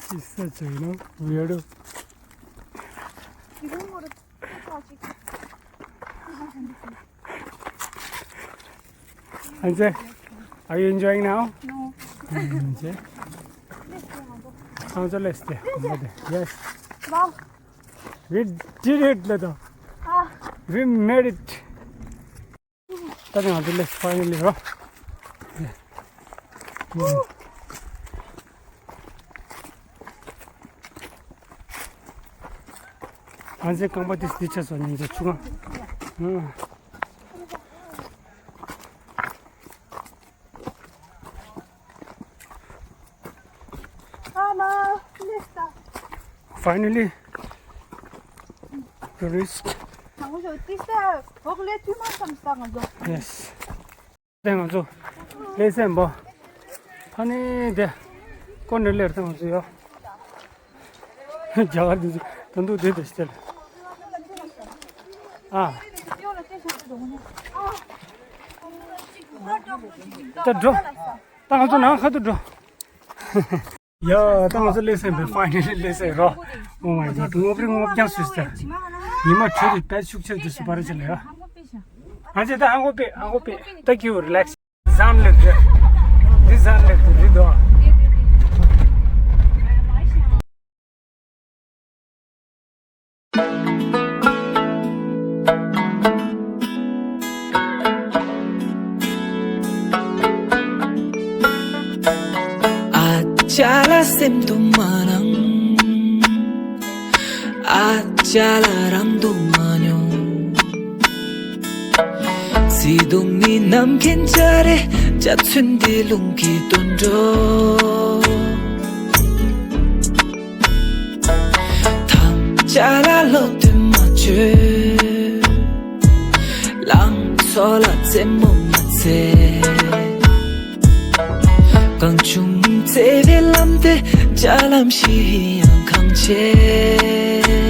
She's such a, you know, weirdo. Anze, are you enjoying now? No. Anze. Anze, let's stay. Yes. Wow. We did it, Lada. Ah. We made it. ད་ང་ཚོ་ལེགས་ཕ་ཡིན་ལེ་རོ། ང་ཚོའི་རྐང་པ་དེ་སྟི་ཆ་སོ་ཉིན་ཚེ་ཆུ་གང་། Finally reached. Yes. དེ་ང་ཚོ་ལེ་སེམས་པོ། ཕ་ནི་དེ་ཀོ་ནེ་ལེར་དེ་ང་ཚོ་ཡོད། རྒྱ་གར་དེ་ཚོ་ད་འདུག་དེ་དེ་ཤི་ཨ། ད་འགྲོ། ད་ང་ཚོ་ནང་ཁ་ཐུག་འགྲོ། ཡ། ད་ང་ཚོ་ལེ་སེམས་པོ། Finally ལེ་སེམས་རོ། Oh my God. ངོ་སྤྲོད་ངོ་རྐྱང་སུས་ད། ཉི་མ་དྲོད་དེ་དཔལ་ཤུགས་ཆེར་དུ་སུ་བར་ཆེ་ལ་ཡ། ང་ཚོ་ད་ཧང་གོ་པེ་ཧང་གོ་པེ། Thank you. Relax. ཟན་ལེབ་དེ། འདི་ཟན་ལེབ་དེ་རེད་དོ། ཨ་ཅག་ལ་སེམས་དུ་མ་རང་། ཨ་ཅག་ལ་རང་དུ་མ་མྱོང་། བརྩེ་དུང་ནི་ནམ་མཁའི་འཇའ་རིས། འཇའ་ཚོན་འདི་རླུང་གིས་བཏོན་འགྲོ། ཐམས་ཅད་ལ་བློ་གཏད་མ་བཅོལ། ལང་ཚོ་ལ་རྩེད་མོ་མ་རྩེ། གང་བྱུང་བརྩེ་བའི་ལམ་དེ་རྒྱ་ལམ་ཞིག་ཡིན་ཡང་གང་བྱེད།